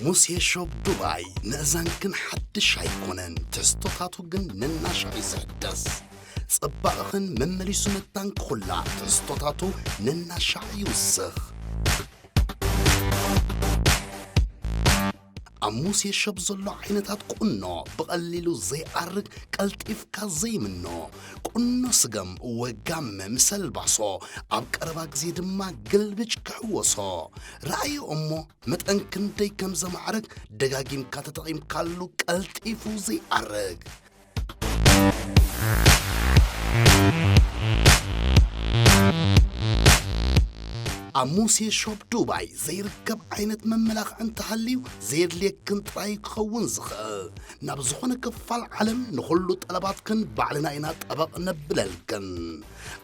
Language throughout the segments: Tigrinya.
ሙሴ ሾፕ ዱባይ ንእዛንክን ሓድሽ ኣይኮነን፣ ትሕዝቶታቱ ግን ነናሻዕ እዩ ዝሕደስ። ጽባቕኽን መመሊሱ መታን ክኹላ ትሕዝቶታቱ ነናሻዕ ይውስኽ። ኣብ ሙሴ ሾፕ ዘሎ ዓይነታት ቁኖ ብቐሊሉ ዘይኣርግ፣ ቀልጢፍካ ዘይምኖ፣ ቁኖ ስገም ወጋመ ምስ ኣልባሶ፣ ኣብ ቀረባ ግዜ ድማ ግልብጭ ክሕወሶ። ረኣዮ እሞ መጠን ክንደይ ከም ዘማዕርግ ደጋጊምካ ተጠቒምካሉ ቀልጢፉ ዘይኣርግ። ኣብ ሙሴ ሾፕ ዱባይ ዘይርከብ ዓይነት መመላኽዒ እንተሃልዩ ዘየድልየክን ጥራይ ክኸውን ዝኽእል። ናብ ዝኾነ ክፋል ዓለም ንኹሉ ጠለባትክን ባዕልና ኢና ጠበቕ ነብለልክን።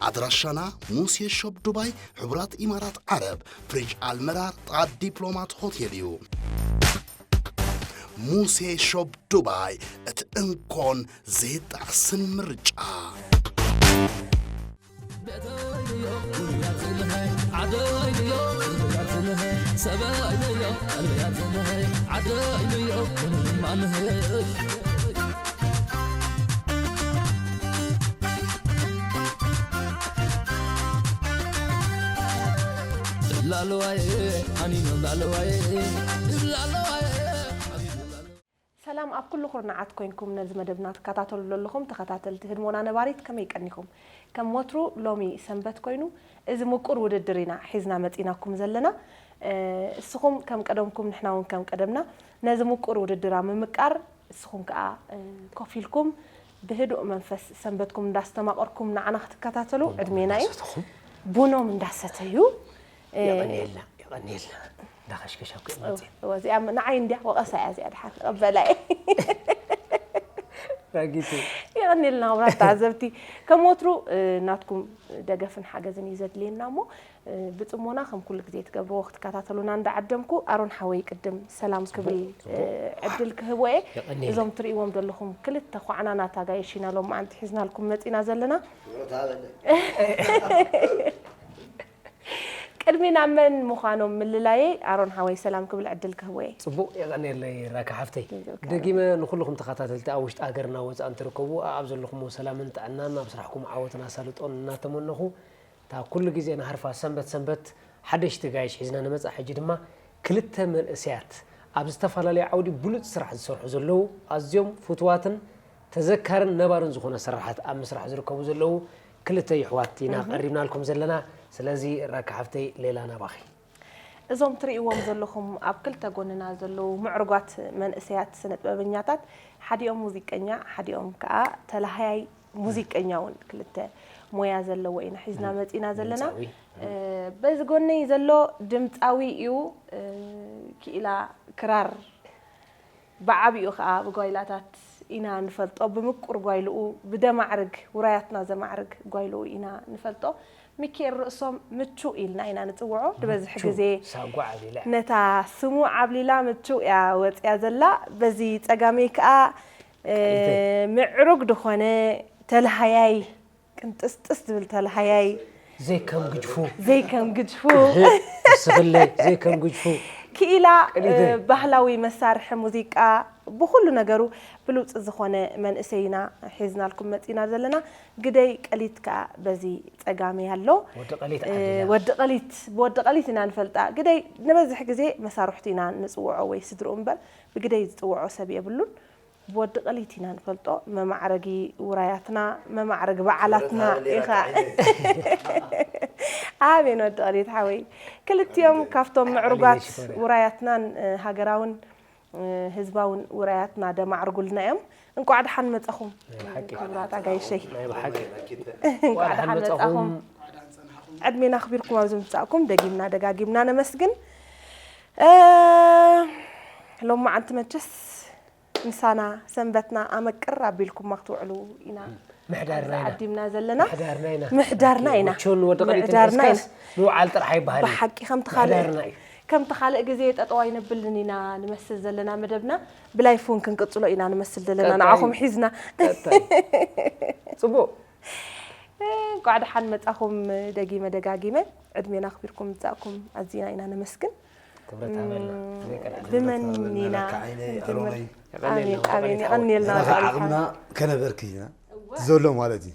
ኣድራሻና ሙሴ ሾፕ ዱባይ፣ ሕቡራት ኢማራት ዓረብ፣ ፍሪጅ ኣልመራር፣ ጥቓ ዲፕሎማት ሆቴል እዩ። ሙሴ ሾፕ ዱባይ፣ እቲ እንኮን ዘይጣዕስን ምርጫ። ላለዋይ ሃኒኖም ላለዋይ ላለዋይ ሰላም ኣብ ኩሉ ኩርናዓት ኮይንኩም ነዚ መደብና ትከታተሉ ዘለኹም ተኸታተልቲ ህድሞና ነባሪት ከመይ ቀኒኹም? ከም ወትሩ ሎሚ ሰንበት ኮይኑ እዚ ምቁር ውድድር ኢና ሒዝና መጺናኩም ዘለና። እ፣ እስኹም ከም ቀደምኩም ንሕና እውን ከም ቀደምና ነዚ ምቁር ውድድር ኣብ ምምቃር እስኹም ከኣ፣ እ፣ ኮፍ ኢልኩም ብህዱእ መንፈስ ሰንበትኩም እንዳስተማቐርኩም ንዓና ክትከታተሉ ዕድሜና እዩ። እንዳሰተኹም። ቡኖም እንዳሰተዩ፣ እ፣ የቐንየልና፣ የቐንየልና። እንዳኸሽከሻኩ እየ መጽእ። እወ፣ እዚኣ ም-፣ ንዓይ እንድያ ወቐሳ እያ እዚኣ፣ ድሓን ክቕበላ እየ። ራጊቱ። የቐንየልና ክቡራት ተዓዘብቲ። ከም ወትሩ፣ እ፣ ናትኩም ደገፍን ሓገዝን እዩ ዘድልየና እሞ፣ እ፣ ብጽሞና ከም ኩሉ ግዜ ትገብርዎ ክትከታተሉና እንዳዓደምኩ፣ ኣሮን ሓወይ ቅድም ሰላም ክብል፣ ጽቡቕ፣ ጽቡቕ። እ፣ ዕድል ክህቦ እየ። የቐንየለይ። እዞም ትርእይዎም ዘለኹም ክልተ ኳዕናናት ኣጋይሽ ኢና ሎማዓንቲ ሒዝናልኩም መጺና ዘለና። ቅድሚ ናብ መን ምዃኖም ምልላየይ፣ ኣሮን ሓወይ ሰላም ክብል ዕድል ክህቦ እየ። ጽቡቕ፣ የቐንየለይ ራካ ሓፍተይ። ይዘውካ። ደጊመ ንኹልኹም ተኸታተልቲ ኣብ ውሽጢ ሃገርና ወጻእን ትርከቡ፣ ኣብ ዘለኹሞ ሰላምን ጥዕናን፣ ኣብ ስራሕኩም ዓወትን ኣሳልጦን እናተመነኹ፣ እታ ኩሉ ግዜ ንሃርፋ ሰንበት ሰንበት ሓደሽቲ ጋይሽ ሒዝና ንመጻ። ሕጂ ድማ ክልተ መንእሰያት ኣብ ዝተፈላለዩ ዓውዲ ብሉጽ ስራሕ ዝሰርሑ ዘለዉ፣ ኣዝዮም ፍቱዋትን ተዘካርን ነባርን ዝኾነ ስራሓት ኣብ ምስራሕ ዝርከቡ ዘለዉ ክልተ ይሕዋት ኢና እህ። ቀሪብናልኩም ዘለና። ስለዚ ራካ ሓፍተይ ሌላ ናባኺ። እዞም ትርእይዎም ዘለኹም ኣብ ክልተ ጎንና ዘለዉ ምዕሩጋት መንእሰያት ስነ ጥበበኛታት፣ ሓዲኦም ሙዚቀኛ፣ ሓዲኦም ከኣ ተላሃያይ ሙዚቀኛ እውን ክልተ ሞያ ዘለዎ ኢና ሒዝና እም። መጺና ዘለና። ድምጻዊ። እ፣ በዚ ጎነይ ዘሎ ድምጻዊ እዩ። እ፣ ክኢላ ክራር ብዓቢኡ ኸኣ ብጓይላታት ኢና ንፈልጦ፣ ብምቁር ጓይልኡ፣ ብደማዕርግ ውራያትና ዘማዕርግ ጓይልኡ ኢና ንፈልጦ። ሚኪኤል ርእሶም ምቹእ ኢልና ኢና ንጽውዖ። ድበዝሕ ምቹእ፣ ግዜ ሳጓ ዓብሊላ። ነታ ስሙ ዓብሊላ ምቹእ እያ ወጽያ ዘላ። በዚ ጸጋመይ ከኣ፣ እ፣ ቀይተይ። ምዕሩግ ድኾነ ተልሃያይ ቅንጥስጥስ ዝብል ተልሃያይ ዘይከም ግጅፉ። ዘይከም ግጅፉ። እስኽለይ ዘይከም ግጅፉ። ክኢላ፣ ቅኒተ። እ፣ ባህላዊ መሳርሒ ሙዚቃ ብኹሉ ነገሩ ብሉጽ ዝኾነ መንእሰይ ኢና ሒዝናልኩም መጺና ዘለና። ግደይ ቀሊት ከኣ በዚ ጸጋመይ ኣሎ። ወዲ ቀሊት እ፣ ዓዲና። ወዲ ቀሊት፣ ብወዲ ቀሊት ኢና ንፈልጣ። ግደይ ንበዝሕ ግዜ መሳርሕቱ ኢና ንጽውዖ ወይ ስድርኡ እምበር ብግደይ ዝጽውዖ ሰብ የብሉን። ብወዲ ቀሊት ኢና ንፈልጦ፣ መማዕረጊ ውራያትና፣ መማዕረጊ በዓላትና ክብረት ሃበል ኢኻ። ይረካ። ኣሜን ወዲ ቀሊት ሓወይ። ክልቲኦም ካብቶም ኣሜን ምዕሩጋት ሽኮር። ውራያትናን፣ እ፣ ሃገራውን፣ እ፣ ህዝባውን ውራያትና ደማዕርጉልና እዮም። እንቋዕ ደሓን መጻኹም ናይ ብሓቂ። ክቡራት ኣጋይሸይ። ናይ ብሓቂ። እንቋዕ ደሓን ደሓን መጻኹም። መጻኹም። ዕድሜና ኣኽቢርኩም ኣብዚ ምምጻእኩም ደጊምና ደጋጊምና ነመስግን። እ፣ ሎማዓንቲ መቸስ ምሳና ሰንበትና ኣመቅር ኣቢልኩማ ክትውዕሉ ኢና ምሕዳርና ኢና። ዓዲምና ዘለና። ምሕዳርና ኢና። ምሕዳርና ኢና። ወቸውን ወዲ ቀሊትን ምሕዳርና ኢና። ሕዝካስ ምውዓል ጥራሕ ኣይበሃል እዩ። ብሓቂ ከምቲ ካልእ፣ ምሕዳርና እዩ። ከምቲ ካልእ ግዜ ጠጠው ኣይነብልን ኢና ንመስል ዘለና መደብና። ብላይፍ እውን ክንቅጽሎ ኢና ንመስል ዘለና ቀጣይ። ንዓኹም ሒዝና። ቀጣይ። ጽቡቕ። እንቋዕ ደሓን መጻኹም ደጊመ ደጋጊመ። ዕድሜና ኣኽቢርኩም ምጻእኩም ኣዚና ኢና ነመስግን። ክብረት ሃበልና። ዘይቀርዐ ብመኒና ነካ ዓይነይ ክንጅምር? ኣሮነይ ኣሜን የቐንየልና። ኣሜን ወደ የቐንየልና ኣና ወደ ዓቕምና ከነበርክ ኢና ዘሎ ማለት እዩ።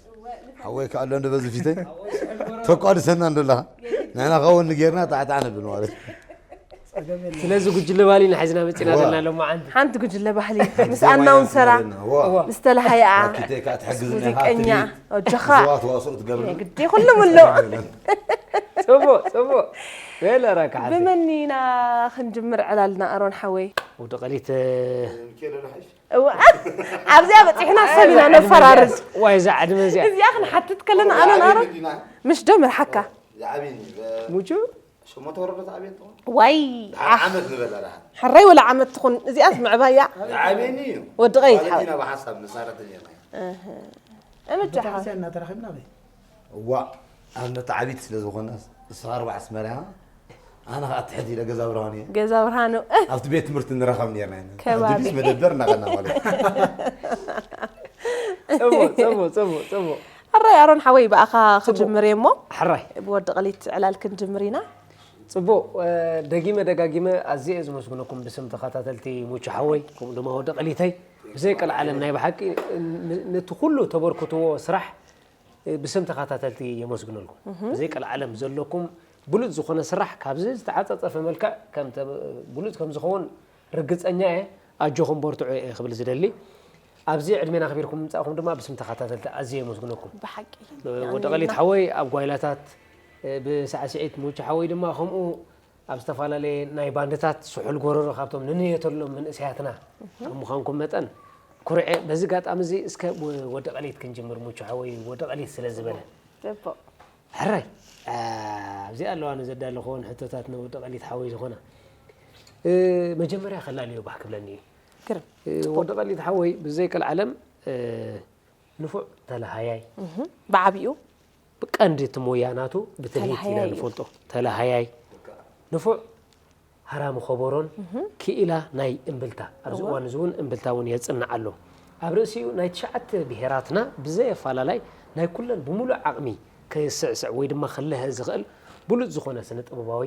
ሓወይ ከኣ ኣሎ እንደ በዚ ፊተይ ተቋድሰና እንደላ ንሕና ከውን ንጌርና ጣዕጣዕ ነብል ማለት እዩ። ስለዚ ጉጅለ ባሊ ንሓዝና መፂና ዘለና ሎማዓንቲ ሓንቲ ጉጅለ ባህሊ ምስ ኣናውንሰራ ዋ ምስ ተለሃይኣ ኪተይ ከኣ ትሕግዝና ሙዚቀኛ ኢኻ ወጀኻ ዝዋ ተዋስኦ ትገብር ግዲ ኩሉ ምሎ ፅቡቅ ፅቡቅ በለ ራካ ሓፍተይ። ብመኒና ክንጅምር ዕላልና ኣሮን ሓወይ ወዲ ቀሊት እዋ፣ ኣብዚኣ በፂሕና ሰብ ኢና ነፈራርድ ዋይ እዛ ዕድመ እዚኣ እዚኣ ክንሓትት ከለና ኣሮን ኣሮን ምሽ ዶ ምርሓካ ዝዓብየኒ ሙቹ ሸሞንተ ወረዶ ዝዓብየን ትኾን ዋይ ዓመት ንበላ ደሓን ሕራይ ወላ ዓመት ትኹን እዚኣስ ምዕባያ ዝዓብየኒ እዩ ወዲ ቀይት ሓወይ ኢና ብሓሳብ መሳረተ ኔርና እምጃ ሓወይ ቤተክርስትያን እናተረኸብና በይ እዋ ኣብነት ዓቢት ስለ ዝኾነ ንስኻ ኣርባዕ ኣስመራ ኣነ ከዓ ትሕት ኢለ ገዛ ብርሃን እየ ገዛ ብርሃኑ ኣብቲ ቤት ትምህርቲ ንረኸብ ኔርና ኢና ከባቢ። ኣዲሊስ መደበር እናቐና ማለት እዩ ፅቡቅ ፅቡቅ ፅቡቅ ፅቡቅ ሕራይ ኣሮን ሓወይ ብኣኻ ክጅምር እየ እሞ ሕራይ ብወዲ ቀሊት ዕላል ክንጅምር ኢና ፅቡቅ እ፣ ደጊመ ደጋጊመ ኣዝየ እየ ዝመስግነኩም ብስም ተኸታተልቲ ሙቹ ሓወይ ከምኡ ድማ ወዲ ቀሊተይ ብዘይ ቀልዓለም ናይ ብሓቂ ን- ነቲ ኩሉ ተበርክትዎ ስራሕ እ፣ ብስም ተኸታተልቲ የመስግነልኩም ብዘይ ቀልዓለም ዘለኩም ብሉፅ ዝኾነ ስራሕ ካብዚ ዝተዓፀፀፈ መልክዕ ከም ተ- ብሉፅ ከም ዝኸውን ርግፀኛ እየ ኣጆኹም በርትዑ እየ ክብል ዝደሊ ኣብዚ ዕድሜና ኣኽቢርኩም ምምፃእኹም ድማ ብስም ተኸታተልቲ ኣዝየ የመስግነኩም ብሓቂ ወዲ ቀሊት ሓወይ ኣብ ጓይላታት ብሳዕስዒት ሙቹ ሓወይ ድማ ከምኡ ኣብ ዝተፈላለየ ናይ ባንድታት ስሑል ጎረሮ ካብቶም ንንየተሎም መንእሰያትና ከም ምዃንኩም መጠን ኩርዐ በዚ ጋጣሚ እዚ እስከ ወዲ ቀሊት ክንጅምር ሙቹ ሓወይ ወዲ ቀሊት ስለ ዝበለ ጽቡቕ ሕራይ ኣብዚኣ ኣለዋ ንዘዳለኽዎን ሕቶታት ንወዲ ቀሊት ሓወይ ዝኾና መጀመርያ ከላልዮ ባህ ክብለኒ እዩ ግርም ወዲ ቀሊት ሓወይ ብዘይ ቀልዓለም ንፉዕ ተለሃያይ ብዓቢኡ ብቀንዲ እቲ ሞያ ናቱ ብትልሂት ኢና ተለሃያይ እዩ። ንፈልጦ ተለሃያይ ንፉዕ ሃራሚ ከበሮን ክኢላ ናይ እምብልታ ኣብዚ እዋን እዚ እውን እምብልታ እውን የፅንዕ ኣሎ ኣብ ርእሲኡ ናይ ትሽዓተ ብሄራትና ብዘየፈላለይ ናይ ኩለን ብምሉእ ዓቕሚ ከየስዕስዕ ወይ ድማ ክልሀ ዝኽእል ብሉፅ ዝኾነ ስነ ጥበባዊ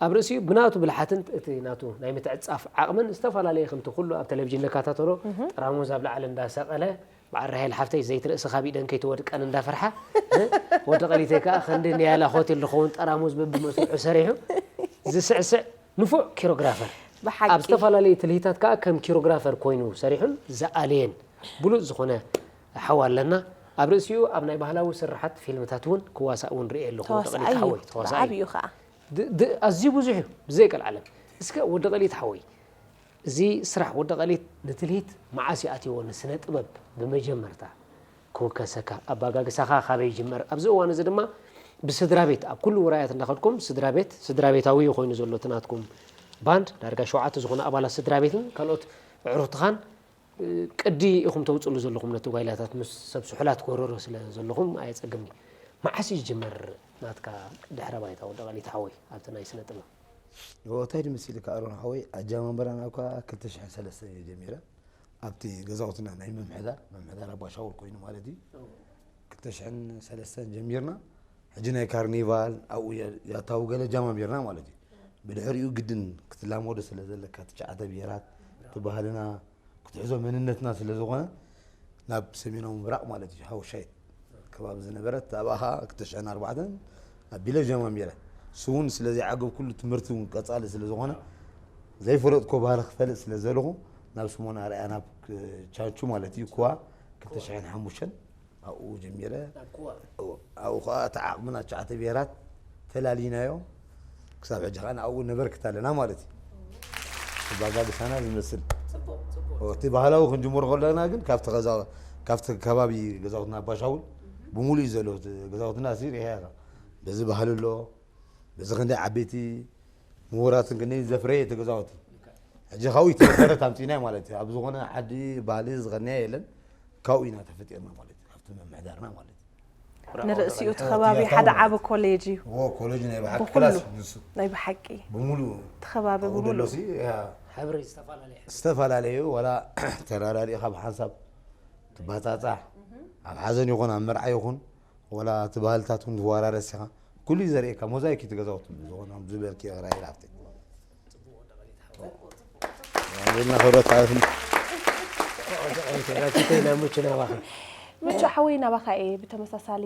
ኣብ ርእሲኡ ብናቱ ብልሓትን እቲ ናቱ ናይ ምትዕፃፍ ዓቕምን ዝተፈላለየ ከምቲ ኩሉ ኣብ ቴሌቪዥን ንከታተሎ ጠራሙዝ ኣብ ላዕሊ እንዳሰቐለ በዓል ራሄል ሓፍተይ ዘይቲ ርእሲ ካብ ኢደን ከይትወድቀን እንዳፈርሓ ወዲ ቀሊተይ ከዓ ክንዲ ንያላ ሆቴል ዝኸውን ጠራሙዝ በብመስርሑ ሰሪሑ ዝስዕስዕ ንፉዕ ኪሮግራፈር ብሓቂ ኣብ ዝተፈላለዩ ትልሂታት ከዓ ከም ኪሮግራፈር ኮይኑ ሰሪሑን ዝኣለየን ብሉፅ ዝኾነ ሓው ኣለና ኣብ ርእሲኡ ኣብ ናይ ባህላዊ ስርሓት ፊልምታት እውን ክዋሳእ እውን ርእየ ኣለኹ ወዲ ቀሊት ተዋሳኣይ እዩ ሓወይ ተዋሳኣይ እዩ ብዓቢኡ ከዓ ድ- ድ- ኣዝዩ ብዙሕ እዩ ብዘይ ቀልዓለም እስከ ወዲ ቀሊት ሓወይ እዚ ስራሕ ወዲ ቀሊት ንትልሂት መዓስ ይኣትዎ ንስነ ጥበብ ብመጀመርታ ክውከሰካ ኣባጋግሳኻ ካበይ ይጅመር ኣብዚ እዋን እዚ ድማ ብስድራ ቤት ኣብ ኩሉ ውራያት እንዳኸድኩም ስድራ ቤት ስድራ ቤታዊ ኮይኑ ዘሎ እቲ ናትኩም ባንድ ዳርጋ ሸውዓተ ዝኾነ ኣባላት ስድራ ቤትን ካልኦት ኣዕሩኽትኻን ቅዲ ኢኹም ተውፅሉ ዘለኹም ነቲ ጓይላታት ምስ ሰብ ስሑላት ጎረሮ ስለ ዘለኹም ኣየፀግምኒ መዓስ እዩ ዝጅመር ናትካ ድሕረ ባይታ ወዲ ቀሊት ሓወይ ኣብቲ ናይ ስነ ጥበብ እንታይ ድምስ ኢልካ ኣሮን ሓወይ ኣጀማምራና እኳ ክልተ ሽሕን ሰለስተን እየ ጀሚረ ኣብቲ ገዛውትና ናይ ምምሕዳር ምምሕዳር ኣባሻውል ኮይኑ ማለት እዩ ክልተ ሽሕን ሰለስተን ጀሚርና ሕጂ ናይ ካርኒቫል ኣብኡ ያታው ገለ ጀማሚርና ማለት እዩ ብድሕሪኡ ግድን ክትላመዶ ስለ ዘለካ ትሽዓተ ብሄራት እቲ ባህልና ክትሕዞ መንነትና ስለ ዝኾነ ናብ ሰሜናዊ ምብራቕ ማለት እዩ ሃውሻይት ከባቢ ዝነበረት ኣብኣ ከዓ ክልተ ሽሕን ኣርባዕተን ኣቢለ ጀማሚረ እሱ እውን ስለ ዘይዓገብኩሉ ትምህርቲ እውን ቀፃሊ ስለ ዝኾነ ዘይፈለጥኮ ባህሊ ክፈልጥ ስለ ዘለኹ ናብ ስሞን ኣርኣያ ናብ ቻንቹ ማለት እዩ ክዋ ክልተ ሽሕን ሓሙሽተን ኣብኡ ጀሚረ ኣብኡ ከዓ እቲ ዓቕምና ትሽዓተ ብሄራት ፈላሊናዮ ክሳብ ሕጂ ከዓ ኣብኡ ነበርክት ኣለና ማለት እዩ ኣባጋግሳና ዝመስል እቲ ባህላዊ ክንጅምሮ ከለና ግን ካብቲ ከባቢ ገዛውትና ኣባሻውል ብምሉእ እዩ ዘሎ ገዛውትና ሪያ በዚ ባህሊ ኣሎ በዚ ክንደይ ዓበይቲ ምሁራትን ክንደይ ዘፍረየ እቲ ገዛውቲ ሕጂ ካብኡ ተመሰረት ኣምፂናዮ ማለት እዩ ኣብ ዝኾነ ዓዲ ባህሊ ዝቐንያ የለን ካብኡ ኢና ተፈጢርና ማለት እዩ ካብቲ ምምሕዳርና ማለት እዩ ንርእሲኡ እቲ ከባቢ ሓደ ዓቢ ኮሌጅ እዩ ዎ ኮሌጅ ናይ ብሓቂ ብኩሉ ክላስ ንሱ ናይ ብሓቂ ብምሉእ እቲ ከባቢ ኣብኡ ብምሉ ደሎሲ ሕብሪ ዝተፈላለየ ዝተፈላለዩ ወላ ተራዳሪእኻ ብሓንሳብ ትባፃፃሕ ኣብ ሓዘን ይኹን ኣብ መርዓ ይኹን ወላ እቲ ባህልታት እውን ዝወራረስ ኢኻ ኩሉ እዩ ዘርእየካ ሞዛይክ እዩ ትገዛውቲ ዝኾነ ዝበልክ ራይል ሃፍቲ ኣሜንና ክብረት ሓወትና። ናሙቹ ናባኻ። ምቹ ሓወይ ናባኻ እየ ብተመሳሳሊ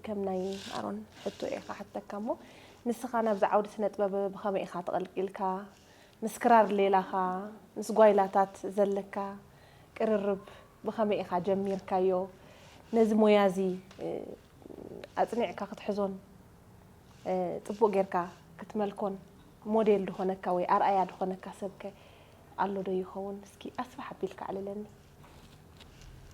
ከም ናይ ኣሮን ሕቶ እየ ክሓተካ እሞ ንስኻ ናብዚ ዓውዲ ስነ ጥበብ ብኸመይ ኢኻ ተቐልቂልካ? ምስ ክራር ሌላኻ ምስ ጓይላታት ዘለካ ቅርርብ ብኸመይ ኢኻ ጀሚርካዮ? ነዚ ሞያ እዚ ኣፅኒዕካ ክትሕዞን ፅቡቕ ጌርካ ክትመልኮን ሞዴል ዝኾነካ ወይ ኣርኣያ ዝኾነካ ሰብከ ኣሎ ዶ ይኸውን? እስኪ ኣስፍሕ ኣቢልካ ኣዕልለኒ።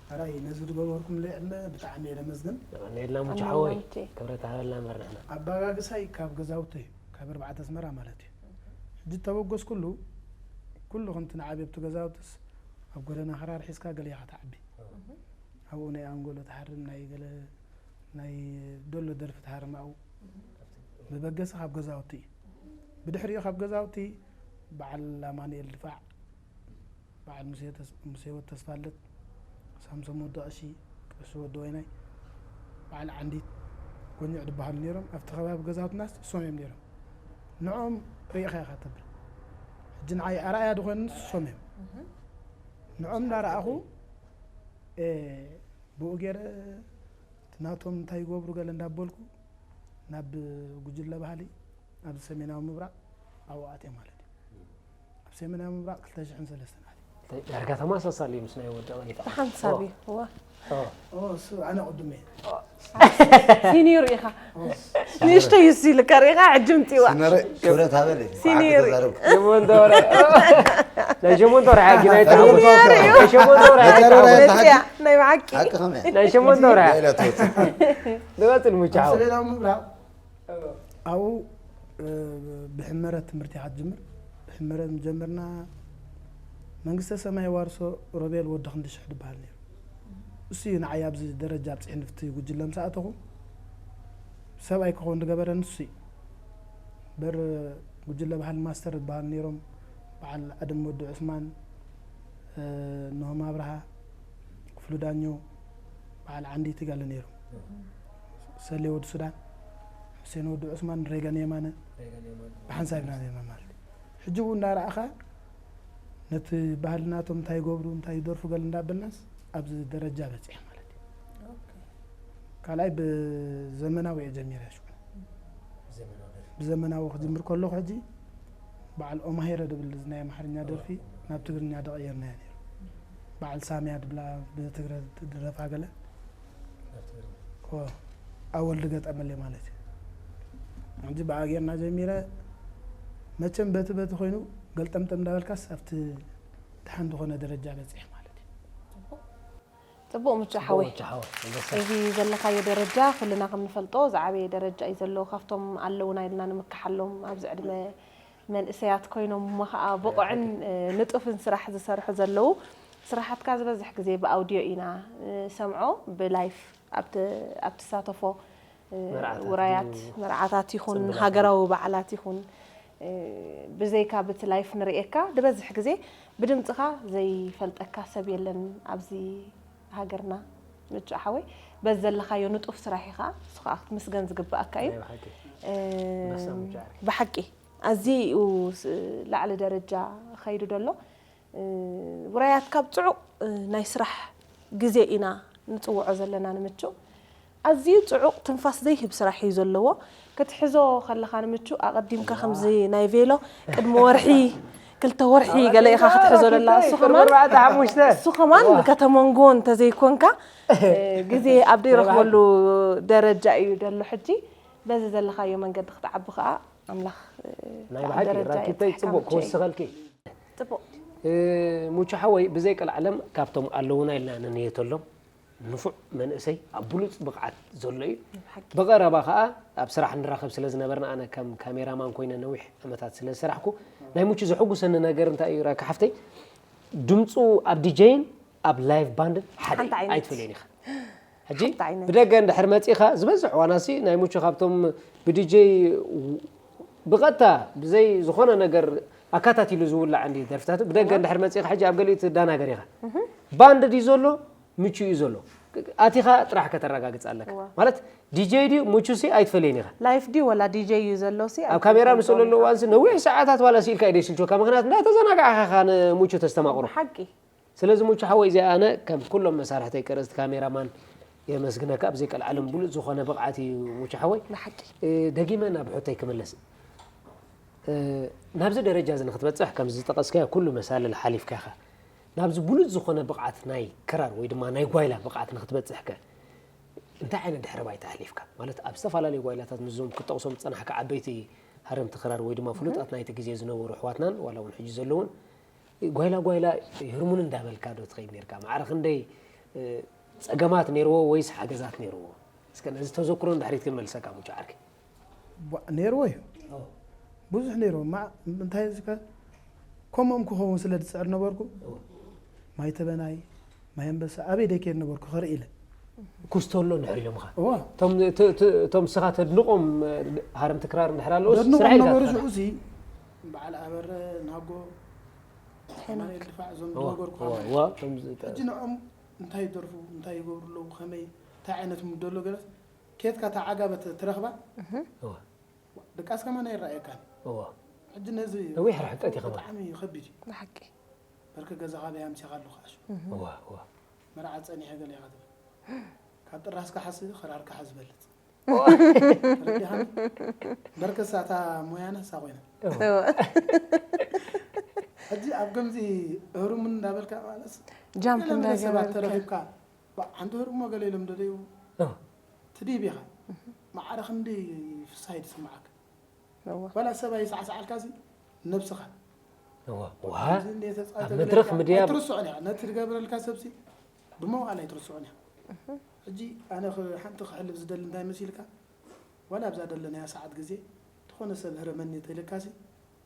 ሕራይ ነዚ ዝገበርኩምለይ ዕድመ ብጣዕሚ እየ ለመስግን። የቐንየልና ሙቹ ሓወይ። ክብረት ሃበልና እምበር ንሕና። ኣባጋግሳይ ካብ ገዛውተይ ካብ ኣርባዕተ ኣስመራ ማለት እዩ። ሕጂ ተበገስኩሉ ኩሉ ከምቲ ንዓብየ ኣብቲ ገዛውትስ ኣብ ጎደና ክራር ሒዝካ ገለ ኢኻ ትዓቢ። ኣብኡ ናይ ኣንጎሎ ትሃርም ናይ ገለ ናይ ደሎ ደርፊ ትሃርም ኣብኡ መበገሲ ካብ ገዛውቲ እዩ። ብድሕሪኡ ካብ ገዛውቲ በዓል ኣማኑኤል ድፋዕ በዓል ሙሴ ተስ- ሙሴ ወድ ተስፋለት ሳምሶም ወዲ ቀሺ ቀሺ ወዲ ወይናይ በዓል ዓንዲት ጎኝዕ ዝበሃሉ ነይሮም ኣብቲ ከባቢ ገዛውትናስ እሶም እዮም ነይሮም ንዕኦም ርኢኻ ኢኻ ተብል ሕጂ ንዓይ ኣርኣያ ዝኾኑ እሶም እዮም ንዕኦም እንዳረኣኹ ብኡ ገይረ እቲ ናቶም እንታይ ይገብሩ ገለ እንዳበልኩ ናብ ጉጅለ ባህሊ ኣብዚ ሰሜናዊ ምብራቕ ኣብኡ ኣትየ ማለት እዩ ኣብ ሰሜናዊ ምብራቕ ክልተ ሽሕን ሰለስተን ኣትየ ዳርጋ ተመሳሳሊ ምስ ናይ ወዲ ቀይታ ተሓንሳብ እዩ እዋ እሱ ኣነ ቅድመ ሲኒዮር ኢኻ ንእሽቶ ይስ ኢልካ ርኢኻ ሕጂ ምፅዋ ክብረት ሃበለይ ሲኒዮር ሸሞንተ ወርሒ ናይ ሸሞንተ ወርሒ ሓጊ ናይ ሸሞንተ ወርሒ ሓጊ መፅያ ናይ ብሓቂ ሓቂ ከመይ ናይ ሸሞንተ ወርሒ ኢላ ትወፅእ ንቐፅል ሙቻ ሓወይ ሰሌዳዊ ምብራቕ ኣብኡ ብሕመረት ትምህርቲ ኢኻ ትጅምር ብሕመረት ጀመርና መንግስተ ሰማይ ዋርሶ ሮቤል ወዲ ክንዲ ሽሕ ዝበሃል ነይሩ እሱ እዩ ንዓይ ኣብዚ ደረጃ ኣብፅሕኒ ፍቲ ጉጅለ ምስ ኣተኹ ሰብኣይ ክኸውን ዝገበረኒ እሱ እዩ በር ጉጅለ ባህል ማስተር ዝበሃል ነይሮም በዓል ኣደም ወዲ ዑስማን ኖሆም ኣብርሃ ክፍሉ ዳኘው በዓል ዓንዲቲ ገለ ነይሮም ሰሌ ወዲ ሱዳን፣ ሑሴን ወዲ ዑስማን፣ ሬገን የማነ ብሓንሳብ ኢና ነርና ማለት እዩ። ሕጂ እውን እንዳረኣኻ ነቲ ባህሊ ናቶም እንታይ ይገብሩ እንታይ ይደርፉ ገለ እንዳበልናስ ኣብዚ ደረጃ በፂሐ ማለት እዩ። ካልኣይ ብዘመናዊ እየ ጀሚረ ሽዑ ብዘመናዊ ክጅምር ከለኹ ሕጂ በዓል ኦማሄረ ድብል ናይ ኣምሓርኛ ደርፊ ናብ ትግርኛ ደቐየርናዮ ነይሩ። በዓል ሳሚያ ድብላ ብትግረ ድረፋ ገለ ኣወል ድገጠመለይ ማለት እዩ። ሕጂ ብኣ ጌርና ጀሚረ መቸም በቲ በቲ ኮይኑ ገልጠምጠም እንዳበልካስ ኣብቲ ድሓን ዝኾነ ደረጃ በፂሐ ማለት እዩ። ፅቡቕ ምቹ ሓወይ እዚ ዘለኻዮ ደረጃ ኩልና ከም ንፈልጦ ዝዓበየ ደረጃ እዩ ዘለዎ ካብቶም ኣለውና ኢልና ንምክሓሎም ኣብዚ ዕድመ መንእሰያት ኮይኖም እሞ ከዓ ብቑዕን ንጡፍን ስራሕ ዝሰርሑ ዘለዉ ስራሓትካ ዝበዝሕ ግዜ ብኣውድዮ ኢና ንሰምዖ ብላይፍ ኣብ ትሳተፎ ውራያት መርዓታት ይኹን ሃገራዊ በዓላት ይኹን ብዘይካ ብቲ ላይፍ ንርእየካ ዝበዝሕ ግዜ ብድምፅኻ ዘይፈልጠካ ሰብ የለን ኣብዚ ሃገርና ምቹ ሓወይ በዚ ዘለኻዮ ንጡፍ ስራሕ ኢኻ እሱ ከዓ ክትምስገን ዝግብኣካ እዩ ብሓቂ ኣዝዩ ላዕሊ ደረጃ ኸይዱ ደሎ ውራያት ካብ ፅዑቕ ናይ ስራሕ ግዜ ኢና ንፅውዖ ዘለና ንምቹ ኣዝዩ ፅዑቕ ትንፋስ ዘይህብ ስራሕ እዩ ዘለዎ ክትሕዞ ከለኻ ንምቹ ኣቐዲምካ ከምዚ ናይ ቬሎ ቅድሚ ወርሒ ክልተ ወርሒ ገለ ኢኻ ክትሕዞ ደላ እሱ ከማን እሱ ከማን ከተመንጎ እንተዘይኮንካ ግዜ ኣብ ደይረኽበሉ ደረጃ እዩ ደሎ ሕጂ በዚ ዘለኻዮ መንገዲ ክትዓቢ ከዓ ኣምላኽ ናይ ብሓቂ ራኪብተይ ፅቡቅ ክወስኸልኪ ፅቡቅ ሙቹ ሓወይ ብዘይ ቀልዓለም ካብቶም ኣለውና ኢልና ንንየተሎም ንፉዕ መንእሰይ ኣብ ብሉፅ ብቕዓት ዘሎ እዩ ብቐረባ ከዓ ኣብ ስራሕ ንራኸብ ስለ ዝነበርና ኣነ ከም ካሜራማን ኮይነ ነዊሕ ዓመታት ስለ ዝሰራሕኩ ናይ ሙቹ ዘሐጉሰኒ ነገር እንታይ እዩ ራኪ ሓፍተይ ድምፁ ኣብ ዲጀይን ኣብ ላይቭ ባንድን ሓደ ኣይትፈልዮን ኢኻ ሕጂ ብደገ እንድሕር መፂኻ ዝበዝሕ ዋናሲ ናይ ሙቹ ካብቶም ብዲጀይ ብቐጥታ ብዘይ ዝኾነ ነገር ኣካታቲሉ ዝውላዕ እንዲ ደርፍታቱ ብደገ እንድሕር መፂኻ ሕጂ ኣብ ገሊኡ ትዳናገር ኢኻ ባንድ ድዩ ዘሎ ምቹ እዩ ዘሎ ኣቲኻ ጥራሕ ከተረጋግጽ ኣለካ። እዋ። ማለት ዲጀይ ድዩ ሙቹ ሲ ኣይትፈልየን ኢኻ። ላይፍ ድዩ ወላ ዲጀይ እዩ ዘሎ ሲ ኣብ ካሜራ ምስ ዘሎ እዋን ሲ ነዊሕ ሰዓታት ዋላ ስኢልካ እዩ ደይስልችወካ። ምኽንያቱ እንዳተዘናጋዕካ ኢኻ ንሙቹ ተስተማቕሮ። ሓቂ ስለዚ ሙቹ ሓወይ፣ እዚኣ ኣነ ከም ኩሎም መሳርሕተይ ቀረጽቲ ካሜራማን የመስግነካ። ኣብ ዘይቀልዓለም ብሉጽ ዝኾነ ብቕዓት እዩ ሙቹ ሓወይ። ብሓቂ እ፣ ደጊመ ናብ ሕቶይ ክምለስ። እ፣ ናብዚ ደረጃ እዚ ንክትበጽሕ ከምዚ ዝጠቐስካዮ ኩሉ መሳልል ሓሊፍካ ኢኻ። ናብዚ ብሉጽ ዝኾነ ብቕዓት ናይ ክራር ወይ ድማ ናይ ጓይላ ብቕዓት ንክትበጽሕ ከ እንታይ ዓይነት ድሕረ ባይታ ኣሕሊፍካ? ማለት ኣብ ዝተፈላለዩ ጓይላታት ምስዞም ክትጠቕሶም ዝጸናሕካ ዓበይቲ ሃረምቲ ክራር ወይ ድማ ፍሉጣት ናይቲ ግዜ ዝነበሩ ኣሕዋትናን ዋላ እውን ሕጂ ዘለውን ጓይላ ጓይላ ይህርሙን እንዳበልካ ዶ ትኸይድ ነርካ? ማዕረ ክንደይ እ፣ ጸገማት ነይርዎ ወይስ ሓገዛት ነይርዎ? እስከ ነዚ ተዘክሮ ንድሕሪት ክንመልሰካ ሙቹ ዓርከይ። ቧ- ነይርዎ እዩ። ብዙሕ ነይርዎ። ማ- እንታይ እዚ ከ ከምኦም ክኸውን ስለ ዝጽዕር ነበርኩ። ማይ ተበናይ፣ ማይ ኣንበሳ ኣበይ ደይ ከይድ ነበርኩ ክርኢ ኢለ። ኩስቶ ኣሎ እንድሕር ኢሎምኻ። እዋ እቶም ት- ት- እቶም ስኻ ተድንቖም እ፣ ሃረምቲ ክራር እንድሕር ኣለዎስ ደድንቖም ስራሕ ኢልካ ነበሩ ትኸዳ። ሽዑ እዚ በዓል ኣበረ ናጎ ኣማኑኤል ድፋዕ እዞም ዝነበርኩ እዋ ማለት እዩ። እዋ እቶም ዝ- ሕጂ ንዕኦም እንታይ ይደርፉ እንታይ ይገብሩ ኣለዉ ከመይ እንታይ ዓይነት ሙድ ኣሎ ገለስ ኬትካ እታ ዓጋበት ትረኽባ እዋ ድቃስ ከማን ኣይረኣየካን እዋ ሕጂ ነዚ ነዊሕ ርሕቀት እዩ ከማን። ብጣዕሚ ይኸቢድ እዩ ብሓቂ በርከ ገዛኻ በይ ኣምሲኻ ኣለኹ ኣሹ እዋ እዋ መርዓ ጸኒሐ ገለ ኢኻ ትብል ካብ ጥራስካ ሓሲ ክራርካ ሓ ዝበልጽ ተረዲኻኒ በርከ ሳታ ሞያና ሳ ኮይና ሕጂ ኣብ ከምዚ እህሩም እንዳበልካ ማለት ጃምፕ ገለ መለ ሰባት እንዳገበርካ ተረኺብካ ባ- ሓንቲ ህሩሞ ገለ ኢሎም ደደዩ እዋ ትድይብ ኢኻ ማዕረ ክንዲ ፍሳይ ትስምዓካ እዋ ዋላ ሰብ ኣይሰዓስዓልካ ሲ ነብስኻ እዋ እዋ እዚ እንደ ተጻ- ኣብ ተገለልካ መድረኽ ምድያብ ኣይትርስዖን ኢኻ ነቲ ትገብረልካ ሰብሲ ብመዋል ኣይትርስዖን ኢኻ ሕጂ ኣነ ኽ- ሓንቲ ክሕልፍ ዝደሊ እንታይ መሲልካ ዋላ ኣብዛ ደለናያ ሰዓት ግዜ ዝኾነ ሰብ ህረመኒ ተኢልካ ሲ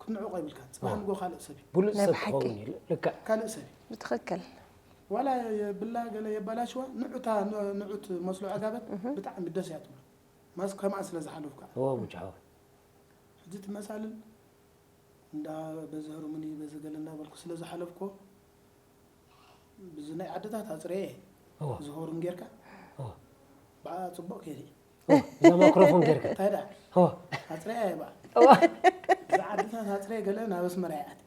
ክትንዕቆ ይብልካ ጽባሕ እዋ። ንጎ ካልእ ሰብ እዩ ብሉጽ ናይ ሰብ ብሓቂ። ክኸውን እዩ። ልክዕ ካልእ ሰብ እዩ ብትኽክል ዋላ የብላ ገለ የባላሽዋ ንዑታ ን- ንዑት መስሎ ዕጋበት ብጣዕሚ ደስ እያ ትብሎ ማስ ከምኣ ስለ ዝሓለፍካ እዎ ሙቻ ሓወይ ሕጂ ትመሳልል እንዳ በዚ ህሩምኒ በዚ ገለ እንዳበልኩ ስለ ዝሓለፍኮ ብዚ ናይ ዓድታት ኣፅረየ እዎ ዝሆሩም ጌርካ እዎ ብኣ ፅቡቅ ከይደ እዛ ማክሮፎን ጌርካ እንታይ ደኣ እዎ ኣፅረያ እየ በኣ እዎ እዚ ዓድታት ኣፅረየ ገለ ናብ ኣስመራ ይኣት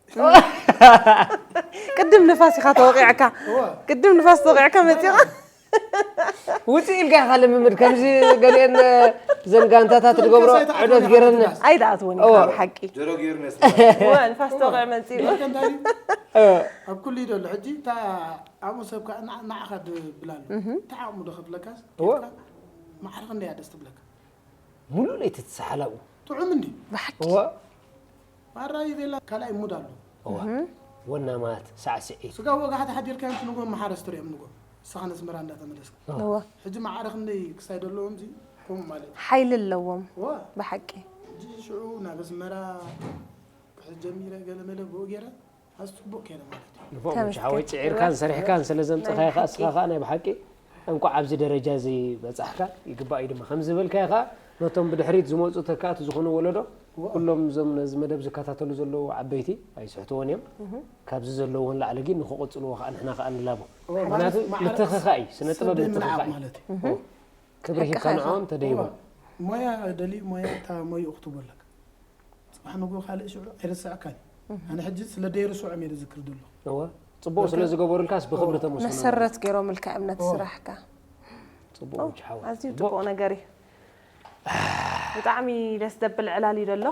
ቅድም ንፋስ ኢኻ ተወቂዕካ እዎ ቅድም ንፋስ ተወቂዕካ መፂኻ ውፅእ ኢልካ ኢኻ ልምምድ ከምዚ ገሊአን ዘን ጋንታታት ትገብሮ ዕደት ገይረን ኣይደኣትውን እዎ። ኢኻ ብሓቂ ጀሮ ገይሩ ነስ እወ ንፋስ ተወቂዕ መፂኡ እንታይ እንታይ እዎ። ኣብ ኩሉ ይደሎ ሕጂ እታ ኣብኡ ሰብ ከዓ ንዓ- ንዓኻ ድብል ኣሎ እንታይ ዓቕሙ ዶ ከፍለካስ እዎ። ማዕረ ክንደያ ደስ ትብለካ ሙሉእ ለይቲ ትሰሓል ኣብኡ ጥዑም እንዲ ብሓቂ እዎ ማራ ይቤላ ካልኣይ ሙድ ኣሎ እዋ ወናማት ሳዕስዒት ስጋ ወጋሕቲ ሓዲርካ እዮም ንጎ መሓረስ ትሪኦም ንጎ ንስኻ ነስመራ እንዳተመለስካ እወ ሕጂ ማዕረ ክንደይ ክሳይ ደለዎም ዚ ከምኡ ማለት እዩ ሓይሊ ኣለዎም ዋ ብሓቂ ሕጂ ሽዑ ናብ ኣስመራ ክሕዝ ጀሚረ ገለ መለ ብኡ ገይረ ኣዚ ፅቡቅ ከይረ ማለት እዩ ንፎም ተመስገን። ሓወይ ፅዒርካን ሰሪሕካን ስለ ዘምፅኻዮ ከዓ እስኻ ከዓ ናይ ብሓቂ እንኳዕ ኣብዚ ደረጃ እዚ በፃሕካ ይግባእ እዩ ድማ ከምዚ ዝበልካዮ ከዓ ነቶም ብድሕሪት ዝመፁ ተካእቲ ዝኾኑ ወለዶ ኩሎም እዞም ነዚ መደብ ዝከታተሉ ዘለዉ ዓበይቲ ኣይስሕትዎን እዮም ካብዚ ዘለዎም ላዕሊ ግን ንክቕፅልዎ ከዓ ንሕና ከዓ ንላቦ ምክንያቱ ምትኽኻእ እዩ ስነ ጥበብ ሰብ ደይ ምንዓቕ ምትኽኻእ እዩ ማለት እዩ ክብሪ ሂብካ ንዕኦም ተደይቦም ሞያ ደልዩ ሞያ እታ ሞይኡ ክትቦ ኣለካ ፅባሕ ንጎ ካልእ ሽዑ ኣይርስዐካን እዩ ኣነ ሕጂ ስለ ደይርስዖም እየ ዝዝክር ዘሎ እወ ፅቡቅ ስለ ዝገበሩልካስ ብክብሪ ተመስግኖም መሰረት ገይሮምልካ እምነት ኦ። ስራሕካ ፅቡቅ ኦ፣ ውጭ ሓወይ ኣዝዩ ፅቡቅ ፅቡቅ ነገር እዩ ብጣዕሚ ደስ ዘብል ዕላል እዩ ዘሎ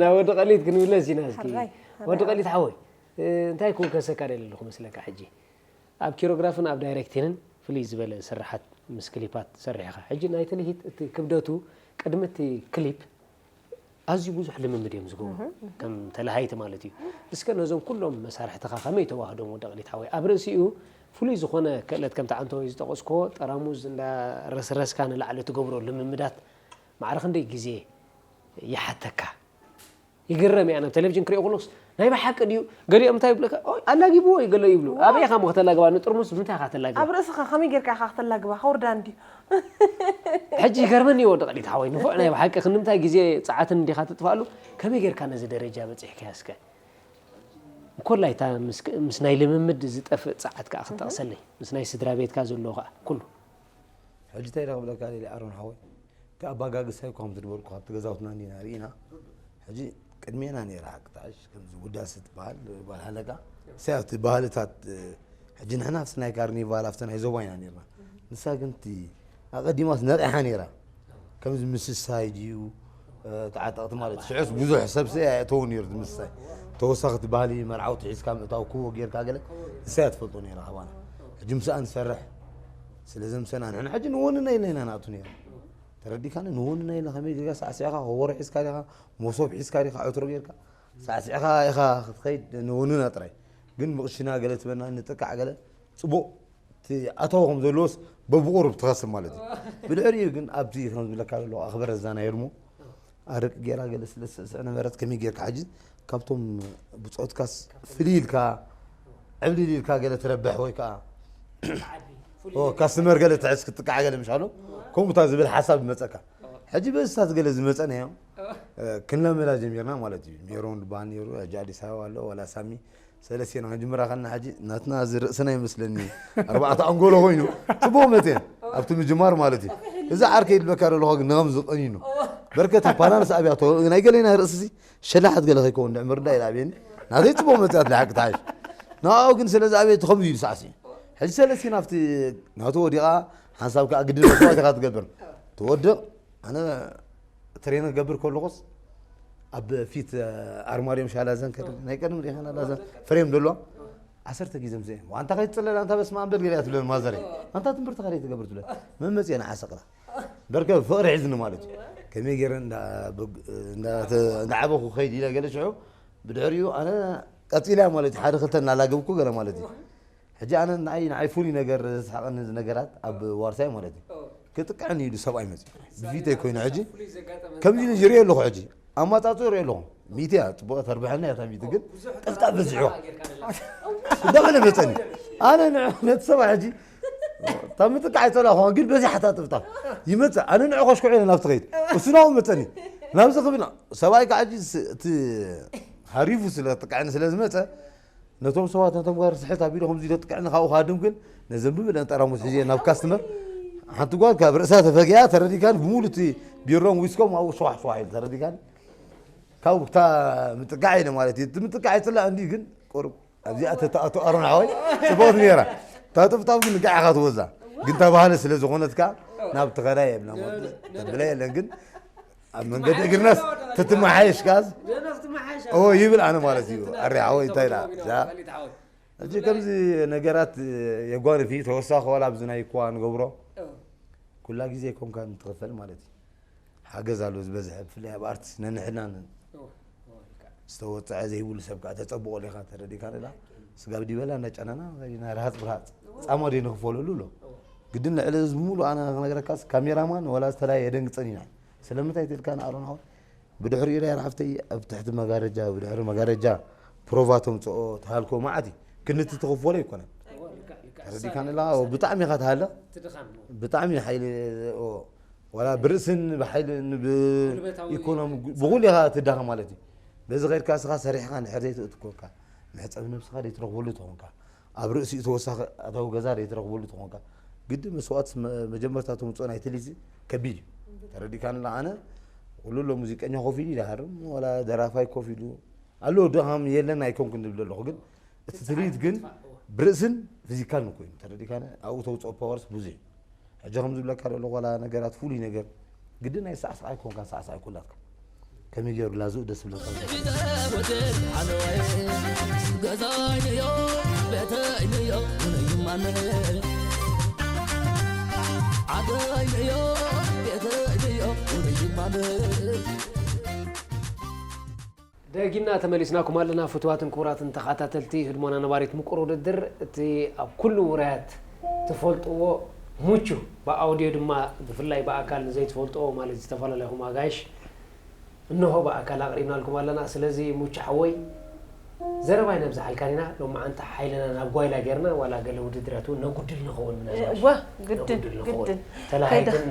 ናብ ወዲ ቀሊት ክንብለስ ኢና እስኪ ሕራይ፣ ወዲ ቀሊት ሓወይ እ፣ እንታይ ክውከሰካ ደሊ ኣለኹ መስለካ ሕጂ ኣብ ኪሮግራፍን ኣብ ዳይሬክቲንን ፍልይ ዝበለ ስርሓት ምስ ክሊፓት ትሰርሕ ኢኻ ሕጂ ናይ ትልሂት እቲ ክብደቱ ቅድሚ እቲ ክሊፕ ኣዝዩ ብዙሕ ልምምድ እዮም ዝገብሩ ከም ተለሃይቲ ማለት እዩ እስከ ነዞም ኩሎም መሳርሕትኻ ከመይ ተዋህዶም ወዲ ቀሊት ሓወይ ኣብ ርእሲኡ ፍሉይ ዝኾነ ክእለት ከምቲ ዓንተወይ ዝጠቐስክዎ ጠራሙዝ እንዳረስረስካ ንላዕሊ ትገብሮ ልምምዳት ማዕረ ክንደይ ግዜ ይሓተካ ይግረም እያ ናብ ቴሌቪዥን ክሪኦ ከለኩስ ናይ ብሓቂ ድዩ ገሊኦም እንታይ ይብለካ ኣላጊብዎ እዩ ገለ ይብሉ ኣበይ ኢኻ ከተላግባ ንጥርሙስ ብምንታይ ኢኻ ተላግባ ኣብ ርእስኻ ከመይ ጌርካ ኢኻ ክተላግባ ከውርዳ እንድዩ ሕጂ ይገርመኒ ወዲ ቀሊት ሓወይ ንፉዕ ናይ ብሓቂ ክንምታይ ግዜ ጸዓትን እንዲኻ ትጥፋሉ ከመይ ጌርካ ነዚ ደረጃ በጺሕካ እስከ እንኮላይ እታ ምስ ናይ ልምምድ ዝጠፍእ ጸዓት ከኣ ክጠቕሰለይ፣ ምስ ናይ ስድራ ቤትካ ዘለዎ ከኣ ኩሉ። ሕጂ እንታይ ኢለ ክብለካ ደልየ ኣሮን ሓወይ፣ እቲ ኣባጋግሳይ እኳ ከምቲ ዝበልኩ ካብቲ ገዛውትና እንዲና ርኢና። ሕጂ ቅድሜና ነይራ ሓቂ ትዓሽ ከምዚ ውዳሰ ትበሃል ጓል ሃለቃ እሳያ እቲ ባህልታት። ሕጂ ንሕና ኣብቲ ናይ ካርኒቫል ኣብቲ ናይ ዞባ ኢና ነርና። ንሳ ግን እቲ ኣቐዲማስ ነቒሓ ነይራ። ከምዚ ምስሳይ ድዩ ተዓጠቕቲ ማለት ሽዑስ ብዙሕ ሰብ ስእ ኣየእተው ነይሩ እቲ ምስሳይ። ተወሳኺ እቲ ባህሊ መርዓውቲ ሒዝካ ምእታው ክዎ ጌርካ ገለ ንሳ እያ ትፈልጦ ነይራ ካባና። ሕጂ ምስኣ ንሰርሕ ስለ ዘምሰና ንሕና ሕጂ ንወንና ኢልና ኢና ንኣቱ ነይሩ። ተረዲካኒ ንወንና ኢልና ከመይ ጌርካ ሳዕሲዕካ ከበሮ ሒዝካ ዲኻ መሶብ ሒዝካ ዲኻ ዕትሮ ጌርካ ሳዕሲዕካ ኢኻ ክትኸይድ ንወንና ጥራይ። ግን ብቕሽና ገለ ትበና ንጥቃዕ ገለ ጽቡቕ እቲ ኣታዊ ከም ዘለዎስ በብቑሩብ ትኸስብ ማለት እዩ። ብድሕሪኡ ግን ኣብዚ ከም ዝብለካ ዘለኹ ኣኽበረ እዛ ናይ ህድሞ ኣረቂ ጌራ ገለ ስለ ዝስዕስዕ ነበረት ከመይ ጌርካ ሕጂ ካብቶም ብጾትካስ ፍልይ ኢልካ ዕብልል ኢልካ ገለ ትረብሕ ወይ ከዓ ካስትመር ገለ ትሕዝ ክትጥቃዕ ገለ ምሽ ኣሎ ከምኡታ ዝብል ሓሳብ ይመፀካ። ሕጂ በዝታት ገለ ዝመፀና እዮም ክንለመዳ ጀሚርና ማለት እዩ። ሜሮን ድበሃል ነይሩ ሕጂ ኣዲስ ኣበባ ኣሎ ዋላ ሳሚ ሰለስቴና ክንጅምራ ከለና ሕጂ ናትና እዚ ርእስና ይመስለኒ ኣርባዕተ ኣንጎሎ ኮይኑ ጽቡቕ መፅየን ኣብቲ ምጅማር ማለት እዩ። እዚ ዓርከይ ይድበካ ዘለኹ ግን ንኸም ዝቐኒኑ በርከት ፓናልስ ኣብያቶ ናይ ገሌና ርእሲ ሲ ሸላሓት ገለ ከይከውን ድዕምር ዳ ኢላ ኣብየኒ ናተይ ጽቡቕ መፅያት ልሓቂ ተሓሽ ንኣኡ ግን ስለዚ ኣብየቲ ከምዚ ኢሉ ሳዕሲ ሕጂ ሰለስቴና ኣብቲ ናቱ ወዲቓ ሓንሳብ ከዓ ግድን መስዋእት ኢኻ ትገብር ትወድቕ ኣነ ትሬን ክገብር ከለኹስ ኣብ ፊት ኣርማድዮም ሻላ ዘን ከ ናይ ቀደም ዲኻ ላዛ ፍሬም ደሎ ዓሰርተ ግዜ ምስ ዋንታ ከይትጽለል ኣንታ በስመ ኣብ በል ገሊኣ ትብለን ማዘረይ ኣንታ ትምህርቲ ካልእ ትገብር ትብለን መመጽየ ንዓሰቅላ በርከ ፍቕሪ ሒዝኒ ማለት እዩ ከመይ ገይረ እንዳዓበኹ ከይድ ኢለ ገለ ሽዑ ብድሕሪኡ ኣነ ቀፂላ ማለት እዩ ሓደ ክልተ እናላገብኩ ገለ ማለት እዩ ሕጂ ኣነ ንዓይ ንዓይ ፍሉይ ነገር ዘስሓቐኒ እዚ ነገራት ኣብ ዋርሳይ ማለት እዩ ክጥቅዐኒ ኢሉ ሰብኣይ መፅዩ ብፊተይ ኮይኑ ሕጂ ከምዚ ኢሉ ይሪኦ ኣለኹ ሕጂ ኣማፃፅኡ ይሪኦ ኣለኹ ሚእቲ እያ ፅቡቕ ተርብሐና እያ ሚእቲ ግን ጥፍጣፍ በዚሕዋ እንዳበለ መፀኒ ኣነ ንዑ ነቲ ሰብኣይ ሕጂ እታ ምጥቃዕ ኣይፀላእኹዋ ግን በዚሓታ ጥፍጣፍ ይመፅእ ኣነ ንዑ ከሽኩዑ ኢለ ናብቲ ከይድ እሱ ናብኡ መፀኒ ናብዚ ክብል ሰብኣይ ከዓ ሕጂ እቲ ሃሪፉ ስለ ጥቃዕኒ ስለ ዝመፀ ነቶም ሰባት ነቶም ጋር ስሕት ኣቢሉ ከምዚ ኢለ ጥቅዕኒ ካብኡ ክሃድም ግን ነዘን ብብለን ጠራሙስ ሒዘ ናብ ካስትመር ሓንቲ ጓል ካብ ርእሳ ተፈጊኣ ተረዲካን ብሙሉ እቲ ቢሮም ዊስኮም ኣብኡ ሸዋሕ ሸዋሕ ኢሉ ተረዲካን ካብኡ ክታ ምጥቃዕ ኢለ ማለት እዩ እቲ ምጥቃዕ ይፅላእ እንዲ ግን ቁሩብ ኣብዚኣ ተተኣቱ ኣሮን ሓወይ ፅቡቕት ነይራ እታ ጥፍጣፍ ግን ንቃዕ ኢኻ ትወዛ ግን ተባህለ ስለ ዝኾነትካ ናብ ትኸዳ የብላ ተብለ የለን ግን ኣብ መንገዲ እግርናስ ትትመሓየሽ ከዓስ እዎ ይብል ኣነ ማለት እዩ ኣሪ ሓወይ እንታይ ዳ እዚ ከምዚ ነገራት የጓንፍ እዩ ተወሳኺ ዋላ ኣብዚ ናይ እኳ ንገብሮ ኩላ ግዜ ኮንካ ንትኽፈል ማለት እዩ ሓገዝ ኣሎ ዝበዝሐ ብፍላይ ኣብ ኣርቲስት ነንሕድና ዝተወፀዐ ዘይብሉ ሰብ ከዓ ተፀብቆ ሌካ ተረዲካ ንላ ስጋብ ዲበላ እንዳጨናና ና ርሃፅ ብርሃፅ ፃማ ደ ንክፈለሉ ኣሎ ግድን ልዕሊ እዚ ብምሉ ኣነ ክነግረካስ ካሜራማን ወላ ዝተለያየ የደንግፀን ኢና ስለምንታይ ትልካ ንኣሮን ሓወይ ብድሕሪኡ ዳይር ሓፍተይ ኣብ ትሕቲ መጋረጃ ብድሕሪ መጋረጃ ፕሮቫ ተምፅኦ ተሃልኮ መዓት እዩ ክንድቲ ትኽፈሎ ኣይኮነን ተረዲካንላ ብጣዕሚ ኢኻ ትሃልኽ ብጣዕሚ ሓይሊ ዋላ ብርእስን ብሓይልን ብኢኮኖሚ ብኩሉ ኢኻ ትዳኸም ማለት እዩ በዚ ከድካ ስኻ ሰሪሕኻ ንድሕር ዘይትእትኮንካ መሕፀቢ ነብስኻ ዘይትረኽበሉ ትኾንካ ኣብ ርእሲኡ ተወሳኺ ኣታዊ ገዛ ዘይትረኽበሉ ተኾንካ ግዲ መስዋእት መጀመርታ ተምፅኦ ናይ ትልሂት ከቢድ እዩ ተረዲካንላ ኣነ ኩሉ ኣሎ ሙዚቀኛ ኮፍ ኢሉ ይሃርም ዋላ ደራፋይ ኮፍ ኢሉ ኣሎ ድኻም የለን ኣይኮንኩን ዝብል ኣለኹ ግን እቲ ትልሂት ግን ብርእስን ፊዚካልን ኮይኑ ተረዲካነ ኣብኡ ተውፅኦ ፓወርስ ብዙ እዩ ሕጂ ከም ዝብለካ ዘሎ ዋላ ነገራት ፍሉይ ነገር ግዲ ናይ ሳዕሳዕ ኣይኮንካ ሳዕሳዕ ኣይኮላትካ ከመይ ገይሩ ላዝኡ ደስ ዝብለካ ደጊምና ተመሊስናኩም ኣለና ፍትዋትን ክቡራትን ተኸታተልቲ ህድሞና ነባሪት ምቁር ውድድር እቲ ኣብ ኩሉ ውራያት ትፈልጥዎ ሙቹ ብኣውድዮ ድማ ብፍላይ ብኣካል ንዘይትፈልጥዎ ማለት ዝተፈላለኹም ኣጋይሽ እንሆ ብኣካል ኣቕሪብናልኩም ኣለና ስለዚ ሙቹ ሓወይ ዘረባ ይነብዝሓልካን ኢና ሎማዓንቲ ሓይልና ናብ ጓይላ ጌርና ዋላ ገለ ውድድራት እውን ነጉድል ንኸውን ምናልባሽ ዋ ግድን ግድን ተላሃይ ግን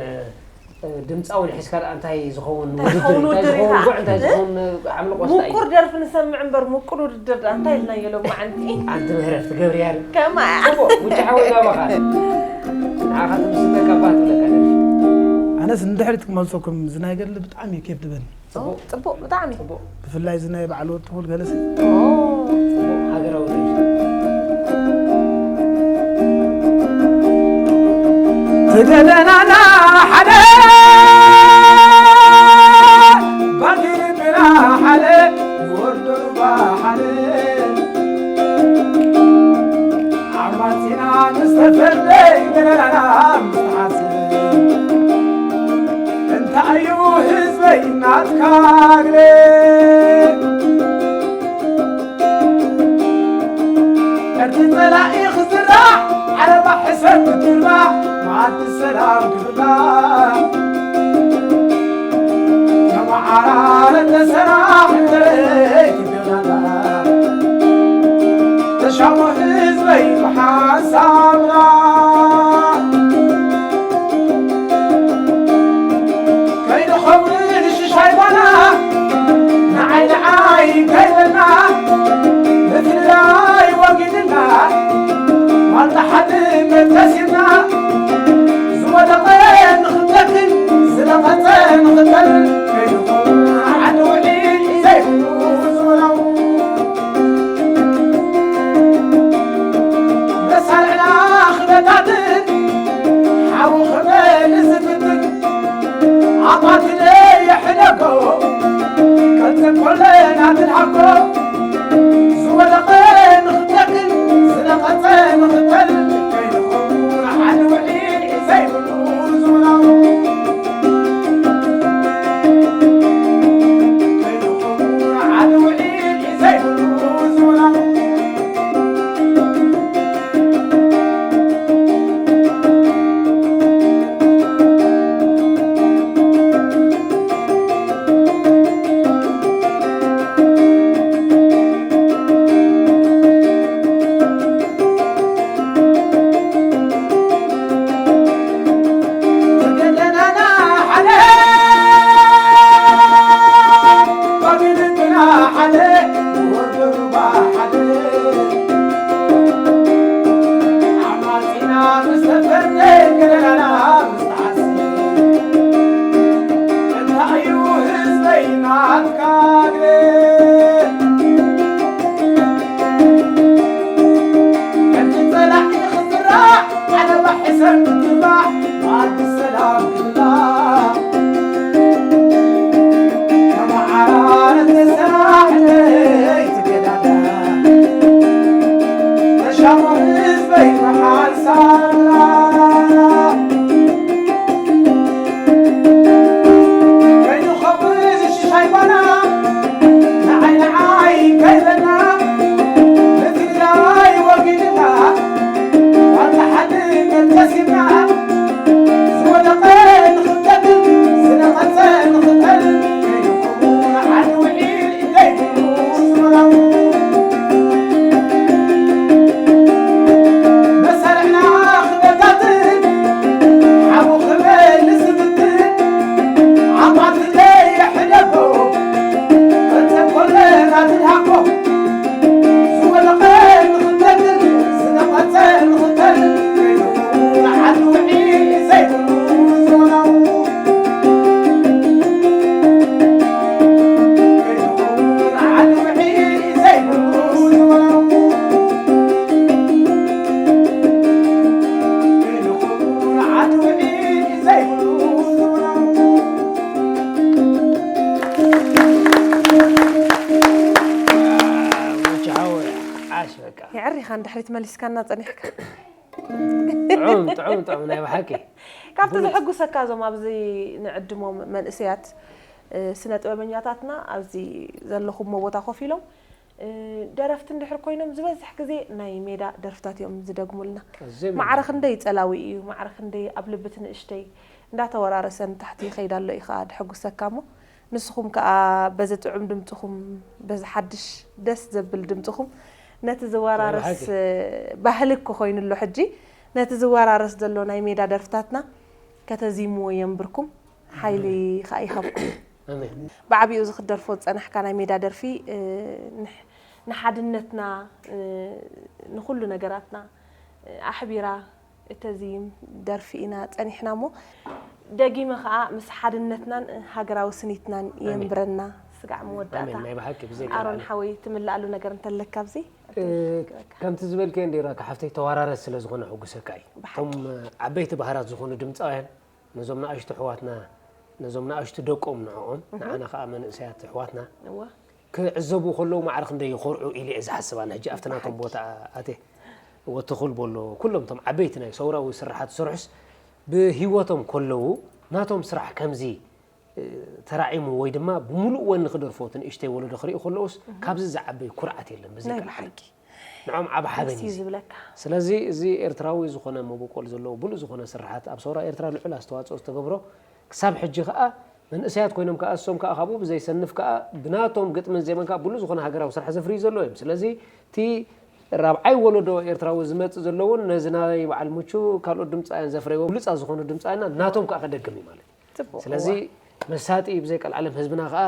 ድምፃዊ ንሒዝካ ደኣ እንታይ ዝኸውን እንታይ ውድድር ዝኸውን እንታይ ውድድር ዝኸውን ኢኻ? ጉዕ እንታይ ዝኸውን ሓምሊ ቆስጣ እዩ? ምቁር ደርፊ ንሰምዕ እምበር ምቁር ውድድር ደኣ እንታይ ኢልናዮ ሎማዓንቲ? ኣንቲ ምህረት ትገብርያ ዶ? ከማ ጽቡቅ ውጭ ሓወይ ናባኻ። ንዓኻ ትምስጠካ ባት ብለካ ደርፊ። ኣነስ ንድሕሪት ክመልሰኩም ዝናይ ገድሊ ብጣዕሚ እዩ ኬፍ ድበኒ። ጽቡቅ። ጽቡቅ ብጣዕሚ። ጽቡቅ። ብፍላይ ዝናይ በዓል ወዲ ኩል ገለሲ። ኦ። ጽቡቅ ሃገራዊ ደርፊ። ትገደናና ሓደ ባንዲርና ሓደ ንወርዶ ሩባ ሓደ ዓማጺና ምስ ተፈርደ ገደናና ምስ ተሓስብ እንታይ እዩ ህዝበይ ናትካ ግለ ዕርዲ ጸላኢ ክዝራዕ ዓለባ ሕሰብ ክትርባዕ መዓልቲ ሰላም ክብላዕ ተመዓራረ ተሰራዕ ተለይ ክገናና ተሻሞ ህዝበይ ብሓንሳብና ከይንኸውን ሽሻይ ባና ንዓይ ንዓይ ከይበልና ምፍልላይ ወጊድና ዋልታ ሓድነት ተሲርና ዝወደቐ ንኽተክል ዝነቐጸ ንኽተል ከይንኸውን ዓዲ ውዒል ዘይብሉ ዝወላው መሳርዕና ክበታትን ሓዊ ክበል ዝፍትን ኣባትለ የሕደጎ ቀልጥን ኮለና ትልሃጎ ዝወደቐ ንኽተክል ዝነቐጸ ንኽተል ከይንኸውን ዓዲ ውዒል ዘይብሉ ዝወላው የዕሪኻ ንድሕሪት መሊስካና ጸኒሕካ። ጥዑም ጥዑም ጥዑም ናይ ብሓቂ ካብቲ ዘሐጉሰካ እዞም ኣብዚ ንዕድሞም መንእሰያት ስነ ጥበበኛታትና ኣብዚ ዘለኹሞ ቦታ ኮፍ ኢሎም ደረፍቲ እንድሕር ኮይኖም ዝበዝሕ ግዜ ናይ ሜዳ ደርፍታት እዮም ዝደግሙልና። ማዕረ ክንደይ ጸላዊ እዩ፣ ማዕረ ክንደይ ኣብ ልብቲ ንእሽተይ እንዳተወራረሰ ንታሕቲ ይኸይድ ኣሎ እዩ ከዓ ድሕጉሰካ እሞ ንስኹም ከዓ በዚ ጥዑም ድምፅኹም በዚ ሓድሽ ደስ ዘብል ድምፅኹም ነቲ ዝወራረስ ባህሊ እኮ ኮይኑ ኣሎ ሕጂ ነቲ ዝወራረስ ዘሎ ናይ ሜዳ ደርፍታትና ከተዚምዎ የንብርኩም። ሓይሊ ኸኣ ይሃብኩም። ብዓቢኡ እዚ ክትደርፎ ዝጸናሕካ ናይ ሜዳ ደርፊ ንሓድነትና ንኹሉ ነገራትና ኣሕቢራ እተዚም ደርፊ ኢና ጸኒሕና እሞ ደጊመ ኸኣ ምስ ሓድነትናን ሃገራዊ ስኒትናን የንብረና። ስጋዕ መወዳእታ ኣሮን ሓወይ ትምልኣሉ ነገር እንተለካ ኣብዚ ከምቲ ዝበልከ እንዲራ ካሓፍተይ ተዋራረስ ስለ ዝኾነ ሕጉሰካ እዩ። እቶም ዓበይቲ ባህራት ዝኾኑ ድምፃውያን ነዞም ንኣሽቱ ኣሕዋትና ነዞም ንኣሽቱ ደቆም ንዕኦም ንዓና ከዓ መንእሰያት ኣሕዋትና ክዕዘቡ ከለዉ ማዕረ ክንደይ ይኾርዑ ኢለ እየ ዝሓስብ ኣነ። ሕጂ ኣብቲ ናቶም ቦታ ኣትየ ወትኹል በሎ ኩሎም እቶም ዓበይቲ ናይ ሰውራዊ ስራሓት ዝሰርሑስ ብህይወቶም ከለዉ ናቶም ስራሕ ከምዚ ተራዒሙ ወይ ድማ ብምሉእ ወኒ ክደርፎ እቲ ንእሽተይ ወለዶ ክርኢ ከለዉስ ካብዚ ዝዓበይ ኩርዓት የለን ብዘይ ናይ ቃል ሓቂ። ብሓቂ ንዖም ዓብ ሓበን ደስ እዩ እዩ። ዝብለካ ስለዚ እዚ ኤርትራዊ ዝኾነ መበቆል ዘለዎ ብሉእ ዝኾነ ስርሓት ኣብ ሰውራ ኤርትራ ልዑል ኣስተዋፅኦ ዝተገብሮ ክሳብ ሕጂ ከዓ መንእሰያት ኮይኖም ከዓ እሶም ከዓ ካብኡ ብዘይሰንፍ ከዓ ብናቶም ግጥምን ዜማን ከዓ ብሉእ ዝኾነ ሃገራዊ ስራሕ ዘፍርዩ ዘለዉ እዮም። ስለዚ እቲ ራብዓይ ወለዶ ኤርትራዊ ዝመፅእ ዘሎ እውን ነዚ ናይ በዓል ምቹ ካልኦት ድምፃውያን ዘፍረይዎ ብሉፃት ዝኾኑ ድምፃውያንና ናቶም ከዓ ከደግም እዩ ማለት እዩ። ጽቡቕ። ስለዚ መሳጢ እዩ ብዘይ ቀልዓለም ህዝብና ከዓ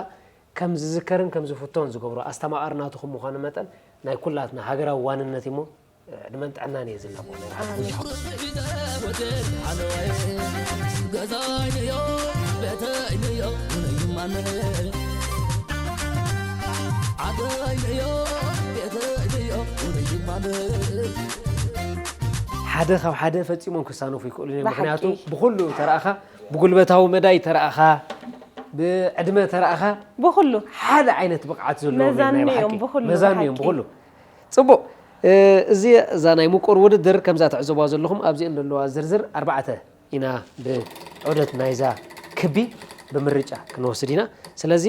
ከም ዝዝከርን ከም ዝፍቶን ዝገብሮ ኣስተማቓሪ ናትኹም ምዃኑ መጠን ናይ ኩላትና ሃገራዊ ዋንነት እሞ ዕድመን ጥዕናን እየ ዝላቦ። ሓደ ካብ ሓደ ፈጺሞም ክሳነፉ ይክእሉ እዮም። ብሓቂ። ምክንያቱ ብኩሉ ተረኣኻ፣ ብጉልበታዊ መዳይ ተረኣኻ፣ ብዕድመ ተረኣኻ ብኩሉ ሓደ ዓይነት ብቕዓት ዘለዎ መዛኒ ናይ እዮም ብሓቂ። ብኩሉ መዛኒ እዮም ብሓቂ። ብኩሉ። ጽቡቕ። እ፣ እዚ እዛ ናይ ምቁር ውድድር ከምዛ ትዕዘብዋ ዘለኹም ኣብዚአን ዘለዋ ዝርዝር ኣርባዕተ ኢና ብዑደት ናይዛ ክቢ ብምርጫ ክንወስድ ኢና። ስለዚ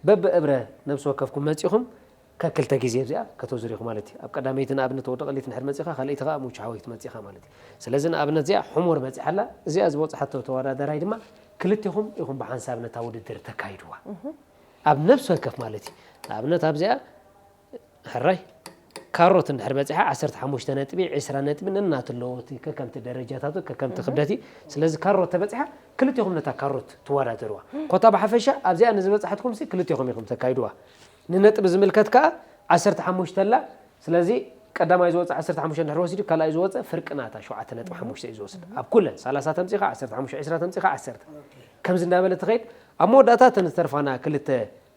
በብእብረ ነብሲ ወከፍኩም መጺኹም ከክልተ ግዜ ኣብዚኣ ከተዙር ኢኹ ማለት እዩ። ኣብ ቀዳመይቲ ንኣብነት ወዲ ቀሊት እንድሕር መጺኻ፣ ካልኣይቲ ኸኣ ሙች ሓወይት መጺኻ ማለት እዩ። ስለዚ ንኣብነት እዚኣ ሕሙር በጺሓ ኣላ። እዚኣ ዝበጽሓቶ ተወዳዳራይ ድማ ክልቴኹም ኢኹም ብሓንሳብ ነታ ውድድር ተካይድዋ። ኣብ ነብሲ ወከፍ ማለት እዩ። ንኣብነት ኣብዚኣ ሕራይ ካሮት እንድሕር በጺሓ ዓሰርተ ሓሙሽተ ነጥቢ፣ ዕስራ ነጥቢ ነናቱ ኣለዎ። እቲ ከከምቲ ደረጃታቱ ከከምቲ ክብደት እዩ። ስለዚ ካሮት ተበጺሓ ክልቴኹም ነታ ካሮት ትወዳደርዋ። ኮታ ብሓፈሻ ኣብዚኣ ንዝበጻሕትኩም ሲ ክልቴኹም ኢኹም ተካይድዋ። ንነጥቢ ዝምልከት ከኣ ዓሰርተ ሓሙሽተ ኣላ። ስለዚ ቀዳማይ ዝወጸ ዓሰርተ ሓሙሽተ እንድሕር ወሲዱ ካልኣይ ዝወጸ ፍርቂ ናታ ሸውዓተ ነጥቢ ሓሙሽተ እዩ ዝወስድ። ኣብ ኩለን ሰላሳ ተምጺኻ ዓሰርተ ሓሙሽተ፣ ዕስራ ተምጺኻ ዓሰርተ። ከምዚ እንዳበለ ትኸይድ። ኣብ መወዳእታ እተን ዝተርፋና ክልተ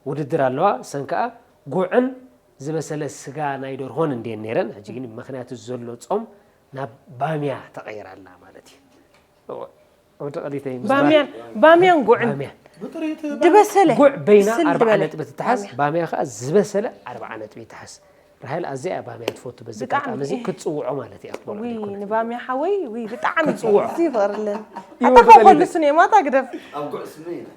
ውድድር ኣለዋ። እሰን ከኣ ጉዕን ዝበሰለ ስጋ ናይ ደርሆን እንድየን ነይረን። ሕጂ ግን ምኽንያቱ ዘሎ ጾም ናብ ባምያ ተቐይራ ኣላ ማለት እዩ። እወ፣ ወዲ ቀሊተይ ምስ ባምያን ባምያን ጉዕን ባምያ። ብጥሪት ዝበለ ጉዕ በይና ብስል ኣርብዓ ዝበለ ነጥቢ ትትሓዝ፣ ባምያ። ባምያ ከኣ ዝበሰለ ኣርብዓ ነጥቢ ይትሓዝ። ራሄል ኣዝያ እያ ባምያ ትፈቱ። በዚ ብጣዕሚ ኣጋጣሚ እዚ እየ። ክትጽውዖ ማለት እያ። ክትበልዖ ውይ፣ ኣይኮነን። ንባምያ ሓወይ፣ ውይ፣ ብጣዕሚ ክትጽውዖ። እዚ ይፈርልን። ይወ ኣታ ኸው በለኒ። ከልስን እየ፣ ማታ ግደፍ። ኣብ ጉዕ ስመ ኢና።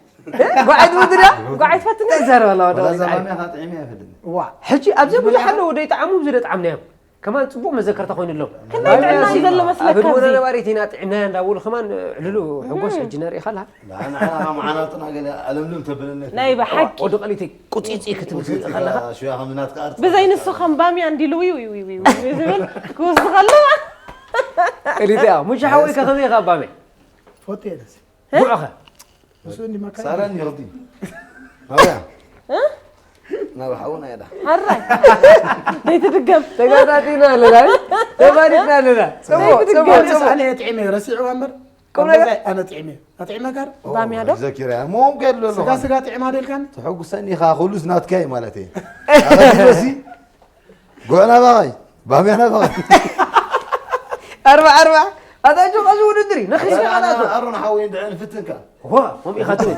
ጓዓይ ትወድዳ? ጓዓይ ትፈትኒ? ተዛረብ ኣለዋ፣ ወላ ደው እዛ ኢልካ። ባምያ ኸዓ ጥዒመ ኣይፈልጥን። ዋ። ሕጂ ኣብዚ ብዙሓት ኣለዉ፣ ደይጠዓሙ፣ ኣብዚ ደይጠዓምናዮም። ከማን ጽቡቕ መዘከርታ ኮይኑሎም። ክንደይ ጥዕና እዩ ዘሎ መስለካ ኣብዚ? ኣብ ህድሞና ነባሪት ኢና ጥዒምናያ እንዳበሉ ከማን ዕልሉ ሕጎስ ሕጂ ነርኢ ኸላ። ላ፣ ንዓና ኸዓ መዓናጥና ገለ ኣለምልም ተብለና። ናይ ብሓቂ። ወዲ ቀሊተይ ቁጺጺ ክትብል ቁጺጺ ከለኻ። ኸዓ ሽያ ከም ናትካ ኣርት ብዘይ ንሱ ከም ባምያ እንዲሉ ዊው ዊው ዊው ዊው ዝብል ክውስኽ ኣለዋ። ቀሊተይ፣ ኣዎ። ሙሽ ሓወይ ከ ከመይ ኢኻ ባምያ? ፎቴ ደስ። ጉዕኸ? እሱ እንዲመካ ሳራ እንዲ ረቢ። ሃውያ። ናብ ሓውና ያዳ። ሓራይ። ደይትድገም። ተጋጣጢና ኣለና። ተባዲትና ኣለና። ጽቡቕ፣ ዘይትድገም። ጽቡቕ፣ ጽቡቕ። ኣነ ጥዒመ ረሲዕዋ እምበር። ቁም ነገር? ኣነ ጥዒመ። ኣጥዒመ ጋር? ባምያ ዶ? ዘኪረ። እሞ እኮ የለ ስጋ፣ ኣለኻ። ስጋ ጥዒማ ደልካኒ? ተሐጉሰኒ ኢኻ፣ ኩሉስ ናትካ እዩ ማለት እየ። ኣኸዚበሲ፣ ጉዕ ናባኸይ፣ ባምያ ናባኸይ። ኣርባ ኣርባ። ኣታ እጆ፣ ቀዚ ውድድር እዩ። ነኺስካ ኣታ ኣታ። ኣሮን ሓወይ፣ እንድዒ ንፍትንካ። ዋ፣ ከምኡ ኢኻ ትብል።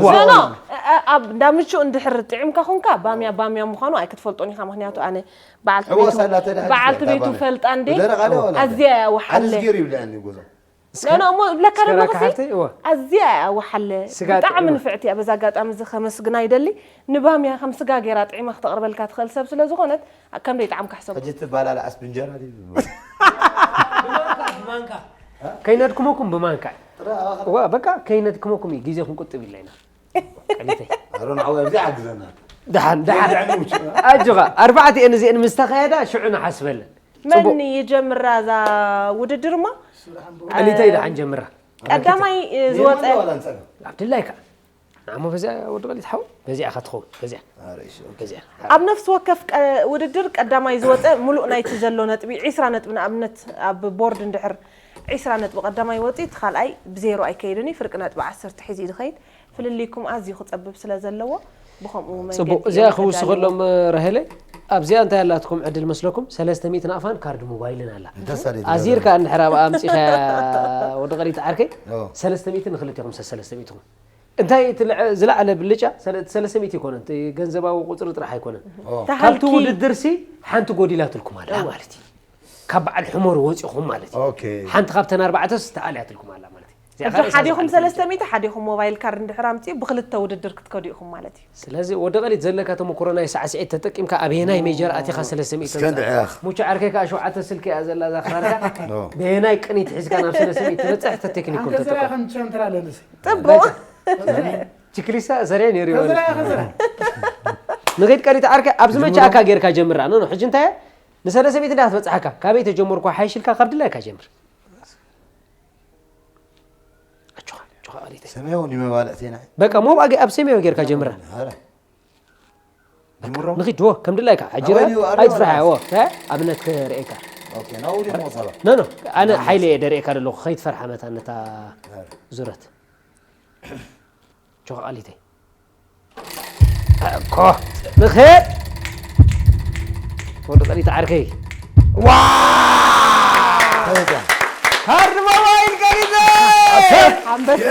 ዋ። ኖ፣ ኖ፣ እ-፣ እ-፣ ኣብ እንዳ ምቹ እንድሕር ጥዒምካ ኹንካ፣ ባምያ፣ ባምያ ምዃኑ ኣይክትፈልጦን ኢኻ። ምኽንያቱ ኣነ በዓልቲ ሕዋሳ ቤቱ፣ ኣላ ተድሃ በዓልቲ ትፈልጣ ቤቱ ባምያ። ፈልጣ እንዴ? ብደረቕ ኣለ ወላ? ኣዝያ እያ ወሓለ። ኣነ ዝገይሩ ይብልዐኒ ጉዞ። እስከ፣ ኖ፣ ኖ፣ እሞ ዝብለካ እስከ ዘለኹ ራካ ሲ፣ ሓፍተይ፣ እወ። ኣዝያ እያ ወሓለ። ስጋ ብጣዕሚ ጥዑም። ንፍዕቲ እያ። በዚ ኣጋጣሚ እዚ ከመስግና ይደሊ። ንባምያ ከም ስጋ ገይራ ጥዒማ ክተቕርበልካ ትኽእል ሰብ ስለ ዝኾነት፣ ከም ደይጠዓምካ ሕሰቦ። ሕጂ ትባላልዓስ ብእንጀራ ድዩ? ብማንካ፣ ብማንካ። ከይነድክመኩም ብማንካ። ጥራ፣ ኣኻ። እወ፣ በቃ ከይነድክመኩም እዩ፣ ግዜ ክንቁጥብ ኢልና ኢና። ቀሊተይ። ኣሮን ዓወይ፣ ኣብዚ ሓግዘና። ደሓን፣ ደሓን። ኣጆኻ፣ ኣርባዕተ እየን እዚአን ምስ ተኻየዳ፣ ሽዑ ንሓስበለን። መን ጽቡቕ። ይጀምራ እዛ ውድድር እሞ? ቀሊተይ ደሓን ጀምራ። ቀዳማይ ዝወፀ ኣብድላይካ ንዓሞ በዚኣ ወዲ ቀሊት ሓው በዚኣ ኢኻ ትኸውን በዚኣ በዚኣ ኣብ ነፍሲ ወከፍ ውድድር ቀዳማይ ዝወፀ ሙሉእ ናይቲ ዘሎ ነጥቢ ዒስራ ነጥቢ ንኣብነት ኣብ ቦርድ እንድሕር ዒስራ ነጥቢ ቀዳማይ ወፂ እቲ ካልኣይ ብዜሮ ኣይከይድን እዩ ፍርቂ ነጥቢ ዓሰርተ ሒዙ እዩ ዝኸይድ ፍልልይኩም ኣዝዩ ክፀብብ ስለ ዘለዎ ብኸምኡ መንገዲ ጽቡቕ እዚኣ ክውስኸሎም ራሄለ ኣብዚኣ እንታይ ኣላትኩም ዕድል መስለኩም ሰለስተ ሚእቲ ናቕፋን ካርድ ሞባይልን ኣላ ኣዚርካ እንድሕር ኣብኣ ኣምፂኻያ ወዲ ቀሊት ዓርከይ ሰለስተ ሚእቲ ንክልቴኹም ሰለስተ ሚእትኹም እንታይ ዝለዓለ ብልጫ ሰለስተ ሚእቲ ኣይኮነን ገንዘባዊ ቁፅሪ ጥራሕ ኣይኮነን ካብቲ ውድድር ሲ ሓንቲ ጎዲላትልኩም ኣላ ማለት እዩ ካብ በዓል ሕሞር ወፂኹም ማለት እዩ ሓንቲ ካብተን ኣርባዕተስ ተኣልያትልኩም ኣላ ማለት እዩ እዛ ሓዲኹም ሰለስተ ሚእቲ ሓዲኹም ሞባይል ካርድ እንድሕር ኣምፅኡ ብክልተ ውድድር ክትከዱ ኢኹም ማለት እዩ ስለዚ ወዲ ቀሊት ዘለካ ተመክሮ ናይ ሳዕስዒት ተጠቂምካ ኣበየናይ ሜጀር ኣቲኻ ሰለስተ ሚእቲ እስከ እንድዕያኽ ሙቹ ዓርከይ ከዓ ሸውዓተ ስልኪ እያ ዘላ እዛ ክራርካ በየናይ ቅኒት ሒዝካ ናብ ሰለስተ ሚእቲ ትበፅሕ ተቴክኒኩም ተጠቀም ጥቡቕ ችክሊሳ ዘርያ ነይሩ ይበል ንኸይድ ቀሊት ዓርከ ኣብዚ መቻ ኣካ ጌርካ ጀምራ ኖ ሕጂ እንታይ ንሰለስተ ሚእቲ እንዳ ክትበፅሓካ ካበይ ተጀመርኳ ሓይሽልካ ካብ ድላይካ ጀምር ኣጆኻ ኣጆኻ ቀሊተይ ሰማያዊ ንመባልዕቴና በቃ ሞባእ ኣብ ሰማያዊ ጌርካ ጀምራ ንኺድ ዎ ከም ድላይካ ሕጂ ኣይትፍርሓ ዎ ኣብነት ክርእየካ ኖ ኖ ኣነ ሓይለ እየ ደርእየካ ዘለኹ ከይትፈርሓ መታ ነታ ዙረት ጆኻ ቀሊተይ እኮ ንኽድ ወዲ ቀሊት ዓርከይ ዋ ካርድ ሞባይል ቀሊተ ኣንበሳ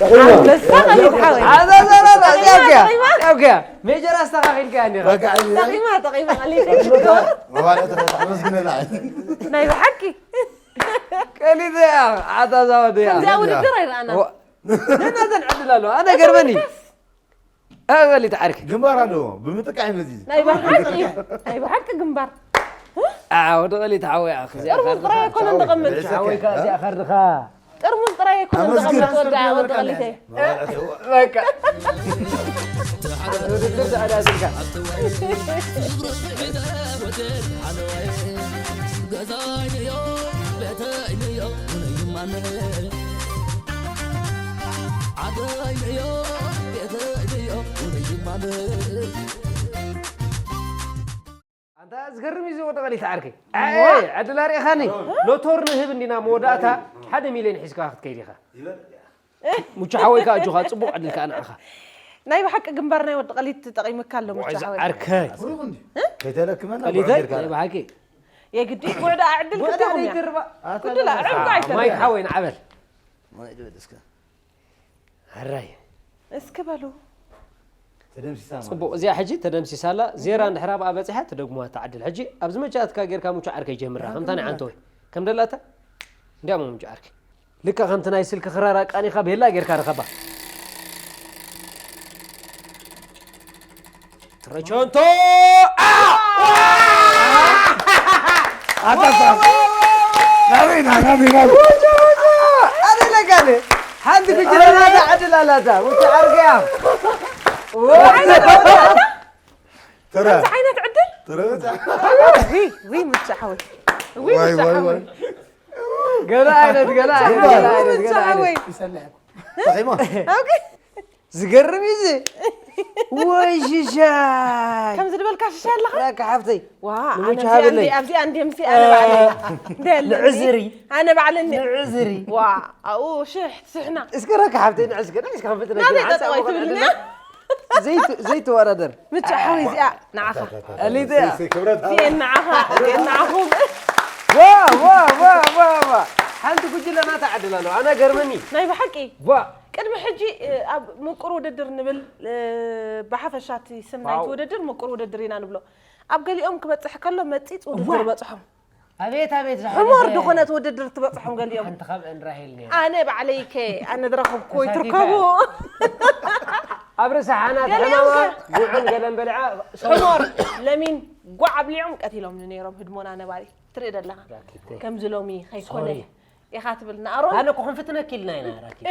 ኣንበሳ ቀሊት ሓወይ ዚኣዚያ ሜጀር ኣስተኻኺልካ ኒኻ ጠቂማ ጠቂማ ቀሊተ ናይ ብሓቂ ቀሊተ ኣታ ዛወደ ከምዚኣ ውድድር ኣይረኣና ነናተን ዕድል ኣለዋ ኣነ ገርመኒ ኣበሊ ተዓርኪ ግንባር ኣለዎ ብምጥቃዕ እዩ መዚዙ ናይ ብሓቂ ናይ ብሓቂ ግንባር ወዲ ቀሊት ሓወይ ኣኺ እዚኣ ጥርሙዝ ጥራይ ኣይኮነን ተቐምጥ ሓወይ ከኣ እዚኣ ካርድኻ ጥርሙዝ ጥራይ ኣይኮነን ተቐምጥ ወዲ ወዲ ቀሊተይ በቃ ውድድር ሰዓዳ ስልካ ገዛይንዮ ቤተይንዮ ውነይማነ ዓደይንዮ ቤተይንዮ ውነይማነ ኣንታ ዝገርም እዩ ዝወደቐ ሊት ዓርከይ ዕድል ኣርኢኻኒ ሎቶር ንህብ እንዲና መወዳእታ ሓደ ሚልዮን ሒዝካ ክትከይድ ኢኻ ሙቹ ሓወይ ከዓ ኣጆኻ ፅቡቕ ዕድል ከዓ ንዓኻ ናይ ብሓቂ ግንባር ናይ ወዲ ቀሊት ተጠቂምካ ኣሎ ሙቹ ሓወይ ዓርከይ ከይተለክመና ቀሊተይ ናይ ብሓቂ የግዲ ጉዕዳ ዕድል ክልቴኹም እያ ኩሉላ ዕጉ ኣይተርፍ ማይክ ሓወይ ንዓበል ማይ ድበል እስከ ሕራይ እስኪ በሉ ጽቡቕ እዚኣ ሕጂ ተደምሲሳ ኣላ ዜራ እንድሕር ኣብኣ በጺሓ ትደግሙዋ እታ ዕድል ሕጂ ኣብዚ መጃእትካ ጌርካ ሙቹ ዓርከይ ጀምራ ከምታ ናይ ዓንተወይ ከም ደላታ እንዲያሞ ሙቹ ዓርከይ ልካ ከምቲ ናይ ስልኪ ክራር ኣቃኒኻ ቤላ ጌርካ ርኸባ ትረቸንቶ ሓንቲ ጉጅለ ናታ ዕድል ኣላታ ውጭ ዓርገያ ዓይነት ዕድል ዊ ምርጫ ሓወይ ገለ ዓይነት ገለ ዓይነት ገለ ዓይነት ገለ ዓይነት ይሰምዕ ጠቂማ ዝገርም እዩ እዚ ወይ ሽሻይ ከምዚ ዝበልካ ሽሻይ ኣለኻ ራካ ሓፍተይ ዋ ኣነ ንሙች እዚኣ ሃብለይ። እንዲ- ኣብዚኣ እንዲ ምስ ኣነ ባዕለይ እንዲ ኣለኒ። ንዕዝሪ ኣነ ባዕለኒ ንዕዝሪ ዋ ኣብኡ ሽሕ ትስሕና እስከ ራካ ሓፍተይ ንዕዝከ ንዕዝከ ከፍት ናተይ ጠጠወይ ትብልና ዘይትወዳደር ምጭ ሓወይ እዚኣ ንዓኻ ኣሊተ እያ ክብረት እዚኤን ንዓኻ እዚኤን ንዓኹም ዋ ዋ ዋ ዋ ዋ ሓንቲ ጉጅለ ናታ ዕድል ኣለዋ ኣነ ገርመኒ ናይ ብሓቂ ዋ ቅድሚ ሕጂ ኣብ ምቁር ውድድር ንብል ብሓፈሻ እቲ ስም ናይቲ ውድድር ምቁር ውድድር ኢና ንብሎ ኣብ ገሊኦም ክበፅሕ ከሎ መፂፅ ውድድር በፅሖም ኣቤት ኣቤት ዝሓለፈ ሕሞር ዝኾነት ውድድር ትበፅሖም ገሊኦም ሓንቲ ካብአን ራሄል ነይራ ኣነ ባዕለይ ከ ኣነ ዝረኸብኩ ወይ ትርከቡ ኣብ ርእሲ ሓናት ሕማማ ጉዕን ገለን በሊዓ ሕሞር ለሚን ጓዕ ኣብሊዖም ቀቲሎም ነይሮም ህድሞና ነባሪ ትርኢ ዘለኻ ከምዚ ሎሚ ከይኮነ ኢኻ ትብል ንኣሮን ኣነ እኮ ክንፍትነኪ ኢልና ኢና ራኪተ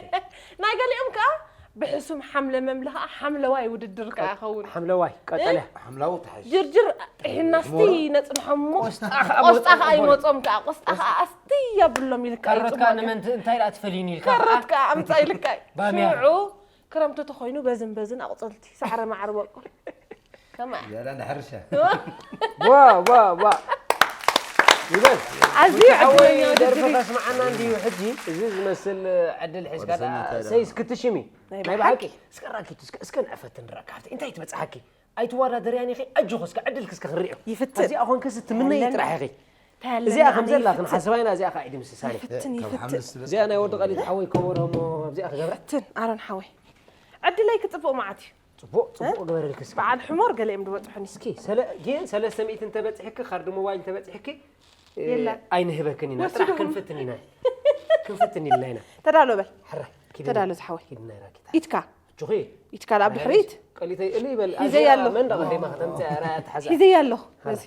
ናይ ገሊኦም ከኣ ብሕሱም ሓምለ መምለ ከዓ ሓምለዋይ ውድድር ከዓ ይኸውን። ሓምለዋይ ቀጠልያ ሓምላው ተሓሽ ጅርጅር ጥሒና ስቲ ነፅንሖሞ። ቆስጣ ከዓ ቆስጣ ከዓ ይመፆም ከዓ። ቆስጣ ከዓ ኣስቲ የብሎም ኢልካ እዩ። ካሮት ከዓ ንመን እንታይ ደኣ ትፈልይኒ ኢልካ ከዓ። ካሮት ከዓ ኣምፃ ኢልካ እዩ። ባምያ። ሽዑ ክረምቲ ተኾይኑ በዝን በዝን ኣቑፅልቲ ሳዕረ ማዕረ በቁል። ከማ ያላ እንዳ ሕርሻ ዋ ዋ ዋ ይበል ኣዝዩ ሓወይ ዕድለኛ ደርፊ ውድድር እዩ። ከስምዓና እንድዩ ሕጂ እዚ ዝመስል ዕድል ሒዝካ ደኣ ሰይስ ክትሽሚ ናይ ናይ ብሓቂ። ብሓቂ እስከ ራኪቱ እስከ እስከ ንዕፈትን ራካብቲ እንታይ ትበፅሓኪ ኣይትወዳደርያን ኢኺ ኣጆኹ እስከ ዕድልኪ እስከ ክርእዮ ይፍትን። እዚኣ ኮንክስ ትምነይ ኣለና። ጥራሕ ኢኺ እንታይ ኣለና እዚኣ ከም ኣነ ዘላ ይፍትን። ክንሓስባ ኢና እዚኣ ከዓ ኢዲ ምስሳኒ ይፍትን ካብ ሓምለስ ይፍትን። ትበፅሕ እዚኣ ናይ ወዲ ቀሊት ሓወይ ከበሮ እሞ ኣብዚኣ ክገብራ ይፍትን ኣሮን ሓወይ። ዕድለይ ክፅብቕ መዓት እዩ። ፅቡቕ ፅቡቕ ግበረልኪ እስከ በዓል ሕሞር ገሊኦም ዝበፅሑኒ። እስኪ ሰለ ግን ሰለስተ ሚእቲ እንተበፂሕኪ ካርድ ሞባይል እንተበፂሕኪ እ፣ የለን። ኣይንህበክን ኢና ወስዱ ጥራሕ ይኹን። ክንፍትን ኢና ክንፍትን ኢልና ኢና ተዳሎ በል። ሕራይ ኪድ ተዳሎ ዝሓወይ። ኪድና ራኪታ ኢትካ ጁኺ ኢትካ ደኣ ብድሕሪት ቀሊተይ እሊ ይበል ሒዘያ ኣለኹ። መን ደቐ ሪማ ከተምፅእ ራ ተሓዛ ሒዘያ ኣለኹ። በዚ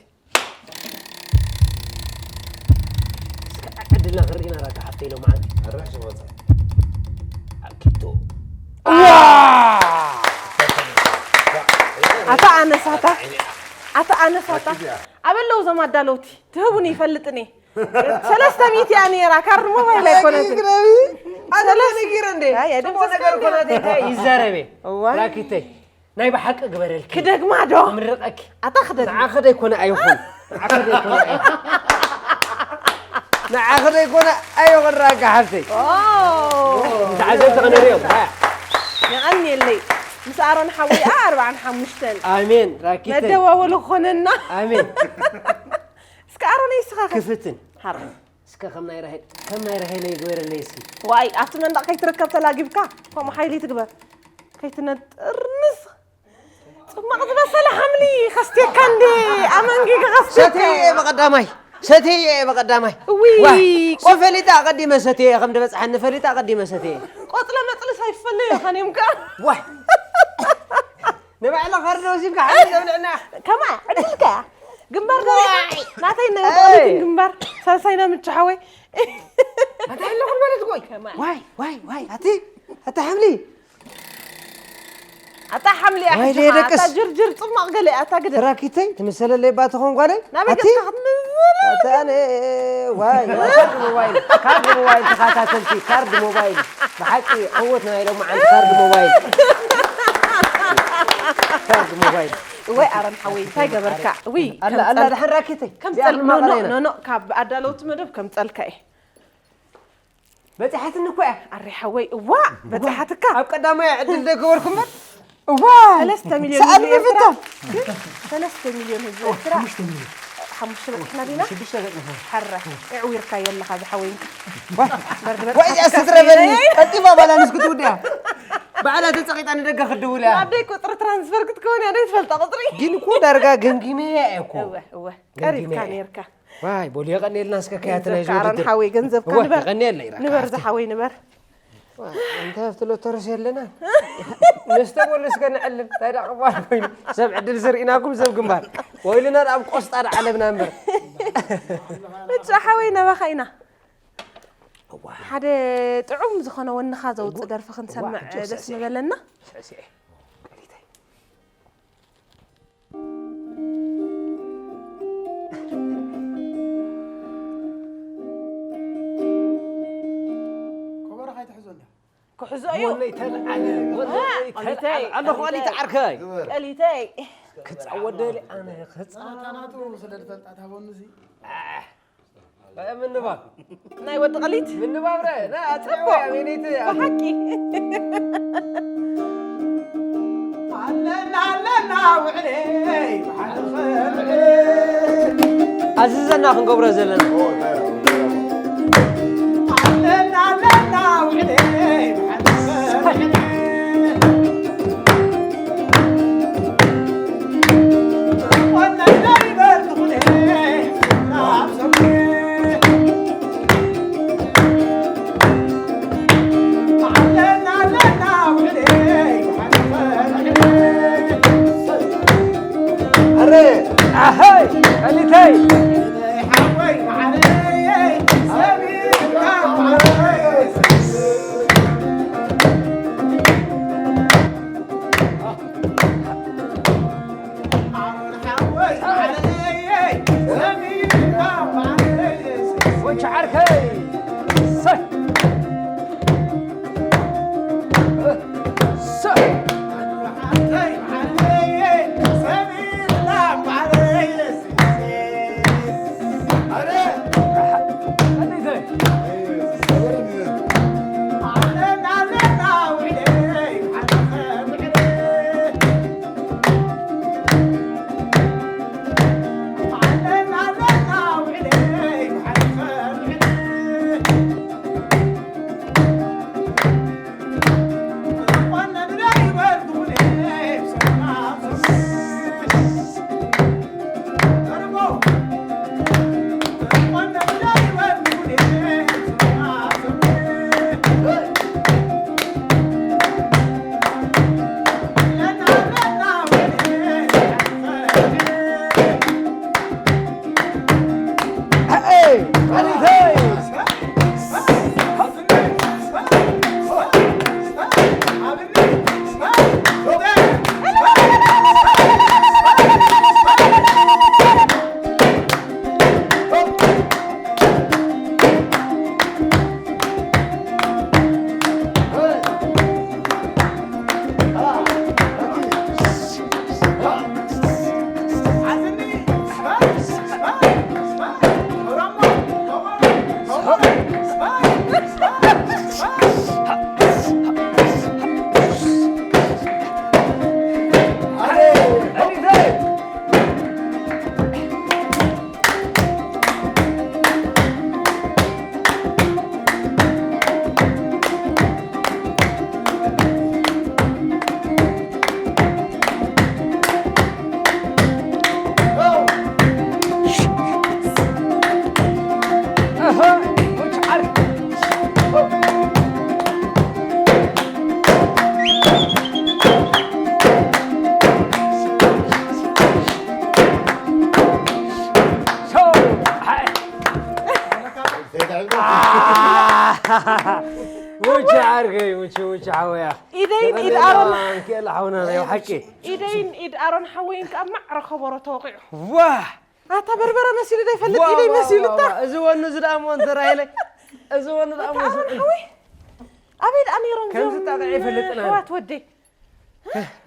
ዕድልና ክርኢና ራካ ሓፍተይ ሎማዓንቲ ኣራሽ ወፃ ኣኪቶ ኣታ ኣነሳታ ኣታ ኣነሳታ ኣበለው ዞም ኣዳለውቲ ትህቡኒ ይፈልጥኒ ሰለስተ ሚእቲ እያ ነይራ ካርድ ሞባይል ኣይኮነትን ኣነ ነጊረ እንደ ኣይ፣ ጽቡቕ ነገር ኣይደምሰስካን ኮነ እንታይ ይዛረበ እዋ ራኪተይ ናይ ብሓቂ ግበረልኪ ክደግማ ዶ ምርቐኪ ኣታ ክደግማ ንዓኺ ደይኮነ ኣይኹን ንዓኺ ደይኮነ ኣይኹን ንዓኺ ደይኮነ ኣይኹን ራካ ሓፍተይ ኦ ተዓዘብቲ ክንሪኦም የቐንየለይ ምስ ኣሮን ሓወይ ኣርባዓን ሓሙሽተን ኣሜን ራኪተይ መደዋወሊ ክኾነና ኣሜን እስከ ኣሮን ይስኻኸ ክፍትን ሓር እስከ ከም ናይ ራሄል ከም ናይ ራሄል ይግበረለይ እስኪ ዋይ ኣብቲ መንደቕ ከይትርከብ ተላጊብካ ከምኡ ሓይሊ ትግበር ከይትነጥርንስ ጽማቕ ዝበሰለ ሓምሊ ከስትየካ እንዴ ኣመንጊ ከስትየካ ሰትየ በቀዳማይ ሰትየ በቀዳማይ እውይ ዋይ እሱ ፈሊጣ ቀዲመ ሰትየ ከም ዝበፅሓኒ ፈሊጣ ቀዲመ ሰትየ ቆፅለ መፅሊ ሳይፈለዮ ኻንዮም ከኣ ዋይ ንባዕላ ካርድ ወሲድካ ሓይሊ ዘብልዕና ከማ ዕድልካ እያ ግንባር ገበያ ናተይ ናይ ወጣዊትን ግንባር ሳልሳይና ምችሓወይ እንታይ ኣለኹም ማለት ጎይ ዋይ ዋይ ዋይ ኣቲ ኣቲ ሓምሊ ኣታ ሓምሊ ዋይ ኣሕጂ ደደቅስ። ኣታ ጅርጅር ጽማቕ ገለ ኣታ ግደ ተራኪተይ ትምሰለለይ ባ ትኾን ጓለይ ናበይ ኣቲ ገጽካ ክትምዝብል ኣቲ ኣነ ዋይ ዋይ ካርድ ሞባይል ካርድ ሞባይል ተኸታተልቲ ካርድ ሞባይል ብሓቂ ዕወት ናይ ሎማዓንቲ ካርድ ሞባይል ካርድ ሞባይል ወይ ኣረን ሓወይ እንታይ ገበርካ ውይ ኣላ ኣላ ድሓን ራኪተይ ከም እዚኣ ጸል ክንማቐላ ኖኖ ኢና ኖኖ ካብ ኣዳለውቲ መደብ ከም ጸልካ እየ በፂሓትኒ እኮ እያ ኣሪ ሓወይ እዋ በጻሓትካ ኣብ ቀዳማይ ዕድል ደገበርኩ እምበር እዋ ሰለስተ ሚልዮን ሰኣል ህዝቢ ኤርትራ ምፍታን ሰለስተ ሚልዮን ህዝቢ ኤርትራ ሓሙሽተ በፂሕና ዲና ሽዱሽተ ገጥምኻ ሓረ ዕዊርካዮ ኣለኻ ዝሓወይንካ ወይ እዚኣ ስድረ በኒ ቀልጢፋ ባላንስ ክትውድያ ባዕላ ተፀቂጣ ንደገ ክድውል እያ ኣደይ ቁፅሪ ትራንስፈር ክትከውን እያ ደይ ትፈልጣ ቁፅሪ ግን እኮ ዳርጋ ገምጊመያ እየ እኮ እወ እወ ቀሪብካ ነርካ ዋይ ቦል የቐኒልና እስከ ከያት ናይ ካረን ዝውድድር ሓወይ ገንዘብካ እወ ንበር የቐኒየለይ ንበር ዝሓወይ ንበር እንተ ኣብቲ ሎተርስ የለና ንስተ ወሉ እስከ ንዕልል እንታይ ደኣ ክበሃል ኮይኑ ሰብ ዕድል ዝርኢናኩም ሰብ ግንባር ወይልና ኣብ ቆስጣ ደዓለብና እምበር ብቻ ሓወይ ናባኻ ኢና ሓደ ጥዑም ዝኾነ ወንኻ ዘውፅእ ደርፊ ክንሰምዕ ደስ ምበለና ከበሮ ካይትሕዞ እንዳ ክሕዞ እዩ ወነይ ተልዓለ ወነይ ተልዓለ ኣለኹ ኣሊተ ዓርከይ ቀሊተይ ክፃወት ደሊ ኣነ ክፃ ናቱ ስለ ዝፈልጣ ትሃበኑ እዚ ምንባር ናይ ወዲ ቀሊት ምንባብረ ብሓቂ ኣለና ኣለና ውዕለይ ብሓደ ኣዝዘና ክንገብሮ ዘለና ኣለና ኣለና ውዕለይ ብሓደ ኣረ ኣሀይ ቀሊተይ ውጭ ዓርከይ፣ ውጭ፣ ውጭ ሓወያ። ኢደይን ኢድ ኣሮን። ኣንኬል ሓውና ናይ ሓቂ። ኢደይን ኢድ ኣሮን ሓወይን ከኣ ማዕረ ከበሮ ተወቂዑ። ዋህ! ኣታ በርበረ መሲሉ ዶ ይፈልጥ? ዋ፣ ኢደይ ዋ፣ መሲሉ ዋ፣ እታ። ዋ። እዚ ወኑ እዚ ደኣ እሞ እንተ ራሄለይ። እዚ ወኑ ደኣ እሞ ኣታ ኣሮን ሓወይ። ኣበይ ደኣ ነይሮም ከምዚ እዚኦም ጣቕዒ ይፈልጥና። ኣሕዋት ወደይ?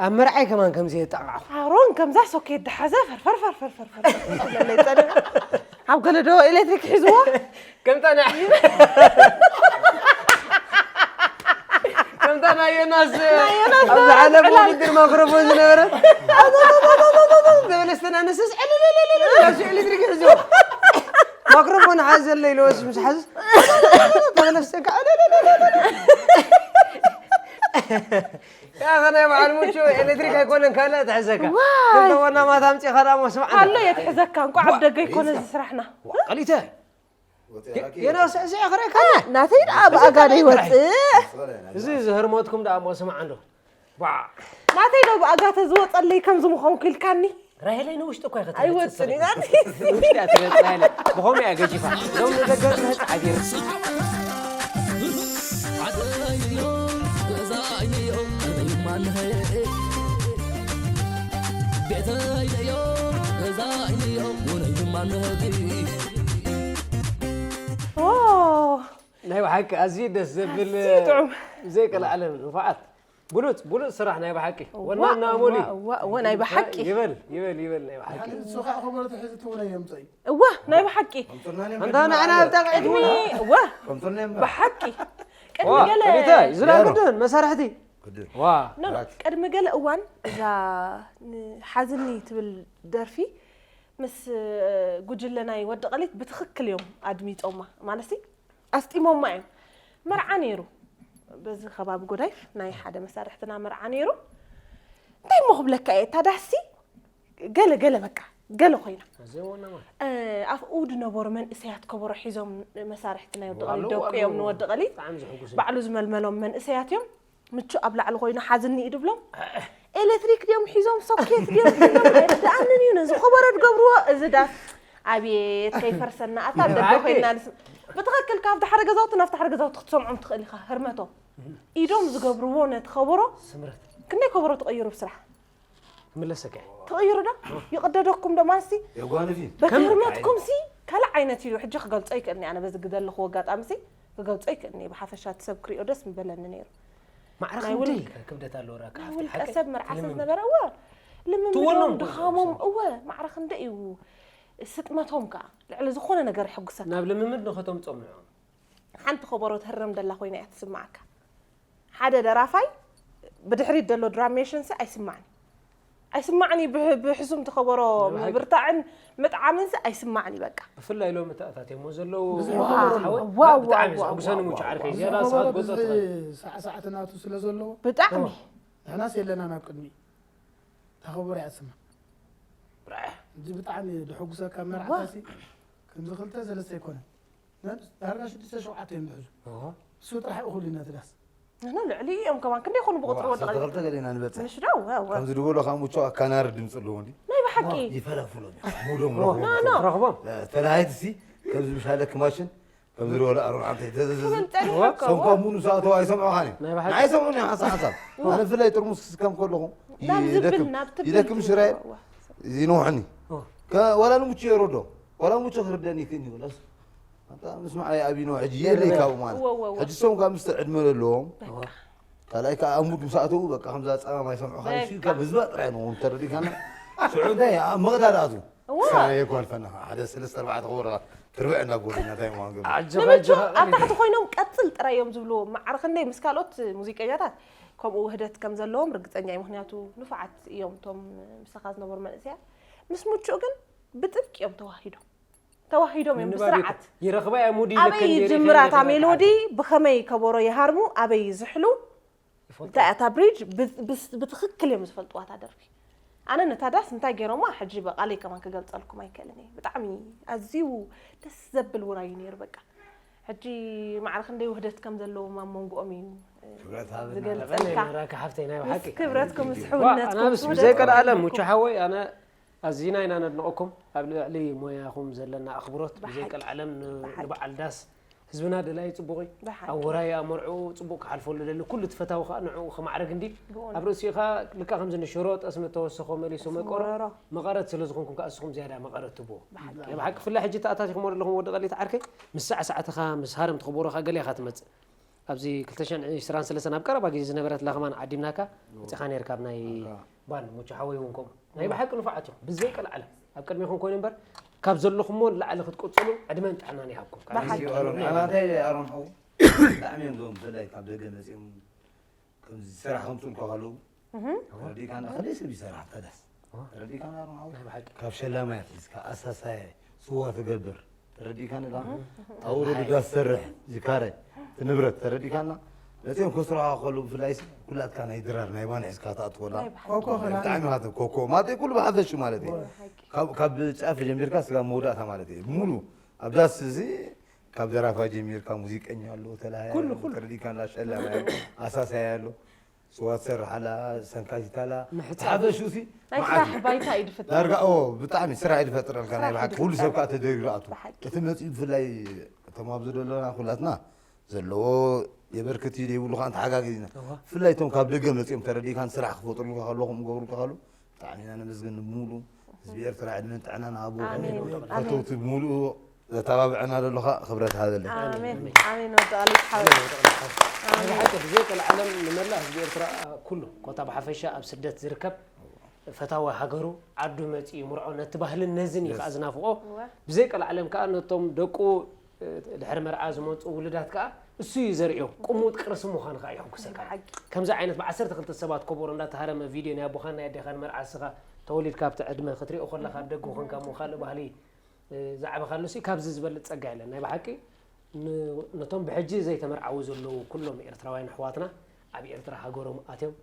ኣብ መርዓይ ከማን ከምዚ የጣቕዓኹ። ኣሮን ከምዛ ሶኬት ደሓዘ ፈርፈር፣ ፈርፈር፣ ፈርፈር፣ ፈርፈር ትብለለይ ጸኒሑ። ኣብ ገለ ዶ ኤሌክትሪክ ሒዝዎ? ከምታ ናይ ከምታ ናይ ዮናስ፣ ናይ ዮናስ ኣብ ዝሓለፈ ዕላል። ውድድር ማክሮፎን ዝነበረ። ዘበለ ዝተናነሰስ ዕልልልልል፣ ኣብዚ ኤሌክትሪክ ይሕዝዎ። ማክሮፎን ሓዘለይ ኢለወስ ምስ ሓዝ፣ ተበለስተካ ዕልልልልል። ያኸ ናይ በዓል ሙቹ ኤሌክትሪክ ኣይኮነን ካልእ ትሕዘካ። ዋይ። ክልተ ወና ማታ ኣምጺኻ ደኣ እሞ ስምዓና። ኣሎ የትሕዘካ፣ እንቋዕ ኣብ ደገ ኣይኮነ እዚ ስራሕና። ዋ፣ ቀሊተ። ዮናስ፣ እዚ ኣኽረካ። ናተይ ደኣ ብኣጋ ዶ ይወጽእ? እዚ ዝህርመትኩም ደኣ እሞ ስምዓ እንዶ። ዋ። ናተይ ዶ ብኣጋ ተዝወጸለይ ከምዚ ምኾንኩ ኢልካኒ? ራሄለይ ንውሽጢ እኮ ኣይኸተለች ኣይወጽን ጽብጽብ። ኢና። ንውሽጢ እያ ትበልጽ ራሄለይ። ብኸምኡ እያ ገጂፋ። ሎም ንደገ ትምህጽ ዓቢር። ዓደይዮ፣ ገዛይዮ፣ ማንሀ። ቤተይዮ፣ ገዛይዮ፣ ወነይ ማንሀ። ኦ። ናይ ብሓቂ ኣዝዩ ደስ ዘብል፣ ኣዝዩ ጥዑም። ዘይቀልዓለም ንፉዓት። ብሉጽ፣ ብሉጽ ስራሕ ናይ ብሓቂ። እዋ፣ ወናና እዋ፣ ሙሊ። እዋ፣ እዋ፣ ናይ ብሓቂ። ይበል፣ ይበል፣ ይበል ናይ ብሓቂ። ንሱ ኸዓ ከበሮ ትሕዚ ትውነ የምፀይ። እዋ፣ ናይ ብሓቂ። ከምፅና ነም ኣንታ ንዓና ኣብ ጣቕዒት ቅድሚ፣ እውን። እዋ፣ ከምፅና ነም ብሓቂ። ቅድሚ ዋ፣ ገለ ሪታ፣ ዝና ያሮ። ግድን፣ መሳርሕቲ። ግድን። ዋ። ኖ፣ ኖ፣ ራት። ቅድሚ ገለ እዋን እዛ ንሓዝኒ ትብል ደርፊ ምስ ጉጅለ ናይ ወዲ ቀሊት ብትኽክል እዮም ኣድሚጾማ። ማለትሲ ኣስጢሞማ እዮም። መርዓ ነይሩ። በዚ ከባቢ ጎዳይፍ ናይ ሓደ መሳርሕትና መርዓ ነይሩ። እንታይ እሞ ክብለካ እየ፣ እታ ዳስሲ ገለ ገለ በቃ ገለ ኮይና። ኣዘይወናማ። እ፣ ኣብኡ ዝነበሩ መንእሰያት ከበሮ ሒዞም መሳርሕቲ ናይ ወዲ ቀሊት ኣለዉ፣ ደቁ እዮም ኣለዉ። ንወዲ ቀሊት። ብጣዕሚ ዘሕጉስ እዩ። ባዕሉ ዝመልመሎም መንእሰያት እዮም። ምቹ ኣብ ላዕሊ ኮይኑ ሓዝኒ እዩ ድብሎም። ኤሌክትሪክ ድዮም ሒዞም፣ ሶኬት ድዮም ሒዞም፣ ኣይርድኣንን እዩ። ነዚ ከበሮ ድገብርዎ፣ እዚ ዳስ ኣቤት ከይፈርሰና፣ ኣታ ኣብ ደገ ብሓቂ። ኮይንና ንስ-፣ ብትኽክል ካብቲ ሓደ ገዛውቲ ናብቲ ሓደ ገዛውቲ ክትሰምዖም ትኽእል ኢኻ፣ ህርመቶም። ኢዶም ዝገብርዎ ነቲ ከበሮ፣ ስምረት። ክንደይ ከበሮ ትቕይሩ ብስራሕ? ክምለሰካ እየ። ትቕይሩ ዶ? ይቕደደኩም ዶ? ማለትሲ፣ የጓንፍ እዩ። በቲ ከም ህርመትኩም ሲ፣ ካልእ ዓይነት እዩ። ሕጂ ክገልጾ ይክእልኒ ኣነ በዚ ግደ ኣለኹ ኣጋጣሚ ሲ፣ ክገልጾ ይክእልኒ። ብሓፈሻ እቲ ሰብ ክሪኦ ደስ ምበለኒ ነይሩ። ማዕረ ናይ ክንደይ ውልቀ- ክብደት ኣለዎ ራካ ናይ ሓፍቲ ውልቀ ሓቂ ሰብ መርዓሰብ ትልምን። ነበረ እወ ልምምዶም ትወኖም ድኻሞም ሰ- እወ ማዕረ ክንደይ እዩ ስጥመቶም ከዓ ልዕሊ ዝኾነ ነገር ይሕጉሰካ። ናብ ልምምድ ንኸቶም ጾምዖም ሓንቲ ከበሮ ትህረም ደላ ኮይና እያ ትስማዓካ። ሓደ ደራፋይ ብድሕሪት ዘሎ ድራሜሽንሲ ኣይስማዕን ኣይስማዕን እዩ። ብሕ- ብሕሱም ተኸበሮ ብሓቂ። ምብርታዕን ምጥዓምንሲ ኣይስማዕን እዩ በቃ። ብፍላይ ሎም ተኣታትየሞ ዘለዉ ብዙሕ ዋው፣ ከበሮ ኣለዎ። ሓወይ፣ ዋው፣ ብጣዕሚ ዋው፣ ዘሐጉሰኒ ዋው፣ ሙቹ ዋው፣ ዓርከይ ዋው። ዝያዳ ከበሮ ሰዓት ብዙሕ ጎጸት ሰዓት ሰዓትናቱ ስለ ዘለዎ ብጣዕሚ ንሕናስ የለናን ኣብ ቅድሚ ተኸበሮ እያ ትስማዕ። ብርሕ እዚ ብጣዕሚ ድሕጉሰካ መርዓታሲ ከምዚ ክልተ ሰለስተ ኣይኮነን። ነብስ ዳርጋ ሽዱሽተ ሸውዓተ እዮም ዝሕዙ። እሱ ጥራሕ እኹል እዩ ነቲ ዳስ። ንሕና ልዕሊ እዮም ከማን ክንደይ ይኾኑ ብቁፅሪ ወዲ ዓሰርተ ክልተ ገሌና ንበፅሕ ምሽ ዶ ወ- ወ- ከምዚ ድበሎ ካብ ሙቹ ኣካናር ድምፂ ኣለዎ እንዲ ናይ ብሓቂ ይፈላፍሎም ሙዶም ኖ ኖ ተላሃይቲ ሲ ከምዚ ምሻለክ ማሽን ከምዚ ድበሎ ኣሮን ዓንተ ክብል ፀኒሑ እኮ ሰምኳ ሙሉ ሰዓተው ኣይሰምዑኻን እዮም ናይ ብሓቂ። ኣይሰምዑን እዮም ሓንሳ ሓንሳብ ኣነ ብፍላይ ጥርሙስ ክስከም ከለኹ ናብ ዝብል ይደክም- ናብ ትብል ይደክም ሽራይ ይኖሕኒ ከ- ዋላ ንሙቹ የረዶ ዋላ ሙቹ ክርደን ይክእል እዩ ለስ ኣንታ ምስማዕ ኣይኣብይኖ ሕጂ የለይ ካብኡ ማለት እወ፣ እወ፣ እወ። ሕጂ ሰም ካብ ምስተ ዕድመ ዘለዎም በቃ ካልኣይ ከዓ ኣብ ሙድ ምስ ኣተዉ በቃ ከምዛ ፀማም ኣይሰምዑ በቃ። ካብ ህዝባ ጥራይ ንኸውን ተረዲካና ሽዑ እንታይ ኣብ መቕዳድ ኣትዉ እወ። ሳራ የጓልፈና ሓደ ሰለስተ ኣርባዕተ ክወረቓ ትርብዕ እንዳጎልና እንታይ ምዃን ገብ ኣጆኻ ንምቹ ኣጆኻ ኣብ ታሕቲ ኮይኖም ቀፅል ጥራይ እዮም ዝብልዎ። ማዕረ ክንደይ ምስ ካልኦት ሙዚቀኛታት ከምኡ ውህደት ከም ዘለዎም ርግፀኛ እዩ። ምክንያቱ ንፉዓት እዮም እቶም ምሳኻ ዝነበሩ መንእሰያት። ምስ ሙቹ ግን ብጥብቂ እዮም ተዋሂዶም ተዋሂዶም እዮም ምንባብ ብስርዓት ይረኽባ እያ ሙድ ኣበይ ይጅምራ እታ ሜሎዲ ብኸመይ ከበሮ ይሃርሙ ኣበይ ይዝሕሉ እንታይ እታ ብሪጅ ብ- ብስ- ብትኽክል እዮም ዝፈልጥዋ እታ ደርፊ ኣነ ነታ ዳስ እንታይ ገይሮማ ሕጂ በቃለይ ከማን ክገልፀልኩም ኣይክእልን እየ ብጣዕሚ ኣዝዩ ደስ ዘብል ውራይ እዩ ነይሩ በቃ ሕጂ ማዕረ ክንደይ ውህደት ከም ዘለዎም ኣብ መንጎኦም እዩ ክብረት ሃበና። ዝገልፀልካ ራካ ሓፍተይ ናይ ምስ ብሓቂ ክብረትኩም ምስ ዋ፣ ሕውነትኩም ኣናብስ ክብረት ብዘይ ቀልዓለም ክብረትኩም። ሙቹ ሓወይ ኣነ ኣዚና ኢና ነድንቐኩም ኣብ ልዕሊ ሞያኹም ዘለና ኣኽብሮት ብዘይ ብሓቂ። ቀልዓለም ን- ብሓቂ። ንበዓል ዳስ ህዝብና ደላይ ፅቡቕ እዩ ብሓቂ። ኣብ ወራይ ኣእመርዑ ፅቡቕ ክሓልፈሉ ደሊ ኩሉ ትፈታዊ ከዓ ንዕኡ ከማዕረግ እንዲ ብእውነት። ኣብ ርእሲኡ ከዓ ልካ ከምዚ ንሽሮ ጠስሚ ተወሰኾ መሊሱ መቀሮ መቀሮ። መቐረት ስለ ዝኾንኩም ከዓ እስኹም ዝያዳ መቐረት ትብዎ ብሓቂ። ናይ ብሓቂ ፍላይ ሕጂ ተኣታቲኹም ኣለኹም ወዲ ቀሊት ዓርከይ ምስ ሳዕሳዕትኻ ምስ ሃረምቲ ክቦሮኻ ገለ ኢኻ ትመፅእ ኣብዚ ክልተ ሽሕን ዕስራን ሰለስተን ኣብ ቀረባ ግዜ ዝነበረት ለኽማን ዓዲምናካ መፂኻ ነይርካ ኣብ ናይ ባን ሙቹ ሓወይ እውን ከምኡ ናይ ብሓቂ ንፉዓት ኢኹም ብዘይ ቀልዓለም ኣብ ቅድሚኹም ኮይኑ እምበር ካብ ዘለኹሞ ንላዕሊ ክትቅፅሉ ዕድመን ጥዕናን ይሃብኩም ካብ ብሓቂ። ሕዚ ኣሮን ጀሚሩ ኣናታይ ኣሮን ሓው ብጣዕሚ እዮም ዞም ብፍላይ ካብ ደገ መፂኦም ከምዚ ስራሕ ከምፅኡልካ ከለዉ ተረዲእካና ከደይ ሰብ ይሰርሕ ተዳስ ተረዲእካና ኣሮን ሓው ናይ ብሓቂ ካብ ሸላማይ ኣትሒዝካ ኣሳሳየ ስዋ ትገብር ተረዲእካኒ ዳ ኣውረዱ ዳስ ሰርሕ ዝካረ እቲ ንብረት ተረዲእካና መፅኦም ከስረኻ ከለዉ ብፍላይ ኩላትካ ናይ ድራር ናይ ባን ሒዝካ ትኣትወላ ናይ ብሓቂ። ኮኮ ኸላ ብጣዕሚ ኢኻ ኮኮ ማለት ኩሉ ብሓፈሹ ማለት እዩ ካብ- ካብ ጫፍ ጀሚርካ ስጋብ መውዳእታ ማለት እዩ ሙሉ ኣብ ዳስ እዚ ካብ ደራፋ ጀሚርካ ሙዚቀኛ ኣሎ ተላሃያ ኩሉ፣ ኣሎ ኩሉ። ተረዲእካ ኣላ ሸላማያ ኣሎ ኣሳሳያ ኣሎ ስዋ ትሰርሕ ኣላ ሰንካቲት ኣላ ምሕጻብ። ሓፈሹ ሲ ናይ መዓት ስራሕ እዩ። ባይታ እዩ ድፍጠር ዳርጋ ኦ ብጣዕሚ ስራሕ ይድፈጥረልካ ናይ ስራሕ ብሓቂ ይድፈጥረልካ። ኩሉ ሰብ ከዓ ተደሪሩ ኣቱ ብሓቂ። እቲ መፅኡ ብፍላይ እቶም ኣብዚ ዘለና ኩላትና ዘለዎ የበርክት እዩ ዘይብሉ ከዓ ንተሓጋጊዝና እዋ። ብፍላይ እቶም ካብ ደገ መፅኦም ተረዲእካን ስራሕ ክፈጥሩልካ ከለኹም ክገብሩልካ ከሉ ብጣዕሚ ኢና ነመስግን ንብሙሉ ህዝቢ ኤርትራ ዕድመን ጥዕናን ሃቡ ኣሜን። ፈተውቲ ብምሉኡ ዘተባብዐና ዘሎ ከዓ ክብረት ሃበለይ ኣሜን ኣሜን ወዲ ቃሊት ሓወይ ብሓቂ ብዘይ ቀልዓለም ንመላእ ህዝቢ ኤርትራ ኩሉ ኮታ ብሓፈሻ ኣብ ስደት ዝርከብ ፈታዊ ሃገሩ ዓዱ መፂኡ ይምርዖ ነቲ ባህልን ነዝን እዩ ከዓ ዝናፍቆ እወ። ብዘይ ቀልዓለም ከዓ ነቶም ደቁ ድሕሪ መርዓ ዝመፁ ውሉዳት ከዓ እሱ እዩ ዘርእዮም ቅሙጥ ቅርሲ ምዃኑ ከዓ ይሕጉሰካ ብሓቂ። ከምዚ ዓይነት ብዓሰርተ ክልተ ሰባት ከበሮ እንዳተሃረመ ቪድዮ ናይ ኣቦኻን ናይ ኣዴኻን መርዓ እስኻ ተወሊድካ ኣብቲ ዕድመ ክትሪኦ ከለካ ኣብ ደገ ኮንካ እሞ ካልእ ባህሊ ዝዓበኻሉ ሲ ካብዚ ዝበልፅ ፀጋ የለን ናይ ብሓቂ ን- ነቶም ብሕጂ ዘይተመርዓዉ ዘለዉ ኩሎም ኤርትራውያን ኣሕዋትና ኣብ ኤርትራ ሃገሮም ኣትዮም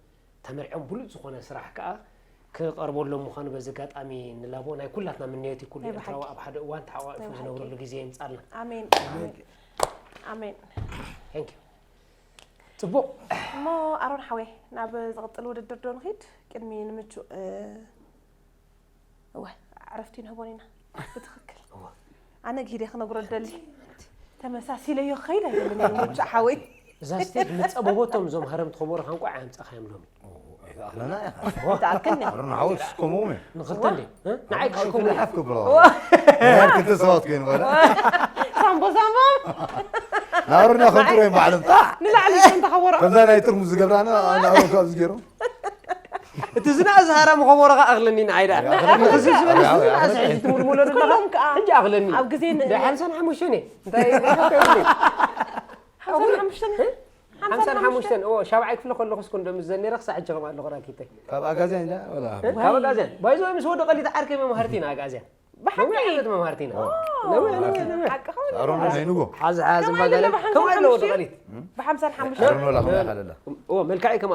ተመርዕዮም ብሉፅ ዝኾነ ስራሕ ከዓ ክቐርበሎም ምዃኑ በዚ ኣጋጣሚ ንላቦ ናይ ኩላትና ምንየት እዩ ኩሉ ናይ ኤርትራዊ ብሓቂ። ኣብ ሓደ እዋን ተሓቋቂፉ ናይ ብሓቂ። ዝነብረሉ ግዜ የምፃልና ኣሜን ኣሜን Thank you። ፅቡቅ እሞ ኣሮን ሓወይ ናብ ዝቕፅል ውድድር ዶ ንኺድ ቅድሚ ንምቹእ እወ ዕረፍቲ ንህቦን ኢና ብትኽክል ኣነ ግሂደ ክነግሮ ደሊ ተመሳሲለዮ ክኸይድ ኣይደልን እየ ምቹእ ሓወይ እዛ ስቴጅ ምፀበቦቶም እዞም ሃረምቲ ከበሮ ካንቋዕ ኣምፀኻዮም ሎሚ ኣይተኣኽለና ኢኻ ተኣክልኒ ኣሮን ሓወይ ክስከምዎም እዮም ንክልተ እንዲ ንዓይ ክሽከሙ ሓፍ ክብሎ ክልተ ሰባት ኮይኑ በለ ሳምቦ ሳምቦ ናብርና ከንጥሮ እዮም ባዕሎም ጣዕ ንላዕሊ ይኹን ተኸበሮ ከምዛ ናይ ጥርሙዝ ዝገብራና ናብሮ ካብ ዝገይሮም እቲ ዝናእዝ ሃራም ኸቦረኻ ኣኽለኒ ንዓይ ደኣ እዚ ዝበለስ ዝናእዝ ሕጂ ትምልሙሎ ዘለኻ ኩሎም ከኣ ሕጂ ኣኽለኒ ኣብ ግዜ ን- ዳይ ሓምሳን ሓሙሽተን እየ እንታይ ሓምሳን ሓሙሽተን ሓምሳን ሓሙሽተን ኦ ሻብዓይ ክፍሊ ከለኹስ ኮንዶም ዘኔረ ክሳዕ ሕጂ ከም ኣለኹ ራኪተይ ካብ ኣጋዝያን ኢላ ወላ ካብ ኣጋዝያን ባይዞ ምስ ወዲ ቀሊት ዓርከይ መምሃርቲ ኢና ኣጋዝያን ብሓቂ ነዊሕ ዓመት መምሃርቲ ኢና ነዊሕ ነዊሕ ነዊሕ ሓቂ ኸውን ኣሮን ናይ ንጎ ሓዝ ሓዝ ከማይ ባጋለ ለለ ከም ኣሎ ወዲ ብሓምሳን ቀሊት ኣሮን ወላ ከማይ ካለላ ኦ መልክዐይ ከማ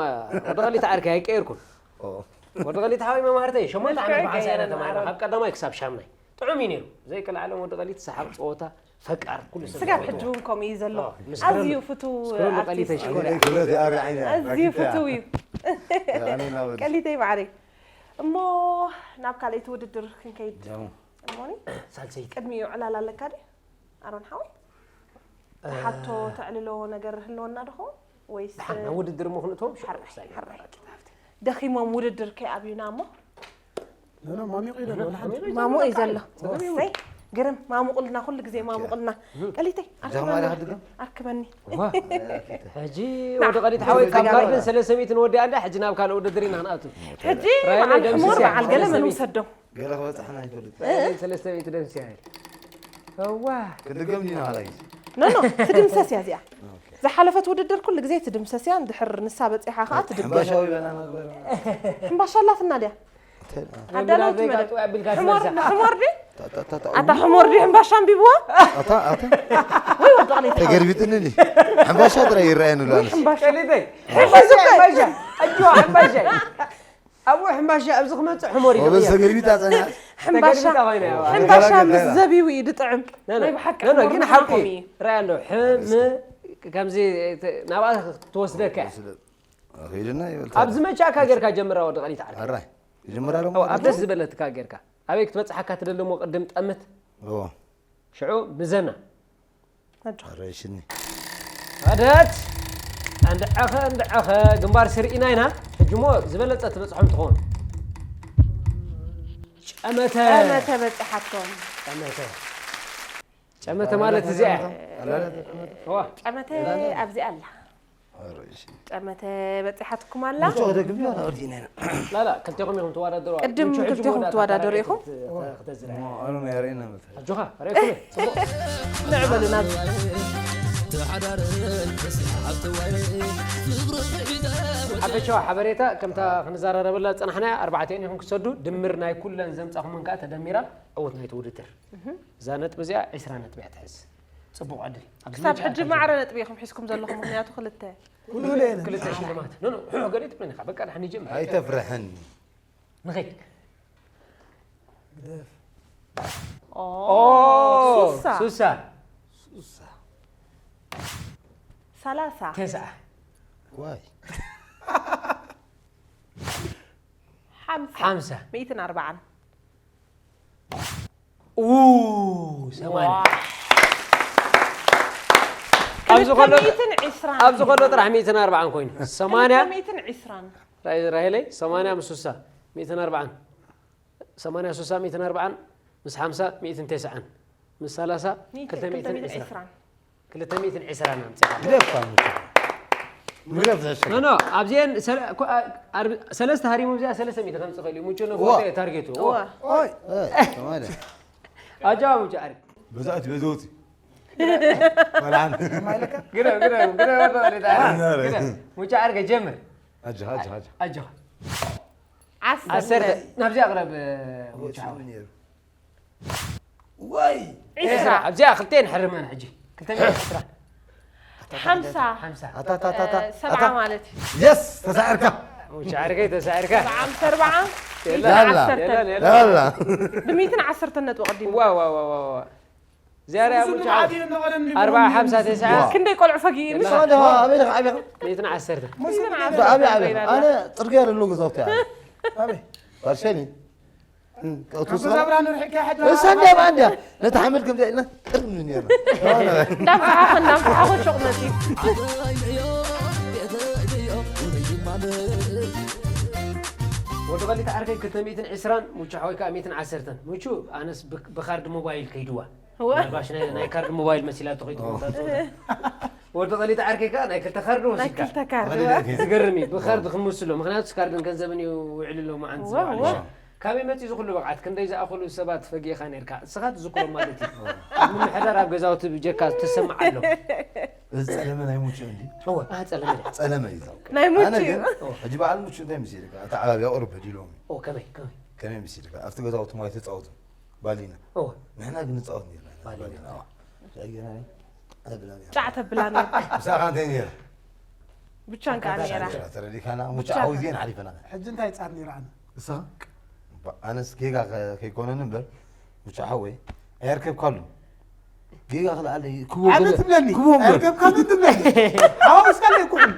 ወዲ ቀሊት ዓርከይ ኣይቀየርኩን ወዲ ቀሊት ሓወይ መምሃርተይ ሸሞንተ ዓመት መልክዐይ ብሓንሳእ ኢና ቀየረ ተማሂርና ማዕረ። ካብ ቀዳማይ ክሳብ ሻምናይ ጥዑም እዩ ነይሩ ዘይቀልዓለም ወዲ ቀሊት ሰሓቕ ፀወታ ፈቃር ኩሉ ሰብ ስጋብ ሕጂ እውን ከምኡ እዩ ዘሎ ምስ ኣዝዩ ክረሉ- ፍትው ምስ ክረሉ ቀሊተይ ኣርቲስት ሽኮር እያ ክብረት ይኣሪ ዓይነ ኣዝዩ ፍትው እዩ ቀሊተይ ማዕረይ እሞ ናብ ካልኣይቲ ውድድር ክንከይድ እሞኒ ሳልሰይቲ ቅድሚኡ ዕላል ኣለካ ዲ ኣሮን ሓወይ ትሓቶ ተዕልሎ ነገር ህልወና ድኸውን ወይስ ድሓን ናብ ውድድር እሞ ክንእትዎም ሽዑ ሓራይ ክሳይ ሓራይ ደኺሞም ውድድር ከይኣብዩና እሞ ኖ ማሚቑ ኢለ ወላ ሓንቲ ማሙቕ እዩ ዘሎ ሰይ ግርም ማሙቕልና ኩሉ ግዜ ማሙቕልና ቀሊተይ ጀማሪ ክድገም ኣርክበኒ ሕጂ ወዲ ቀሊት ሓወይ ካብ ጋርድን ሰለስተ ሚእትን ወዲኣ እንዳ ሕጂ ናብ ካልእ ውድድር ኢና ክንኣቱ ሕጂ ራይለ በዓል ደምስስ ሕሙር እያ። በዓል ገለ መን ውሰዶም ገለ ክበፅሓና ይፈልጥ ሰለስተ ሚእቲ ደምስያ እዋ ኖ ኖ ትድምሰስ እያ እዚኣ ዝሓለፈት ውድድር ኩሉ ግዜ ትድምሰስ እያ እንድሕር ንሳ በፂሓ ከዓ ትድምሰስ ሕምባሻዊ በላና ግበር ሕምባሻ ኣላትና ድያ ኣዳለውቲ መደብ ሕሞር ድዩ ኣታ ሕሞር ድዩ ሕምባሻ ኣንቢብዎ ኣታ ኣታ ወይ ወዳቕሊት ተገልቢጥኒ እንዲ ሕምባሻ ጥራይ ይረኣየኒ ኣሎ ኣነስ ሕምባሻ ቀሊተይ ሕምባሻ ሕምባሻ ኣጆ ሕምባሻ ኣብኡ ሕምባሻ ኣብዚ ክመፅእ ሕሞር እዩ ወበዝ ተገልቢጣ ፀኒሓ ሕምባሻ ተገልቢጣ ኮይና እያ። ሕምባሻ ምስ ገላገላ። ዘቢቡ እዩ ድጥዕም ነ- ነ- ናይ ብሓቂ ነ- ነ- ሕሞር ግን ምዃኑ ሓቂ ከሚ እዩ። ራያ እንዶ ሕም ከምዚ ተ- ናብኣ ትወስደካ እያ። ኺድና ይበል ኣብ ዝመቻካ ጌርካ ጀምራ ወዲ ቀሊት ዓርኪ ኣራይ ይጀምራ ሎ ኣብ ደስ ዝበለትካ ጌርካ ኣበይ ክትበፅሓካ ትደለሞ ቅድም ጠምት እዎ ሽዑ ምዘና ረሽኒ ኣደት እንድዐኸ እንድዐኸ ግንባር ስርኢና ኢና ሕጂ ሞ ዝበለፀ ትበፅሖም ትኸውን ጨመተ ጠመተ በፂሓቶም ጨመተ ጨመተ ማለት እዚኣ እያ እዋ ጨመተ ኣብዚኣ ኣላ ጨመተ በፂሓትኩም ኣላ ጨ ደግም ቢሆን ኣወዲና ኢና ላላ ክልቴኹም ኢኹም ትወዳደሩ ቅድም ክልቴኹም ትወዳደሩ ኢኹም ኣነ ናይ ርእና መተ ኣጆኻ ሬኩ ጽቡቕ ንዕበሉ ናብ ሓፈሻዊ ሓበሬታ ከምታ ክንዘራረበላ ዝጸናሕና ኣርባዕቲኦን ኢኹም ክሰዱ ድምር ናይ ኩለን ዘምጻኹምን ከኣ ተደሚራ ዕውት ናይቲ ውድድር እዛ ነጥቢ እዚኣ ዕስራ ነጥቢ እያ ትሕዝ ጽቡቕ ዕድል ኣብዚ ክሳብ መጨረሻ ሕጂ ማዕረ ነጥቢ ኢኹም ሒዝኩም ዘለኹም ምክንያቱ ክልተ ኩሉ ኢለ ኢለ ክልተ ሽልማት ኖ ኖ ሕዑ ገለ ትብለኒ ኢኻ በቃ ድሓን ይጀምር ኣይተፍርሐኒ ንኸይድ ኦ፣ ኦ ሱሳ ሱሳ ሰላሳ ተስዓ ዋይ ሓምሳ ሓምሳ ሚእትን ኣርባዓን ኡ ሰማንያ ኣብዚ ከሎ ክልተ ሚእትን ዕስራን ኣብዚ ከሎ ጥራሕ ሚእትን ኣርባዓን ኮይኑ ሰማንያ ሚእትን ዕስራን ራሄለይ ሰማንያ ምስ ሱሳ ሚእትን ኣርባዓን ሰማንያ ሱሳ ሚእትን ኣርባዓን ምስ ሓምሳ ሚእትን ተስዓን ምስ ሰላሳ ሚእትን ክልተ ሚእትን ክልተ ሚእትን ዕስራ ዕስራን ክልተ ሚእትን ዕስራን ኣምፂኻ ግደፍ ካብ ምትኻ ምግረፍ ዘሸ ኖ ኖ ኣብዚአን ሰለ- ኮ- አ- ኣርብ- ሰለስተ ሃሪሙ እዚኣ ሰለስተ ሚእቲ ከምፅእ ኽእል እዩ ሙቹ ዋ። ነጎተ ታርጌቱ እዋ ኦይ ተማለ ኣጃ ሙቹ ኣሪ በዛእቲ በዘውቲ በልዓን ግረ ግረ ግረ ግረ ሙቹ ኣርገ ጀምር ኣጅ ሃጅ ሃጅ ኣጆ ዓሰርተ ዓሰርተ ናብዚኣ ቅረብ ሙቹ ሓወይ ወይ ዕስራ ኣብዚኣ ክልተን ሕርመን ሕጂ ክልተ ሚእትን ዕስራ ሓምሳ ሓምሳ ኣታታታታ ሰብዓ ማለት እዩ የስ ተሳዕርካ ሙቹ ኣርገ ተሳዕርካ ሰብዓ ምስ ኣርባዓ የላ። ሚእትን ዓሰርተ የላ፣ የላ። ላላ ብሚእትን ዓሰርተ ነጥቢ ቀዲሙ ዋ ዋ ዋ ዋ ዋ ዚያዳ ሙቹ ሓወይ ኣርባዓ ሓምሳ ተስዓ ክንደይ ቆልዑ ፈጊኡ ምስ ኣበይ ኢኻ ዓብኻ ሚእትን ዓሰርተ ኣበይ ዓብኻ ኣነ ፅርግያ ዘሎ ገዛውቲ ኣበይ ባርሸሊ ገዛብራ ንርሕካ ሕጂ እሳ እንዲያ ብኣንዲያ ነቲ ሓመድ ከም ዘይልና ጥርም ነርና እንዳምስሓኹ እንዳምስሓኹ ሹቕ መፂኡ ወዲ ቀሊት ዓርከይ ክልተ ሚእትን ዕስራን ሙቹ ሓወይ ከዓ ሚእትን ዓሰርተን ሙቹ ኣነስ ብ- ብካርድ ሞባይል ከይድዋ እወ። ምናልባሽ ናይ ናይ ካርድ ሞባይል መሲላ ተኾይቱ። ወዲ ቐሊት ዓርከይ ከኣ ናይ ክልተ ካርድ ናይ ወሲድካ። ክልተ ካርድ። ዝገርም እዩ። ብኻርድ ክምስሎ። ምኽንያቱ ካርድን ገንዘብን እዩ ውዕል ኣሎ መዓንት እወ፣ ዝውዕል። እወ። ካበይ መጺኡ ዝኹሉ ብቕዓት? ክንደይ ዝኣኽሉ ሰባት ፈጊእኻ ነርካ? እስኻ ትዝክሮም ማለት እዩ። ኣብ ምምሕዳር ኣብ ገዛውቲ ብጀካ ትሰምዕ ኣሎ። እዚ ጸለመ ናይ ሙቹ እንዲ? እወ፣ አ፣ ጸለመ ድያ? ጸለመ እዩ። ናይ ሙቹ ኣነ እዩ። ግን ሕጂ በዓል ሙቹ እንታይ መሲልካ? ኣተዓባብያ ቁሩብ ህዲሎም እዩ። ኦ፣ ከመይ፣ ከመይ? ከመይ መሲልካ? ኣብቲ ገዛውቲ ማይ ተጻወቱ። ባሊና። እወ። ንሕና ግን ንጻወት ነርና። ባሊና። ባሊና፣ እወ። ሻይ ገና ነይ? ኣይብላን እያ። ጫዕ ተብላ ነርካ። ምሳኻ እንታይ ነይራ? ብቻን ከኣ ነይራ። ነይራ፣ ተረዲካና? ሙቹ ብቻ ዓውዜን ሓሊፈና። ሕጂ እንታይ ጻር ነይራ ኣነ? እሳ? ባ-፣ ኣነስ ጌጋ ከ-፣ ከይኮነኒ እምበር፣ ሙቹ ሓወይ፣ ኣየርከብካሉን። ጌጋ ክልኣለይ፣ ክቦ ኣነ ገለ-፣ ትብለኒ፣ ክቦ እምበር። ኣየርከብካሉን ትብለኒ። ሓወስካለይ ኩሉ።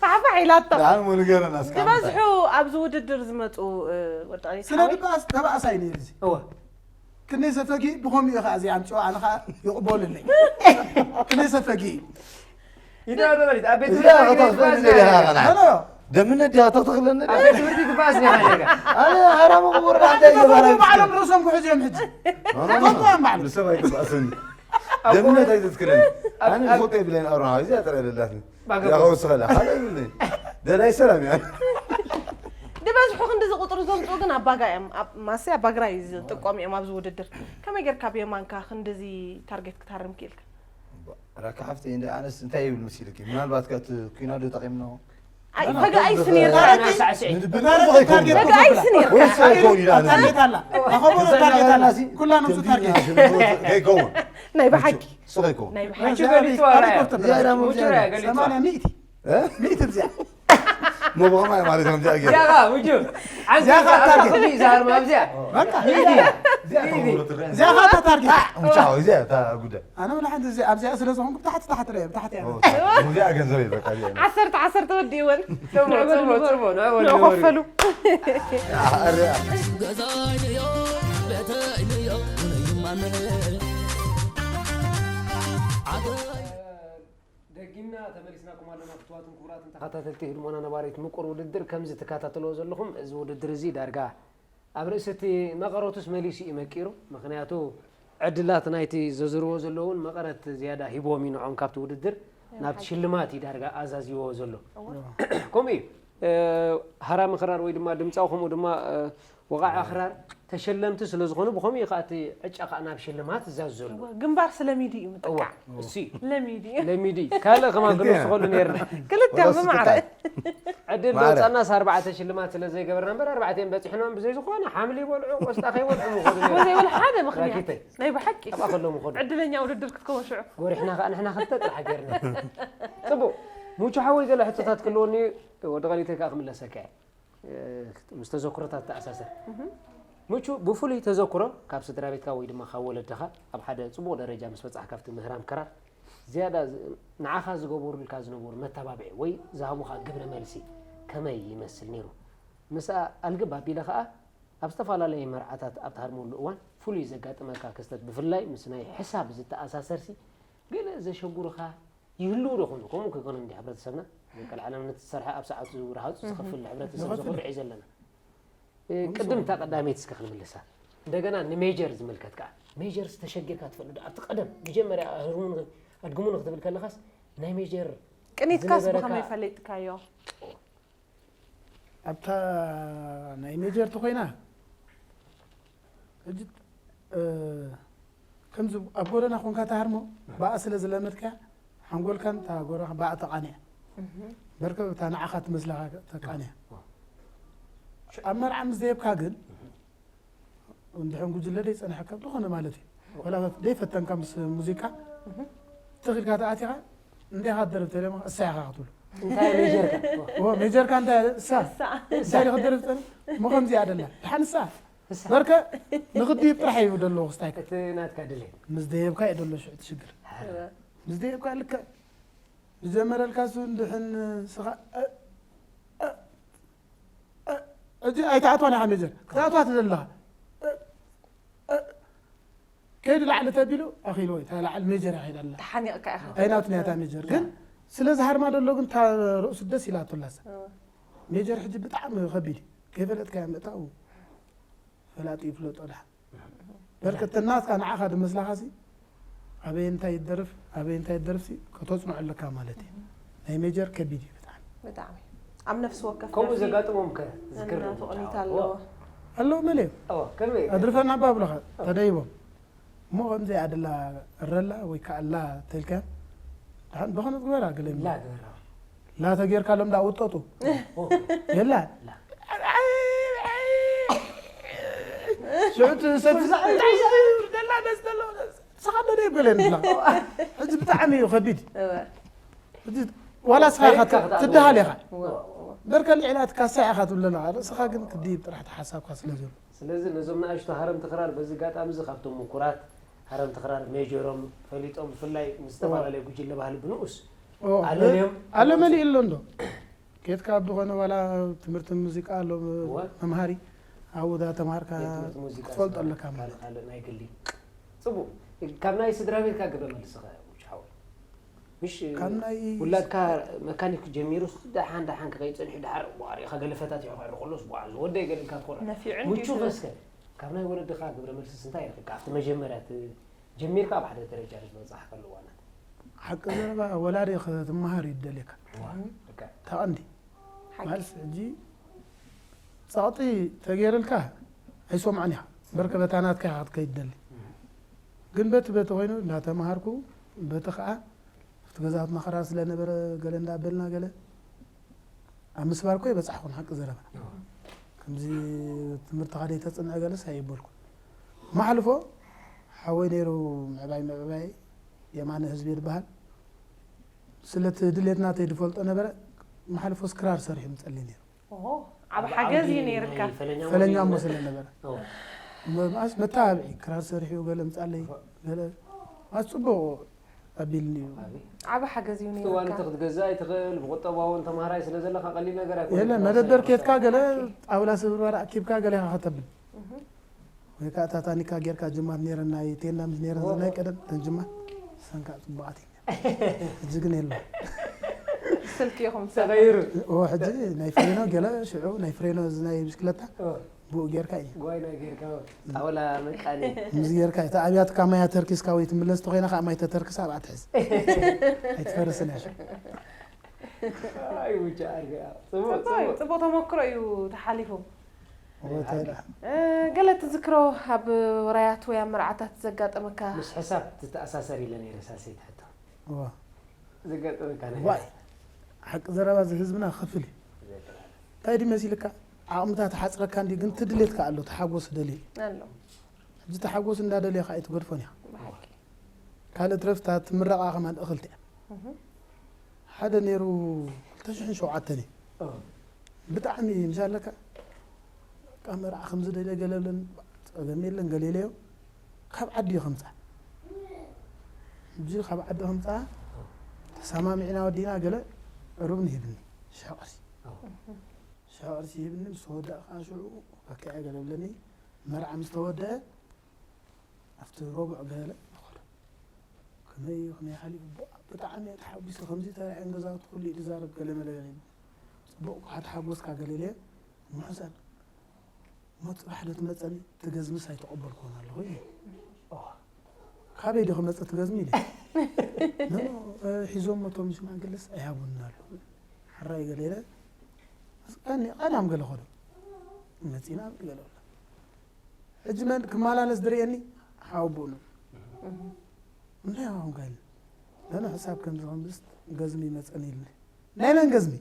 ፋሕፋሕ ኢላቶ። ደሓን እሞ ንገረና እስከ። ዝበዝሑ ኣብዚ ውድድር ዝመጹ፣ እ፣ ወዲ ኣሊስ ስለ ሓወይ። ድባስ ተባእሳይ ነይሩ እዚ። እወ። ክንደይ ሰፈጊ ብኸምኡ እዩ ኸዓ እዚ ኣምፅኦ፣ ኣነ ኸዓ ይቕበሉለይ። ክንደይ ሰፈጊ እዩ። ኢዳ ወደ በሊት፣ ኣብ ቤት እዚኣ ትምህርቲ ከተኽፍለኒ ትባስ ደሊኻ ነይራ። ኸዓ። ኖ፣ ኖ። ደምነት ዲኻ ተኽፍለኒ ኣብ ደሊኻ? ቤት ትምህርቲ ትባስ ነይራ ነይራ። ኣነ ሃራሙ ክቡር ዳዕተ እዩ ባዕሎም ባዕሎም ርእሶም ክሕዙ እዮም ሕጂ። ኖ፣ ኖ፣ ኖ። ፈልጦም ባዕሎም። ንሰብ ኣይትባእሰኒ። ኣብ ደምነት ኣይትትክለኒ። ኣብ፣ ኣነ ኣብ ዝፈልጦ የብለይን፣ ኣብርሃ፣ እዚኣ ጥራይ ደላትኒ። ባገባ። ያኸው ስኸላ፣ ሓደ ይብለኝ። ደላይ ሰላም ያ። ዝበዝሑ ክንድዚ ቁፅሪ ዘምፅኡ ግን ኣባጋ እዮም። ኣብ-፣ ማሰ ኣባግራ እዩ ዝጥቀሙ እዮም ኣብዚ ውድድር። ከመይ ጌርካ ብየማንካ ክንድዚ ታርጌት ክትሃርም ክኢልካ? ራካ ሓፍተይ፣ እንደ ኣነስ እንታይ ይብል መሲልኪ? ምናልባት ከ እቲ ኩናዶ ተጠቒምናዎ? ኣይ፣ ኣና ፈጋ ኣይስ ብ-፣ ኔርካ። ኣና ሳዕስዒ። ንድብና ንድብና ተጠቒምኩም። ፈጋ ኣይስ ኔርካ። ወይስ ኣይኮን ኢላ ኣነስ? ታርጌት ኣላ። ኣኸብሮ እዛ ታርጌት ኣላ። ናባና ሲ ኩላ ነብሱ ትንቢት ታርጌት። ከይከውን። ናይ ብሓቂ። ሱቕ ኣይኮን። ናይ ብሓቂ። ሓቂ ገሊጽዋ ራእያ። ሪፖርት ዝያዳ ብላ። ሙቹ ራእያ ገሊጽዋ። ሰማንያ ሚእቲ። እ? ሚእቲ ብዚያ። ሞባማ ማለት ከምዚኣ ገይሩ። እዚኣ ኸዓ፣ ውጁ። ሓንቲ እዚኣ ኸዓ እዚኣ ታርጌት። ክፍሊ ዝሃርማ ኣብዚኣ። በቃ። ሚእቲ። እዚኣ እዚኣ ኸዓ ታርጌት። ሙቻው፣ እዚኣ እታ ጉዳይ። ኣነ ወላ ሓንቲ እዚኣ፣ ኣብዚኣ ስለ ዝኾንኩ ብታሕቲ፣ ታሕቲ ርአ፣ ብታሕቲ እያ። ኦ፣ እዚኣ ገንዘብ እዩ፣ በቃ፣ እዚኣ። ዓሰርተ፣ ዓሰርተ ወዲእወን። ጽቡቕ፣ ንዕበሉ፣ ጽቡቕ፣ ንበሉ። ጽቡቕ፣ ንዕበሉ፣ ንዕበሉ። ንኸፈሉ። ኣርያ። ገዛይ ንዮ፣ ቤተይ ንዮ፣ ንይማነ። ዓደይ። ደጊምና ተመሊስናኩም ኣለና። ክቡራትን ክቡራትን ተኸታተልቲ ህድሞና ነባሪት ምቁር ውድድር፣ ከምዚ ትከታተልዎ ዘለኹም፣ እዚ ውድድር እዚ ዳርጋ ኣብ ርእሲ እቲ መቐረቱስ መሊሱ እዩ መቂሩ። ምኽንያቱ ዕድላት ናይቲ ዘዝርዎ ዘለውን መቐረት ዝያዳ ሂብዎም እዩ ንዖም ካብቲ ውድድር ናይ ናብቲ ሓቂ። ሽልማት እዩ ዳርጋ ኣዛዚዎ ዘሎ። እወ። ከምኡ እዩ። እ፣ ሃራሚ ክራር ወይ ድማ ድምፃዊ ከምኡ ድማ፣ እ፣ ወቓዒ ኣኽራር ተሸለምቲ ስለ ዝኾኑ፣ ብኸምኡ እዩ ኸዓ እቲ ዕጫ ኸዓ ናብ ሽልማት ዝዛዝ ዘሎ። እወ፣ ግንባር ስለሚዱ እዩ ምጥቃዕ። እወ፣ እሱ እዩ። ለሚዱ እዩ። ለሚዱ እዩ። ካልእ ከማን ክንወስኸሉ ነይርና። ክልተ ወላስ ብማዕረ። ትቃይ? ዕድል ማዕረ። ደውፃናስ ኣርባዕተ ሽልማት ስለ ዘይገበርና እምበር፣ ኣርባዕተ እዮም በፂሕናም። ብዘይ ዝኾነ ሓምሊ ይበልዑ፣ ቆስጣ ከይበልዑ ምኾኑ ነይሩ። ብዘይብሉ ሓደ ምኽንያት። ራኪተይ። ናይ ብሓቂ። ካብኣ ከሎ ምኾኑ። ዕድለኛ ውድድር ክትከውን ሽዑ። ጎሪሕና ኸዓ ንሕና ክልተ ጥራሕ ገይርና። ጽቡቕ። ሙቹ ሓወይ ገለ ሕቶታት ክህልወኒ እዩ። ወዲ ቐሊተይ ከኣ ክምለሰካ እየ። እ፣ ምስ ተዘክሮታት ተኣሳሰር። እህ። ምቹ፣ ብፍሉይ ተዘክሮ ካብ ስድራ ቤትካ ወይ ድማ ካብ ወለድኻ ኣብ ሓደ ጽቡቕ ደረጃ ምስ በጻሕካ ኣብቲ ምህራም ክራር፣ ዝያዳ ዝ-፣ ንዓኻ ዝገበሩልካ ዝነበሩ መተባብዒ ወይ ዝሃቡኻ ግብረ መልሲ ከመይ ይመስል ነይሩ? ምስኣ ኣልግብ ኣቢለ ኸኣ ኣብ ዝተፈላለየ መርዓታት ኣብ ትሃርመሉ እዋን ፍሉይ ዘጋጥመካ ክስተት፣ ብፍላይ ምስ ናይ ሕሳብ ዝተኣሳሰርሲ ገለ ዘሸጉሩኻ ይህልው ዶ ኾን? ከምኡ ከይኮነ እንዲ ሕብረተሰብና፣ ቀልዓለም ንትሰርሐ ኣብ ሰዓቱ ረሃፁ ዝኸፍል ሕብረተሰብ ዝኸፍል። ዝኹርዕ እዩ ዘለና። እ፣ ቅድም እታ ቀዳመይቲ እስከ ክንምልሳ። እንደገና ንሜጀር ዝምልከት ከዓ። ሜጀርስ ተሸጊርካ ትፈልጥ ዶ? ኣብቲ ቀደም መጀመርያ ኣህርሙኒ፣ ኣድግሙኒ ክትብል ከለኻስ ናይ ሜጀር ቅኒትካስ ዝነበረካ ብኸመይ ፈሊጥካዮ? ኣብታ ናይ ሜጀር ተኾይና፣ ሕጂ፣ እ፣ ከምዚ ኣብ ጎደና ኮንካ ትሃርሞ፣ ብኣ ስለ ዝለመድካያ፣ ሓንጎልካን እታ ጎረኻ ብኣ ተቃንያ። እህ። በርከ እታ ንዓኻ ትመስለኻ ተቃንያ። ኣብ መርዓ ምስ ደየብካ ግን፣ እንድሕን ጉጅለ ደይጸንሐካ ዝኾነ ማለት እዩ። ወላ ደይፈተንካ ምስ ሙዚቃ፣ እህ። ትኽልካ ተኣቲኻ፣ እንዲኻ ትደርብ ተለማ፣ እሳ ኢኻ ክትብሎ። እንታይ ሜጀርካ? ዎ፣ ሜጀርካ እንታይ? እሳ። እሳ። እንታይ ኢኻ ትደርብ ተለ-? እሞ ከምዚ እያ ደላ። ድሓን እሳ። እሳ። በርከ ንኽድይብ ጥራሕ እዩ ደለዎ ክስታይካ። እቲ ናትካ ድሌት። ምስ ደየብካ እዩ ደሎ ሽዑ እቲ ሽግር። እወ። ምስ ደየብካ ልክዕ። ዝጀመረልካ እሱ እንድሕን ስኻ፣ እ፣ እ፣ እ፣ ሕጂ ኣይትኣትዋን ኢኻ ሜጀር። ክትኣትዋ ትደሊ ኣለኻ። እ፣ እ፣ ከይዱ ላዕሊ ተቢሉ ኣኺልዎ እዩ። እታ ላዕሊ ሜጀር እያ ከይዳ ኣላ። ተሓኒቕካ ኢኻ። ኣይናቱ እያ እታ ሜጀር። ግን ስለ ዝሃርማ ደሎ ግን እታ ርእሱ ደስ ኢላቶ ኣላ እሳ። እወ። ሜጀር ሕጂ ብጣዕሚ ከቢድ እዩ። ከይፈለጥካዮ ምእታው ፈላጢ ይፍለጦ ደሓን። በርከ እተን ናትካ ንዓኻ ድመስላኻሲ ኣበይ እንታይ ይደርፍ ኣበይ እንታይ ይደርፍ ከተፅንዖ ኣለካ ማለት እዩ። ናይ ሜጀር ከቢድ እዩ ብጣዕሚ። ብጣዕሚ ኣብ ነፍሲ ወከፍ ከምኡ ደርፊ ዘጋጥሞም ከ ዝዝክር ነና ዶ? ተቕኒት ኣዎ። ኣለዎ። ኣለዉ መለ እዮም ኣዎ፣ ከመይ? ኣድርፈና ባብለኻ ተደይቦም እሞ ከምዚ ኣድላ እረላ ወይ ከዓ ላ ተልካ ድሓን ብኸነ ትግበራ ገለ ላ ግበራ። ላ ተጌርካ ሎም ዳ ውጠጡ ኦ፣ የላ ላ። ሽዑ እቲ ሰብ ደላ ደስ ደሎ ስኻ ዶ ደይበለን ብላ ሕዚ ብጣዕሚ እዩ ከቢድ እወ። ሕዚ ዋላ ስኻ ኢኻ ፈሊጥካ ክትኣትዎ ትደሃል ኢኻ እወ፣ እወ። በርከ ልዕላ እቲ ካሳ ኢኻ ትብለና ርእስኻ ግን ክድይብ ጥራሕ ተሓሳብካ ስለ ዘሎ ስለዚ ነዞም ንኣሽቱ ሃረምቲ ክራር በዚ ኣጋጣሚ እዚ ካብቶም ምኩራት ሃረምቲ ክራር ሜጀሮም ፈሊጦም ብፍላይ ምስ ዝተፈላለዩ ጉጅለ ባህሊ ብንኡስ ኦ፣ ኣለልዮም ኣለ መሊእ ኣሎ እንዶ ኬትካ ኣብ ዝኾነ ዋላ ትምህርቲ ሙዚቃ ኣሎ እወ። መምሃሪ ኣብኡ ዳ ተምሃርካ ቤት ትምህርቲ ሙዚቃ ክትፈልጦ ስራሕ ኣለካ ካልእ ማለት ካልእ ናይ ግሊ ጽቡቕ ካብ ናይ ስድራ ቤትካ ግብረ መልስኻ ውጭ ሓወይ ምሽ ካብ ናይ ውላድካ መካኒክ ጀሚሩ ደሓን ደሓን ክኸይድ ጸኒሑ ድሓር ቧሪኻ ገለ ፈታት ይኸዕር ከሎስ ቧዕ ዝወደይ ገለ ካብ ኮራ ነፊዑ ምቹ እንዲዩ ከስከ ካብ ናይ ወለድኻ ግብረ መልሲ እንታይ ይረክብካ ኣብቲ መጀመርያ እቲ ጀሚርካ ኣብ ሓደ ደረጃ ዝበጻሕካሉ እዋናት ሓቂ ዘረባ ወላዲ ክትመሃር ይደልየካ ልክዕ ተቐንዲ ሓቂ ማለት ሕጂ ጸቕጢ ተገይርልካ ኣይሰምዖን ኢኻ በርከ በታ ናትካ ኢኻ ክትከይድ ደሊ ግን በቲ በቲ ኮይኑ እንዳተምሃርኩ በቲ ከዓ ኣብቲ ገዛውትና ክራር ስለነበረ ገለ እንዳበልና ገለ ኣብ ምስባር ኮ ይበፃሕኹን ሓቂ ዘረባ ከምዚ ትምህርትኻ ደይተፅንዐ ገለስ ኣይበልኩ ማሕልፎ ሓወይ ነይሩ ምዕባይ ምዕባይ የማነ ህዝቢ ይበሃል ስለቲ ድሌት ናተይ ዝፈልጦ ነበረ ማሕልፎስ ክራር ሰሪሑ ምፀሊ ነይሩ ኦሆ፣ ዓብ ሓገዝ እዩ ነይርካ። ፈለኛ እሞ ስለ ነበረ ኦ፣ መስ መተባብዒ ክራር ሰሪሑ ገለ ምፃለይ ገለ ኣስ ፅቡቕ ኣቢልኒ እዩ ኣቢ ዓብ ሓገዝ እዩ እዋን ነይርካ። ክትገዝእ ኣይትኽእል ብቁጠባ እውን ተምሃራይ ስለ ዘለካ ቀሊል ነገር ኣይኮነን የለ መደበር ኬትካ ገለ ጣውላ ስብርባር ኣኪብካ ገለ ኢኻ ከተብል ወይ ከዓ እታ ታኒካ ጌርካ ጅማት ነይረን ናይ ቴንዳ ምስ ነይረን ናይ ቀደም ተን ጅማት ሰንካ ፅቡቃት እዩ ሕጂ ግን የለ ስልኪ ኢኹም ተቐይሩ ኦ ሕጂ ናይ ፍሬኖ ገለ ሽዑ ናይ ፍሬኖ እዚ ናይ ብሽክለታ ኦ፣ ብኡ ጌርካ እዩ ጓይ ናይ ጌርካ ጣውላ መቃኒ ምስ ጌርካ እቲ ኣብያትካ ማያ ተርኪስካ ወይ ትምለስ ተኮይና ከዓ ማይ ተተርክስ ኣብኣ ትሕዝ ኣይትፈርስን እያ ሽዑ ኣይ ውጫ ኣርገ ጽቡቅ ጽቡቅ እዩ፣ ጽቡቅ ጽቡቅ ተመክሮ እዩ ተሓሊፉ። ኦ እንታይ ደኣ እ፣ ገለ ትዝክሮ ኣብ ወራያት ወይ ኣብ መርዓታት ዘጋጠመካ? ምስ ሕሳብ ትተኣሳሰር ኢለ ነይረ ሳልሰይቲ ሕቶ እዋ ዘጋጠመካ ነገር ዋይ ሓቂ ዘረባ እዚ ህዝብና ክፍል እዩ እንታይ ድዩ መሲልካ ዓቕምታት ሓፅረካ እንዲ ግን ትድሌትካ ኣሎ ተሓጎስ ደልዩ ኣሎ። ሕጂ ተሓጎስ እንዳደልየካ ኣይትገድፎን ኢኻ ብሓቂ። ካልእ ትረፍታ ትምረቓ ከማን እኽልቲ እያ እህ። ሓደ ነይሩ ክልተ ሽሕን ሸውዓተን እዩ ኦ፣ ብጣዕሚ ምሻለካ ቃ መርዓ ከምዚ ደለ ገለ ብለን ፀገም የለን ገለ ኢለዮ ካብ ዓዲ እዩ ከምፃ ሕጂ ካብ ዓዲ ከምፃ ተሰማሚዕና ወዲና ገለ ሩብ ንሂብኒ ሽሕ ቅርሲ ኦ፣ ሽሕ ቅርሲ ሂብኒ ምስ ተወደኣ ከዓ ሽዑ በኪዐ ገለ ብለኒ መርዓ ምስ ተወደአ ኣብቲ ረቡዕ ገለ ንኸዶ ከመይ ከመይ ሓሊፉ ብ- ብጣዕሚ እየ ተሓጒሰ ከምዚ ተራእየን ገዛውቲ ኩሉ እዩ ዝዛረብ ገለ መለ ገለ ይብል። ፅቡቕ ከዓ ተሓጎስካ ገለ ኢለ ምሕሳብ እሞ ፅባሕ ዶ ትመፀኒ ትገዝምስ ኣይተቐበልኩዎን ኣለኹ ኢለ ካበይ ዶ ክመፀ ትገዝሚ ኢለ ኖ ኖ፣ እ፣ ሒዞም እቶም ሽማግለስ ኣይሃቡን ኣሎ ሓራይ ገለ ኢለ ቀኒ ቀዳም ገለ ኸዶ መፂና ገለ ብላ ሕጂ መን ክመላለስ ዝርእየኒ ሓወቦኡ ነው እንታይ ሆንካ ኢለ ለነ ሕሳብ ከምዚ ከምዝስ ገዝሚ ይመፀኒ ኢልኒ ናይ መን ገዝሚ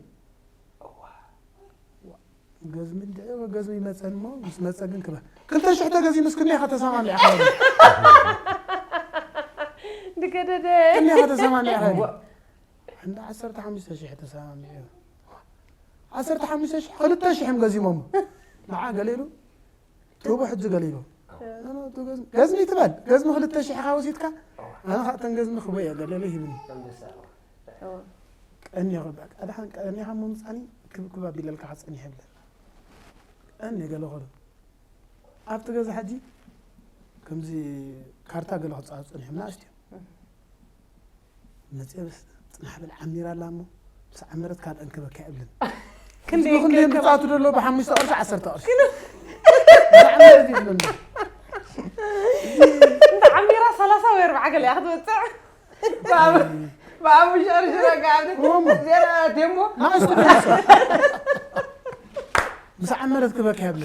ገዝሚ እንድዒ ገዝሚ ይመፀኒ እሞ ምስ መፀ ግን ክበ ክልተ ሽሕ ተገዚሙ እስክኒ ኢኻ ተሰማሚዕካ ድገደደ ክኒ ኢኻ ተሰማሚዕካ እንዳ ዓሰርተ ሓሙሽተ ሽሕ ተሰማሚዑ ዓሰርተ ሓሙሽተ ሽሕ ክልተ ሽሕ እዮም ገዚሞም ንዓ ገለ ኢሉ ትህቦ ሕጂ ገለ ኢሉ ገዝሚ ትበል ገዝሚ ክልተ ሽሕ ኢኻ ወሲድካ ኣነ ከዓ እተን ገዝሚ ክቦ እየ ገለ ኢሉ ሂብኒ ኣንበሳ ቀኒኹ በቃ ድሓን ቀኒኻ ምምፃኒ ክብክብ ኣቢለልካ ክፀኒሕ የብለ ቀኒ ገለ ኸሉ ኣብቲ ገዛ ሕጂ ከምዚ ካርታ ገለ ክፃወት ፀኒሖም ንኣሽትዮ መፅአ በስ ፅናሕ በል ዓሚራ ኣላ እሞ ምስ ዓመረት ካልእ እንክበካ የብልን ክንደይ ክንደይ እንክብከባ? ብፃቱ ደሎ ብሓሙሽተ ቅርሺ ዓሰርተ ቅርሺ ምስ ዓመረት ይብለኒ እንተ ዓሚራስ ሰላሳ ወይ ኣርብዓ ገለ እያ ክትወፅዕ። ብኣብ- ብኣቡ ሸርሽረካ ኣብቲ እሞ። ዜና ኣትየሞ። ንኣሽቱ ብሰዓት መረት ክበካ የብለ።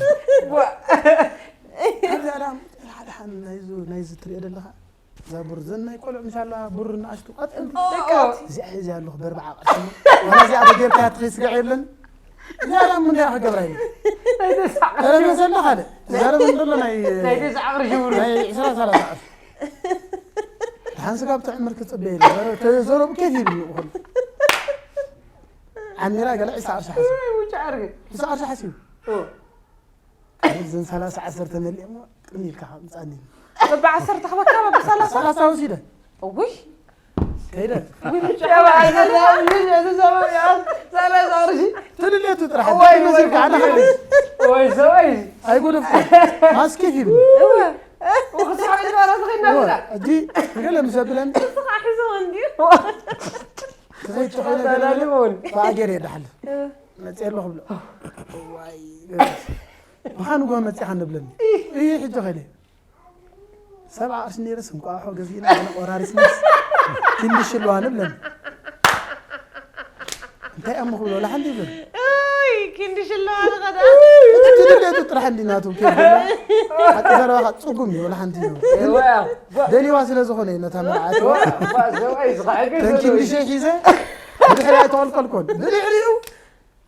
ካብዚኣ ደኣ ሓደ ሓደ ናይዙ ናይዚ ትሪኦ ዘለኻ እዛ ቡር ዘን ናይ ቆልዑ ምሻላ ቡር ንኣሽቱ ቀጥ ደቃት እዚኣ ሒዘ ኣለኹ በርባዓ ቀርሺ። ዋላ እዚኣ ደገርካ ትኸይ ስጋዕ የብለን። እዚኣ ደኣ ምን ደኣ ክገብራ ኢለ። ተረፈ ዘለ ካልእ። ዛረብ እንደሎ ናይ ናይ ደስ ዓቕሪ ሽውሩ። ናይ ዕስራ ሰላሳ ቅርሺ። ደሓን ስጋብ ትዕምር ክጽበ ኢለ። ዘረ- ተዘረቡ ኬፍ ይብል ይኹን። ዓሚራ ገለ ዕስራ ቅርሺ ሓስብ። ውጭ ዓርገ። ዕስራ ቅርሺ ሓስብ። እዘን ሰላሳ ዓሰርተ መሊእሞ ቅድሚ ኢልካ ምጻኒ። በብ ዓሰርተ ክበካ በብ ሰላሳ። ሰላሳ ወሲደ። እውይ። ከይደ። ትልሌቱ ጥራሕ ወይ፣ ወይ፣ ወይ። ወይ ሰብኣይ። ኣይጎደፍኩ። ማስኪት ይብል። እወ። ወክሳብ ዝባራ ትኸይድ እወ። ናብላ። እጂ ገለ ምስ ኣብለን። ንስኻ ሒዝዎ እንድዩ። ተዘይትኾነ ገለ ተላልሞን። ባዕጌር የዳሕል። እወ። መጽእ ኣለኹ ብሎ። ዋይ። ብኻን ጎ መጽኻ ንብለኒ። እይ ሕጂ ኸይደ። ሰብዓ ቅርሺ ነይረስ እንቋሖ ገዚእና ገለ ቆራሪስናስ ክንዲ ሽልዋ ንብለኒ። እንታይ ኣሞ ክብሎ ወላ ሓንቲ ይብለኒ። እይ ክንዲ ሽልዋ ንኸዳ። እቲ ድሌቱ ጥራሕ እንዲ ናቱ ኬፍ ሓቂ ዘረባኻ ጽጉም እዩ ወላ ሓንቲ እዩ። ደሊዋ ስለ ዝኾነ እዩ ነታ መርዓት። ተንኪ እንዲ ሸይ ሒዘ ብድሕሪ ኣይተቐልቀልኮን። ብድሕሪኡ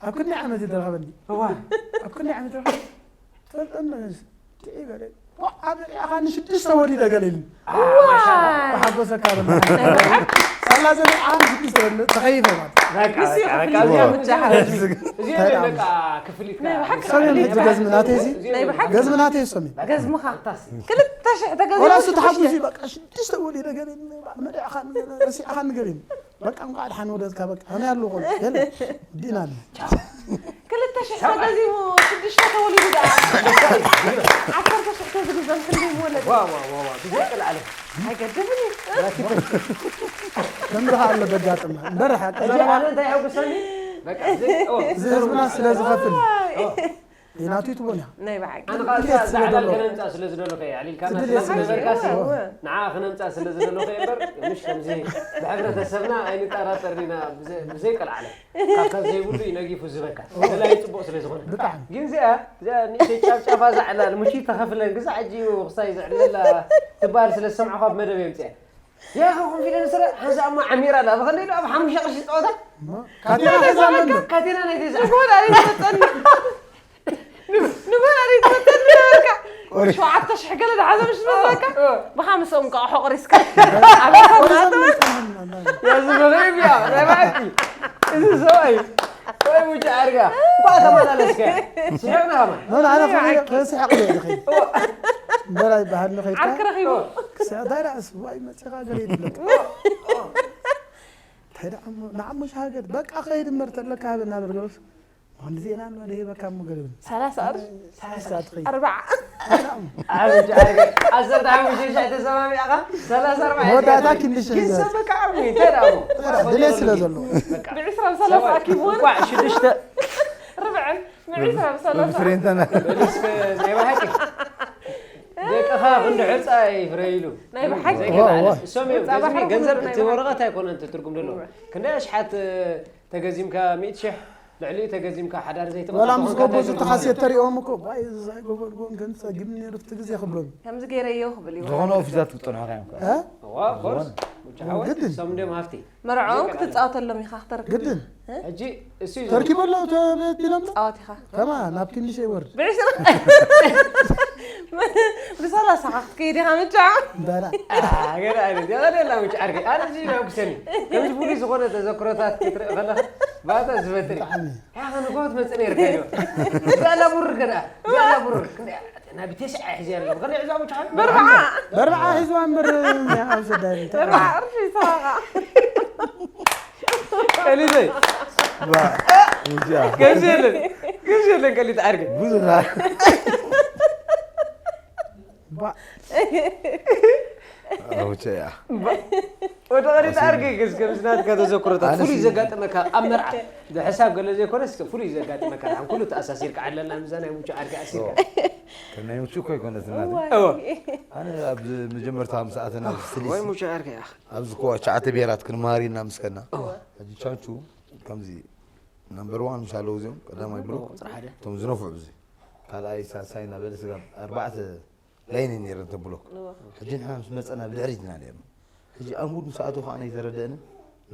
ኣብ ክንደይ ዓመት እዩ ተረኸበኒ? እዋ። ኣብ ክንደይ ዓመት ተረኸበኒ? ትፈልጠኒ ዶ? ትዒ ገለ። ዋ፣ ኣብ ልዕሊኻ ንሽዱሽተ ወሊደ ገለ ኢሉኒ። ኣዋ። ሓጎሰካ በላ። ሳላ ዘለ ዓም ሽዱሽተ ወሊደ ተኸይፈ ማለት። በቃ፣ ንሱ በቃ፣ ይኸፍል በቃ፣ እዩ። እዚኣ እዚኣ እዚኣ በቃ ክፍሊት ናይ ብሓቂ ሰሜን ክፍሊት ህጂ ገዝሚ ናተይ እዚ። ናይ ብሓቂ ገዝሚ ናተይ ሰሜን። ገዝምኻ። ክልተ ሽሕ ተገዚሙ ወላ እሱ ሽዱሽተ። ተሓጉሱ እዩ፣ በቃ ሽዱሽተ ወሊደ ገለ ኢሉኒ። መድዕኻ ንገለ፣ ረሲዕኻ ንገለ ኢሉኒ። በቃ እንኳዕ ደሓን ወለድካ በቃ ከመይ ኣለኹ የለ ዲና ኣለ ክልተ ሽሕ ተገዚሙ ሽዱሽተ ተወሊዱ ደኣ ዓሰርተ ሽሕ ተዝግዘም ክንደይ ምወለደ ዋ ዋ ዋ ዋ ብዘይ ቀልዓለም ኣይገድምን እዩ ከምዚ ከዓ ኣሎ ደጋጥማ እምበር ሓቂ እዚ ዘረባ ኣነ እንታይ የሐጉሰኒ በቃ እዚ ኦ፣ እዚ ህዝብና ስለ ዝኸፍል ዋይ። ኦ፣ ናቱ ትቦን እያ ናይ ብሓቂ ኣነ ከዓ እዛ ዕላል ከነምፃእ ስለ ዝደለኹ እየ ኣዕሊልካ ትድልየ ስለ እናስበርካሲ ዝደለኹ። ንዓ ክነምፃእ ስለ ዝደለኹ እየ እምበር ምሽ ከምዚ ብሕብረተሰብና ኣይንጠራጠርን ኢና ብዘ- ብዘይ ቀልዓለ ካብታ ዘይብሉ እዩ ነጊፉ ዝበካ ደላይ ፅቡቅ ስለ ዝኾነ ብጣዕሚ። ግን እዚኣ እዚኣ ንእሽተይ ጫፍጫፋ እዛ ዕላል ምሽ ተኸፍለን ግዛ ሕጂ እዩ ክሳይ ዘዕለላ ትበሃል ስለ ዝሰምዕኹ ኣብ መደብ የምፅአ ያኸ ኮንፊደንስ ስለ ሓንሳ እሞ ዓሚራ ኣላ ብኸንደይ ዶ ኣብ ሓሙሽተ ቅርሺ ፀወታ እሞ ካቴና ሒዛ ኣሎ እንዶ? ካቴና ናይ ገዛ ንጎዳሪ ትመፀኒ ንጎዳሪ ትመፀኒ ነበርካ ሸውዓተ ሽሕ ገለ ዝሓዘ ምሽ ነበርካ ብሓምስኦም ከዓ ሖቕሪስካ ዓበሰብናቶ ያዚ በለይ ብያ ናይ ባዕቲ እዚ ሰብኣይ ወይ ውጭ ዓርጋ እኳ ተመላለስካ ስሕቕና ከማን ኖን ኣነ ከመይ ከስሕቕ እየ ዝኸይድ እምበር ኣይበሃል ንኸይድካ ዓርኪ ረኺቡ ክስዕቕ እንታይ ደኣ እሱ ዋይ መፂኻ ገለ ይድለክ እንታይ ደኣ እሞ ንዓሞ ሻሃገድ በቃ ኸይድ እምበር ተለካ ሃበና በርገሮስ ምኽንዲ ዜና ኣሎ ደሂበካ እሞ ገለ ይብል ሰላሳ ቅርሺ ሰላሳ ትኸይድ ኣርባዓ ኣርባዓ ዓሰርተ ሓሙሽተ ሺሕ ተሰማሚዕኻ ሰላሳ ኣርባዓ መወዳእታ ክንዲ ሽሕ ይዘዝ። ኪንሰብ በቃ ዓብኒ እንታይ ደኣ እሞ ድሌት ስለ ዘለዎ በቃ ብዕስራ ብሰላሳ ኣኪብወን እኳዕ ሽዱሽተ ርብዐን ብዕስራ ብሰላሳ ፍሬንተና በሊስ ናይ ብሓቂ ደቅኻ ክንዲ ሕፃ ይፍረይሉ ናይ ብሓቂ ዘይከዳ ዋ፣ ዋ። ዓለም። እሶም እዮም ሕፃ ገንዘብ ባሕሪ ገንዘብ ኩሉ እቲ ናይ ወረቐት ኣይኮነን እቲ ትርጉም ዘለዎ ክንደይ ኣሽሓት ተገዚምካ ሚእቲ ሽሕ ልዕሊኡ ተገዚምካ ሓዳር ዘይትቐጽል ወላ ምስ ተኾንካ ጎቦ እንታይ ትርጉም ኣለዎ? ዝተኻስየ ተሪኦም እኮ ዋይ እዛ ጎቦ ጎን ግን ጸጊም ነይሩ እቲ ግዜ ክብሎም ከምዚ ገይረዮ ክብል እዩ ዝኾነ ኦፊሳት ክጸንሖ እዮም እ? እዋ፣ of course። ሙቻ ሓወይ፣ ግድን። እሶም እንዲዮም ሃፍቲ። መርዖም ዘይቀርብ። ክትጻወተሎም ኢኻ ክተርክብ። ግድን። ሕጂ እሱ እዩ ተርኪበ ኣሎ ተበዲሎም ጻወት ኢኻ። ከማ ናብ ክንዲ ሸይ ወርድ። ብዕስራ ብሰላሳ ኢኻ ክትከይድ ኢኻ ምጫ። በላ። ገለ ዓይነት ገለ የላ ምጭ ዓርከይ ኣነ እዚ ይሐጉሰኒ ከምዚ ፍሉይ ዝኾነ ተዘክሮታት ክትርኢ ከለኻ ባታ ዝበትር እዩ ብጣዕሚ። ያኸ ንጎት መጽእ ነይርካ እዩ እዚኣ ላቡር ገዳ እዚኣ ላቡር ክንደይ ናብቴ ሽዓ ሒዘ ኣለኹ ከመይ ዕዛሙ ቻል በርብዓ በርብዓ ሒዝዋ እምበር ኣብ ሰዳሪ በርብዓ ቅርሺ ሰዋኻ ቀሊተይ ውጃ ከምዚ የለን ከምዚ የለን ቀሊት ዓርገ ብዙ ባ ውቸያ ወደ ቐሪት ዓርኪ ግዝ ከምዚ ናትካ ተዘክሮታት ኣነ ፍሉይ ሲ- ዘጋጠመካ ኣብ መርዓ ብሕሳብ ገለ ዘይኮነስ ፍሉይ ዘጋጠመካ ደሓን ኩሉ ተኣሳሲርካ ዓለና ምዛ ናይ ሙቹ ዓርኪ ኣሲርካ ከናይ ሙቹ እኮ ኣይኮነትን ናተይ። እወ። ኣነ ኣብ መጀመርታ ምስ ኣተና ስሊስ ወይ ሙቹ ዓርኪ ያኽ ኣብዚ እኮ ትሽዓተ ብሄራት ክንመሃር ኢና ምስ ከድና ሕጂ ቻንቹ ከምዚ ናምበር ዋን ምስ ኣለዉ እዚኦም ቀዳማይ ብሎክ ጥራሕ ሓደ እቶም ዝነፍዑ ብዚ ካልኣይ ሳልሳይ እናበለ ስጋብ ኣርባዕተ ላይን ነይረን እተን ብሎክ እወ። ሕጂ ንሕና ምስ መፀና ብድሕሪት ኢና ነርና ሕጂ ኣሙድ ምስ ኣተው ከዓ ነይተረደእንን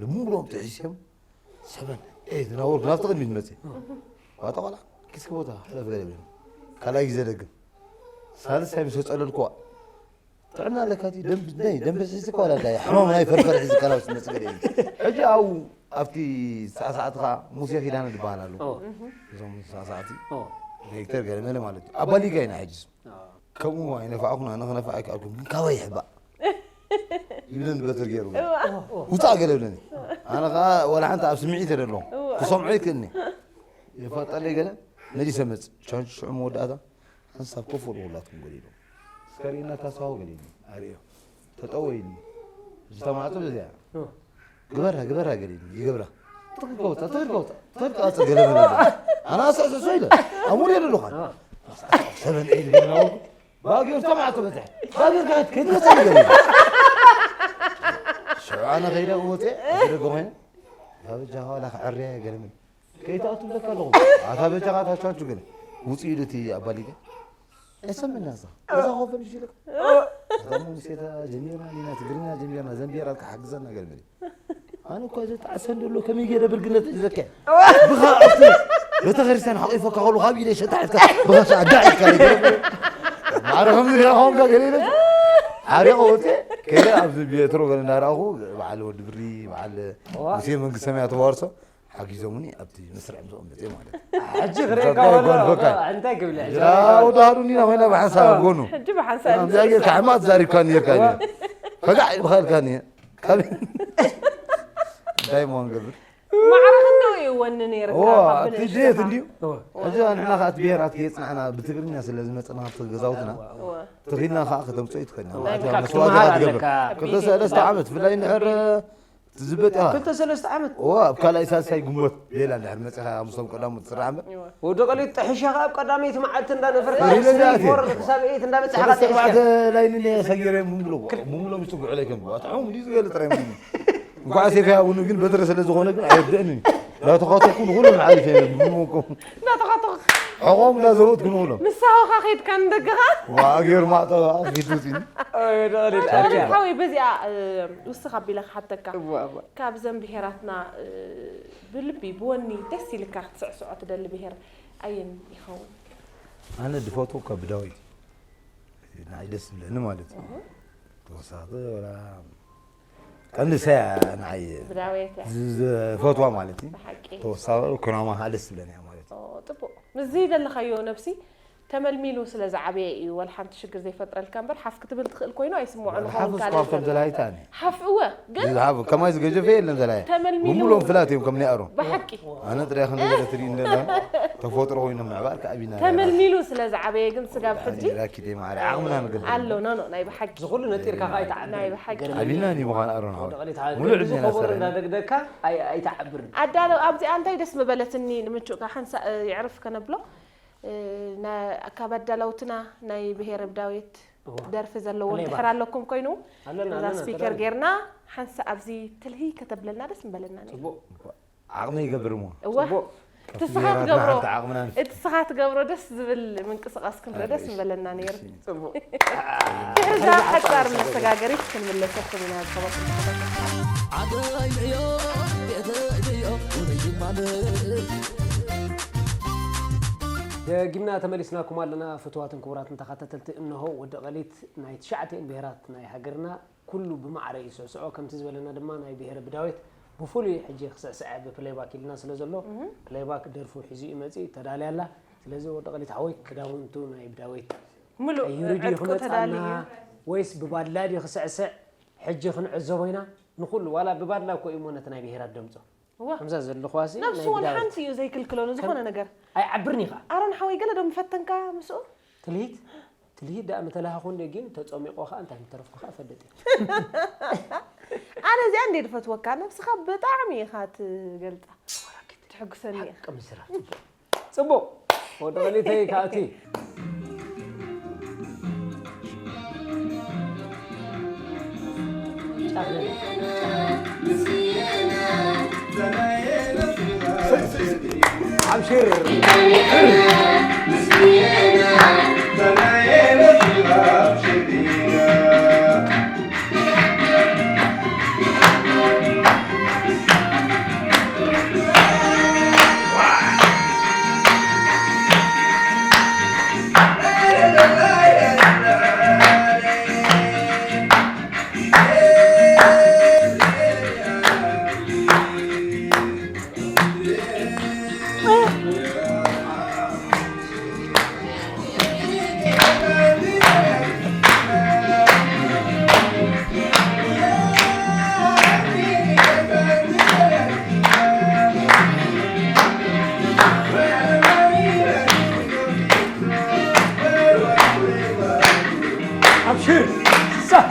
ልሙሎም ጥሒስዮም ሰበን ኤት ናወርኩ ናብቲ ቅድሚት መፅእ ዋጣ ቆልዓ ኪስኪ ቦታ ሕለፍ ገለ ብለኒ ካልኣይ ግዜ ደግም ሳልሳይ ምስ ወፀለልኩዋ ጥዕና ኣለካ እቲ ደንብ ናይ ደንብ ሒዝካ ዋላ እንታይ ሕማም ናይ ፈርፈር ሒዝካ ናብ ትመፅእ ገለ እዩ ሕጂ ኣብኡ ኣብቲ ሳዕሳዕትኻ ሙሴ ኪዳነ ዝበሃል ኣሎ እዞም ሳዕሳዕቲ ዳይሬክተር ገለ መለ ማለት እዩ ኣባ ሊጋ ኢና ሕጂ ከምኡ ኣይነፋዕኩን ኣነ ክነፍዕ ኣይከኣልኩን ግን ካባይ ይሕባእ ይብለኒ በትር ገይሩ ውፃእ ገለ ብለኒ ኣነ ከዓ ዋላ ሓንቲ ኣብ ስምዒት የደለኹም ክሰምዖ ይክእልኒ የፋጠለይ ገለ መሊሰ መፅእ ቻንቹ ሽዑ መወዳእታ ሓንሳብ ኮፍ በሉ ኩላትኩም ገለ ኢሎም እስከ ርኢና ታስፋው ገለ ኢሎም ኣርእዮ ተጠወ ኢልኒ እዚ ተማዕጾ በዚኣ ግበራ ግበራ ገለ ኢልኒ ይገብራ ትኽክል ከውፃ ትኽክል ከውፃ ትኽክል ከውፃ ገለ ገለ ኣነ ኣስዕስሶ ኢለ ኣሙር የለ ሉኻን ሰበን ኤል ገለ ናወልኩ ባጊር ተማዕጾ በዝሕ ባጊር ከይት ከይትመፀ ገለ ሽዑ ኣነ ከይደ ወፅየ ደገ ኮይነ በጃኻ ዋላ ክዕርያ ገለ ምን ከይትኣቱ ብለካ ኣለኹ ኣታ በጃኻ ታቻንቹ ግን ውፅእ ኢሉ እቲ ኣባሊገ ኣይሰምዕና እዛ እዛ ኮፈ ንሽ ኢለካ እዛ ሙሴታ ጀሚርና ኒና ትግርኛ ጀሚርና ዘንቢራ ክሓግዘና ገርመ ኣነ እኳ እዚ ተዓሰ እንደሎ ከመይ ገይረ ብርግነት ሒዘካ ብኻ ኣብቲ ቤተክርስትያን ሓቂፈካ ከሉ ካብ ኢደ ሸታሕትካ ብኸሻ ኣዳዒካ ማዕረ ከምዚ ገይራ ኸምካ ገለ ኢለ ሓሪቐ ወፅየ ከይደ ኣብዚ ቤትሮ ገለ እንዳረኣኹ በዓል ወዲ ብሪ በዓል ሙሴ መንግስተ ሰማያት ተዋርሶ ሓጊዞምኒ ኣብቲ መስርዕ ምስኦም መፅእ ማለት እዩ። ሕጂ ክርእየካ እንታይ ክብል ሕጂ ወዳሃሉ ኒና ኮይና ብሓንሳብ ኣብ ጎኑ ሕጂ ብሓንሳብ ከምዚኣ ጌርካ ሕማቕ ዛሪብካኒ ጌርካ እዩ ከጋዕ ይብኻልካኒ ካብ እንታይ ሞ ንገብር ማዕረ ክንደው እዩ ወኒ ነይርካ እዋ ካብ እቲ ብንእሽቶ ድየት እንድዩ እዋ። ሕጂ ንሕና ከዓ እቲ ብሄራት ከየፅናዕና ብትግርኛ ስለ ዝመፅና ካብቲ ገዛውትና እዋ። ተኺልና ከዓ ከተምፅኦ ይትኽእልና ናይ ማለት ምካክ መስዋእቲ ትመሃር ትገብር ኣለካ። ክልተ ሰለስተ ዓመት ብፍላይ እንድሕር ትዝበጥ ኢኻ ክልተ ሰለስተ ዓመት እዋ ኣብ ካልኣይ ሳልሳይ ግንቦት ሌላ እንድሕር መፂኻ ምስቶም ቀዳሞት ትስራሕ እምበር ወዲ ቀሊት ጥሕሻኻ ኣብ ቀዳመይቲ መዓልቲ እንዳነፈርካ ሪለ ዛቲ። ፎር ክሳብ ኤት እንዳበፅሓኻ ሰለስተ ጥሒስካ ኣርባዕተ ላይኒ እኔ ሰጊረ ሙምሎ ሙምሎ ምጭጉዕ ለይከም ኣትሖም እንዲ ዝገለ ጥራይ ሙምሎ እንኳዕ ሴፍ ያውኑ ግን በትረ ስለ ዝኾነ ግን ኣይርድእን እዩ ላተኻተኩ ንኹሎም ዓሪፍ እየ ሙምኮም እንዳተኻተኹ ሕቖም እንዳዘወትኩ ንኹሎም ንስኻ ከይድካ ንደገኻ ዋገር ማዕጠ ፊት ውፂኒ ሓወይ በዚኣ ውስኽ ኣቢለ ክሓተካ ካብዘን ብሄራትና ብልቢ ብወኒ ደስ ኢልካ ክትስዕስዖ ትደሊ ብሄር ኣየን ይኸውን ኣነ ድፈትዎ ካብ ብዳዊት እዩ ንዓይ ደስ ዝብለኒ ማለት እዩ ተወሳኺ ወላ ቀንዲ ሰያ ንዓይ ብዳዊት እያ ዝፈትዋ ማለት እዩ ብሓቂ ተወሳኺ ኩናማ ከዓ ደስ ዝብለኒ እያ ማለት እዩ ኦ፣ ጥቡቕ ምስዚ ዘለኻዮ ነብሲ ተመልሚሉ ስለ ዝዓበየ እዩ ወላ ሓንቲ ሽግር ዘይፈጥረልካ እምበር ሓፍ ክትብል ትኽእል ኮይኑ ኣይስምዖን ወላ ክኸውን ሓፍ ካልእ እስኳብ ከም ዘላይታ እኔ ሓፍ እወ ግን ዝሃብ ከማይ ዝገጀፈ የለን ዘላየ ተመልሚሉ ብምሎም ፍላት እዮም ከም ናይ ኣሮን ብሓቂ ኣነ ጥራይ ከም ነገር ትርኢ እንደላ ተፈጥሮ ኮይኑ ምዕባል ከኣቢና ተመልሚሉ ስለ ዝዓበየ ግን ስጋብ ሕጂ ራኪ ደይ ማዕረ ዓቕምና ንገብር ኣሎ ኖ ኖ ናይ ብሓቂ ዝኹሉ ነጢርካ ከኣ ኣይትዓብርን ናይ ብሓቂ ገርመኒ። ዓቢና ኒ ምዃን ኣሮን ሓወይ ወደቐሊት ሓወይ ሙሉእ ከምዚ ዕድሜና ዝኸበሩ ሰሪዕና እንዳደግደካ ኣይ- ኣይትዓብርን ኣዳለው ኣብዚኣ እንታይ ደስ ምበለትኒ ንምቹእካ ሓንሳእ የዕርፍ ከነብሎ እ፣ ና- ካብ ኣዳለውትና ናይ ብሄረ ብዳዊት እዋ። ደርፊ ዘለዎ ፕሌይባክ። እንድሕር ኣለኩም ኮይኑ ኣለና፣ እዛ ኣለና፣ ስፒከር ተዳለና። ጌርና ሓንሳእ ኣብዚ ትልሂ ከተብለልና ደስ ምበለና ነይሩ። ጽቡቕ። ዓቕሚ ይገብር እሞ። እወ። ጽቡቕ። እቲ ስኻ ትገብሮ፣ ዓቕምና ንፍትሕ። እቲ ስኻ ትገብሮ ደስ ዝብል ምንቅስቓስ ክንርኢ ደስ ምበለና ነይሩ። ጽቡቕ። ድሕሪ እዛ ሓጻር መሰጋገሪት ክንምለሰኩም ኢና ዝኸበርኩም ተኸታተልቲ። ዓደይ ንዮ፣ ቤተይ ንዮ፣ ውንይ ይማል። ደጊምና ተመሊስናኩም ኣለና ፍትዋትን ክቡራትን ተኸታተልቲ። እንሆ ወዲ ቐሊት ናይ ትሽዓቲኤን ብሄራት ናይ ሃገርና ኩሉ ብማዕረ እዩ ዝስዕስዖ። ከምቲ ዝበለና ድማ ናይ ብሄረ ብዳዊት ብፍሉይ ሕጂ ክስዕስዐ ብፕሌይባክ ኢልና ስለ ዘሎ፣ እህ። ፕሌይባክ ደርፉ ሒዙ እዩ መጺኡ፣ ተዳልያ ኣላ። ስለዚ ወዲ ቐሊት ሓወይ ክዳውንቱ ናይ ብዳዊት ምሉእ ቀይሩ ድዩ ዕጥቁ ክመጽኣና ተዳልዩ። ወይስ ብባድላ ድዩ ክስዕስዕ? ሕጂ ክንዕዘቦ ኢና። ንኹሉ ዋላ ብባድላ እኮ እዩ እሞ ነቲ ናይ ብሄራት ደምጾ። እዋ። ከምዛ ዘለኹዋሲ ነብሱ ናይ እውን ብዳዊት። ሓንቲ እዩ ዘይክልክሎ ንዝኾነ ከም ነገር። ኣይዓብርን ኢኻ። ኣሮን ሓወይ ገለ ዶ ምፈተንካ ምስኡ? ትልሂት? ትልሂት ደኣ ምተላሃኹ እንደ ግን ተጸሚቖ ኸኣ እንታይ ምተረፍኩ ኸኣ እፈልጥ እየ። ኣነ እዚኣ እንዴ ድፈትወካ፣ ነብስኻ ብጣዕሚ ኢኻ ትገልጻ። ትሕጉሰኒ ኢኻ። ሓቂ ምዝራብ ጽቡቕ። ጽቡቕ። ወዲ ቐሊተይ ከኣቲ። ኣብሽር። ኣብሽር። ሳ።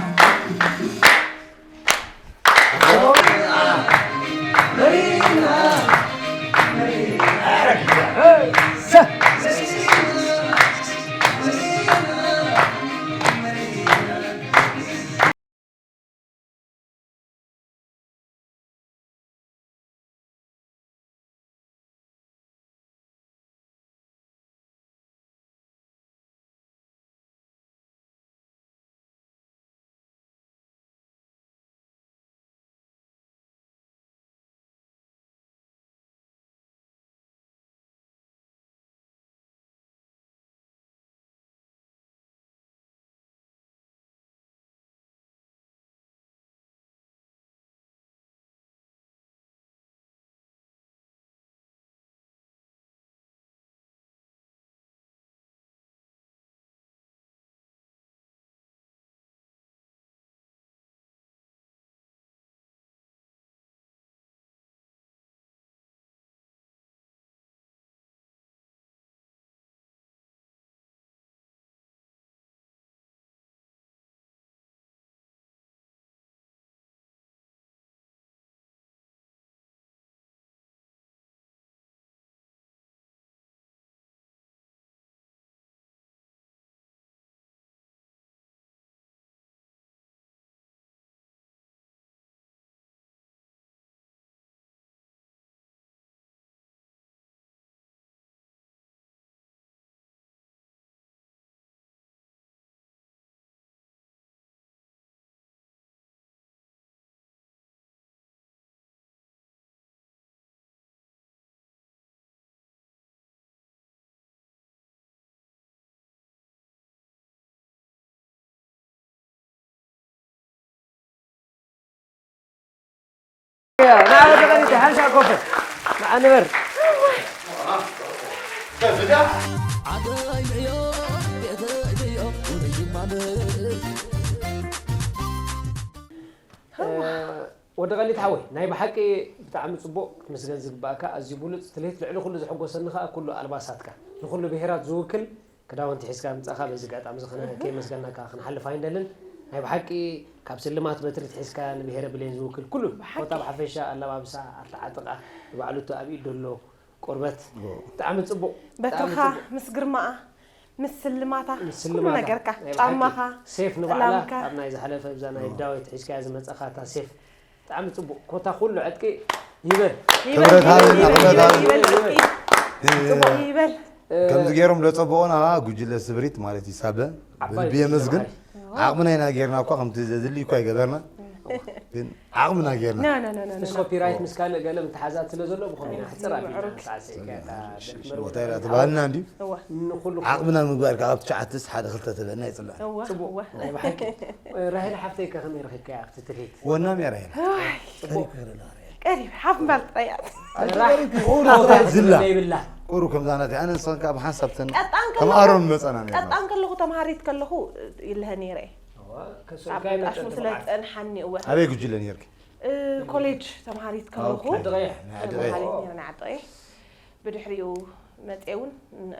ወዲ ቐሊት ሓወይ፣ ናይ ብሓቂ ብጣዕሚ ጽቡቕ፣ ክትምስገን ዝግባእካ፣ ኣዝዩ ብሉጽ ትልሂት፣ ልዕሊ ኩሉ ዘሐጎሰኒ ከኣ ኩሉ ኣልባሳትካ፣ ንኹሉ ብሄራት ዝውክል ክዳውንቲ ሒዝካ ምጻእካ በዚ ኣጋጣሚ እዚ ከነ-፣ ከየመስገናካ ክንሓልፍ ኣይንደልን። ናይ ብሓቂ ካብ ስልማት በትሪ ሒዝካ ንብሄረ ብሌን ዝውክል ኩሉ፣ ብሓቂ። ኮታ ብሓፈሻ ኣለባብሳ፣ ኣተዓጥቓ፣ ንባዕሉ እቲ ኣብ ኢድ ዘሎ ቆርበት፣ እዎ። ብጣዕሚ ጽቡቕ፣ ብጣዕሚ በትርኻ ጽቡቕ። ምስ ግርማኣ፣ ምስ ስልማታ፣ ምስ ኩሉ ስልማታ፣ ነገርካ፣ ናይ ብሓቂ ጫማኻ፣ ሴፍ ንባዕላ፣ ጥላምካ። ኣብ ናይ ዝሓለፈ ብዛ ናይ እዎ። ዳዊት ሒዝካያ ዝመጻኻ እታ ሴፍ፣ ብጣዕሚ ጽቡቕ። ኮታ ኩሉ ዕጥቂ ይበል። ይበል፣ ክብረት ይበል፣ ሃብን ይበል፣ ኣኽብረት ይበል፣ ሃብን። ይበል፣ ይበል፣ ይበል። ጽቡቕ ይበል። ከምዚ ገይሮም ለጸበቑና ጉጅለ ስብሪት ማለት እዩ ሳበ። ዓባይ ብልቢ የመስግን። ተማሃሪ። ዓቕምና ኢና ጌርና እኳ ከምቲ ዘድሊ እኳ ኣይገበርና። ግን ዓቕምና ጌርና። ና፣ ና፣ ና፣ ና፣ ና፣ ምስ ና። ኮፒራይት ምስ ካልእ ገለ ምትሓዛት ስለ ዘሎ ብኸምኡ ኢና ሕጽር ኣቢልና ምዕሩግ። ሳዕስዒትካ እታ ደርፊ መርበብ እንታይ ኢላ ትበሃልና እንድዩ? እወ። ንኹሉ ዓቕምና ምግባር ካብ ትሽዓተስ ሓደ ክልተ ትበልና ይጽላእ። እወ፣ ጽቡቕ። እወ። ናይ ብሓቂ። ራሄል ሓፍተይ ከ ከመይ ረኺብካያ ኣብቲ ትርኢት? ወናም እያ ራሄል። እዋይ። ጽቡቕ። ቀሪብ ሓፍ ምባል ጥራይ እያ። ኣይ፣ ራሕ። ቀሪብ ቁሩ ሓፍ ዝላ። ዘይብላ። ቁሩ ከምዛ ናተይ። ኣነ ንስኽን ከኣ ብሓንሳብ ተን-፣ ቀጣን ከም ከለኹ፣ ኣሮን መጸና ነርና። ቀጣን ከለኹ፣ ተምሃሪት ከለኹ ይልሀ ነይረ እየ። እዋ፣ ከስርካ ኣብ ይመጸ ጣሽሙ ስለ ትብዓት። ዝጸንሓኒ፣ እወ። ኣበይ ጉጅለ ነርኪ? እ፣ ኮሌጅ ተምሃሪት ከለኹ ኦኬ። ዓዲ ቀይሕ። ናይ ዓዲ ቀይሕ። ተምሃሪት ነይረ ናይ ዓዲ ቀይሕ። ብድሕሪኡ መጽየ እውን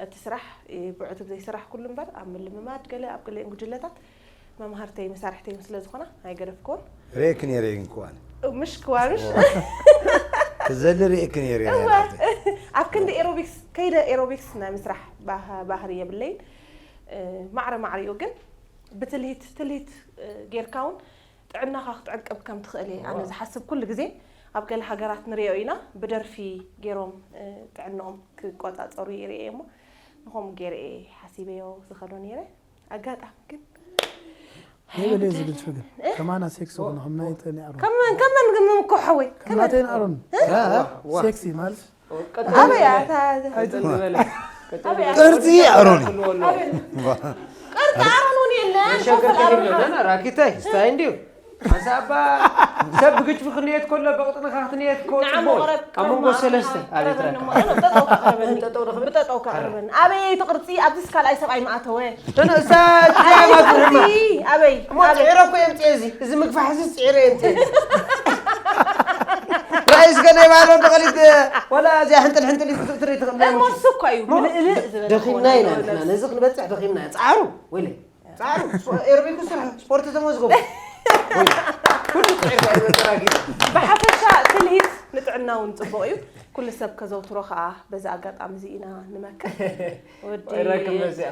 እቲ ስራሕ፣ እ፣ ብዕቱብ ዘይስራሕ ኩሉ እምበር፣ ኣብ ምልምማድ ገለ፣ ኣብ ገለ ጉጅለታት መምሃርተይ መሳርሕተይ ስለ ዝኾና ኣይገደፍክዎን። ሬክ ነይረ ይንክዋን ምሽ ክዋንሽ ትዘሊ ሬክ ነይረ እወ ኣብ ክንዲ ኤሮቢክስ ከይደ ኤሮቢክስ ናይ ምስራሕ ባህ- ባህሪ የብለይን። እ፣ ማዕረ ማዕሪኡ ግን ብትልሂት ትልሂት እ፣ ጌርካ እውን ጥዕናኻ ክትዕቅብ ከም ትኽእል እየ ኣነ ዝሓስብ ኩሉ ግዜ። ኣብ ገለ ሃገራት ንሪኦ ኢና ብደርፊ ገይሮም እ፣ ጥዕንኦም ክቆፃፀሩ ይርኢ እየ እሞ ንኸምኡ ገይረ እየ ሓሲበዮ ዝኸዶ ነይረ። ኣጋጣሚ ግን የበለ ዝብል ትፍግር ከማና ሴክስ ኾነ ከም ናይ ተኒዕሮ ከመን ከመን ግን ምምኮ ሓወይ ከመን ናተይ ንኣሮን ዋ ሴክሲ ማለት ኣበይ ኣታ ቀጥል ዝበለ ቀጥል ኣበይ ዝበለ ቅርጺ ኣሮን እዩ። ክልወሉ ቅርጺ ኣሮን እውን የለን ሸገር ኮፈል ኣሮን ከፊል ነው ሓወይ። ና ራኪታይ ስታይ እንዲዩ ሓንሳባ ሰብ ብግጭ ክኽንየት ከሎ ብቕጥንኻ ክትንየት ከሎ ንዓሞ ጽቡቕ ቅረብ ኣብ መንጎ ቅረብ ሰለስተ ማእኸል ኣቤት ቅረበኒ ረካ ማለት ነው። ብጠጠው ክቕርበኒ ብጠጠው ክቕርበኒ ኣበይ እቲ ቅርጺ ኣብዚስ ካልኣይ ሰብኣይ ማእተወ ተነእሳ ጃማት ቅርጺ ኣበይ እሞ ጽዒረ እኮ የምጽእ እዚ እዚ ምግፋሕ እዚ ጽዒረ የምጽእ ራእይ እስከ ናይ ባህሎ ብቐሊት ወላ እዚኣ ሕንጥል ሕንጥል ክትርኢ ትኽእል ሞርስ እኮ እዩ ምልእልእ ዝበለ ደኺምና ኢና ንሕና ነዚ ክንበጽሕ ደኺምና ጻዕሩ ወይለ ጻዕሩ ኤርቤኩ ስራሕ ስፖርት ተመዝገቡ ኩሉ ጽዒርካ ይመጠራጊ ብሓፈሻ ትልሂት ንጥዕና እውን ፅቡቕ እዩ። ኩሉ ሰብ ከዘውትሮ ከዓ በዚ ኣጋጣሚ እዚ ኢና ንመክር። ወዲ ወይራክም በዚኣ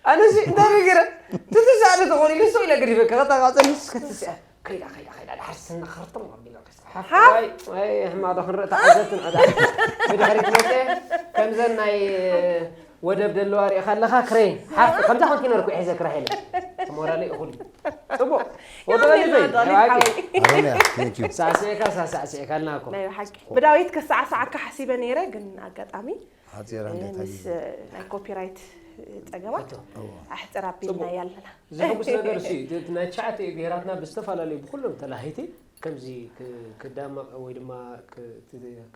ኣነዚ እንታይ ገይረ ትትሳእለ ተኾኒ ልሶ ኢለ ገዲፈ ከቐጣ ቃፀሊ እስከትስአ ከይዳ ከይዳ ከይዳ ድሓር ስና ኸርጥም ኣቢላ ሕማዶ ክንርኢ ተዓዘብትን ዕዳ ብድሕሪት መፀ ከምዘን ናይ ወደብ ደለዋ ሪእኻ ኣለኻ ክሬን ሓፍ ከምዚ ኮንቲነር ኩ ሒዘ ክራሄለ ሞራለይ እኹል እዩ። ፅቡቕ ወደ ይቐኒልና በሊተይ ዳዊት ሓወይ። ኣሮንያ thank you ሳዕስዕካ ሳሳዕስዕካልና እኮ ናይ ብሓቂ ብዳዊት ከሰዓስዓካ ሓሲበ ነይረ ግን ኣጋጣሚ ሓፂራ እንታይ ምስ ናይ ኮፒራይት ፀገማት ኣሕፅር ኣቢልና እያ ኣለና። ዘሐጉስ ነገር እሱ እዩ። እቲ ናይ ትሽዓተ ብሄራትና ብዝተፈላለዩ ብኩሎም ተላሃይቲ ከምዚ ክ- ክዳመቕ ወይ ድማ ክ-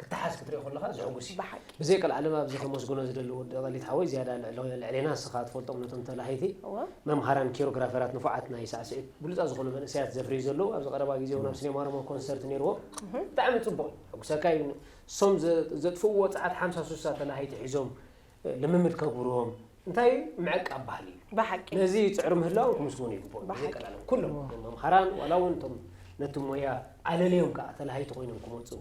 ክተሓዝ ክትሪኦ ከለኻ ዘሐጉስ እዩ። ብሓቂ ብዘይ ቀልዓለም ኣብዚ ከመስግኖ ዝደሊ ወዲ ቀሊት ሓወይ ዝያዳ ልዕለ- ልዕሌና ንስኻ ትፈልጦም ነቶም ተላሃይቲ እወ መምሃራን ኪሮግራፈራት ንፉዓት ናይ ሳዕስዒት ብሉፃት ዝኾኑ መንእሰያት ዘፍርዩ ዘለዉ ኣብዚ ቀረባ ግዜ እውን ኣብ ሲኔማ ሮማ ኮንሰርት ነይርዎ ብጣዕሚ ፅቡቕ እዩ። ሕጉሰካ እዩ። እሶም ዘ- ዘጥፍእዎ ፀዓት ሓምሳ ሱሳ ተላሃይቲ ሒዞም ልምምድ ከግብርዎም እንታይ እዩ ምዕቃብ ባህሊ እዩ። ብሓቂ ነዚ ፅዕሪ ምህላዎም ክምስገኑ ይግብኦም ብሓቂ። ዘይቀላለም ኩሎም እቶም መምሃራን ዋላ እውን እቶም ነቲ ሞያ ኣለልዮም ከዓ ተላሃይቲ ኮይኖም ክመፅኡ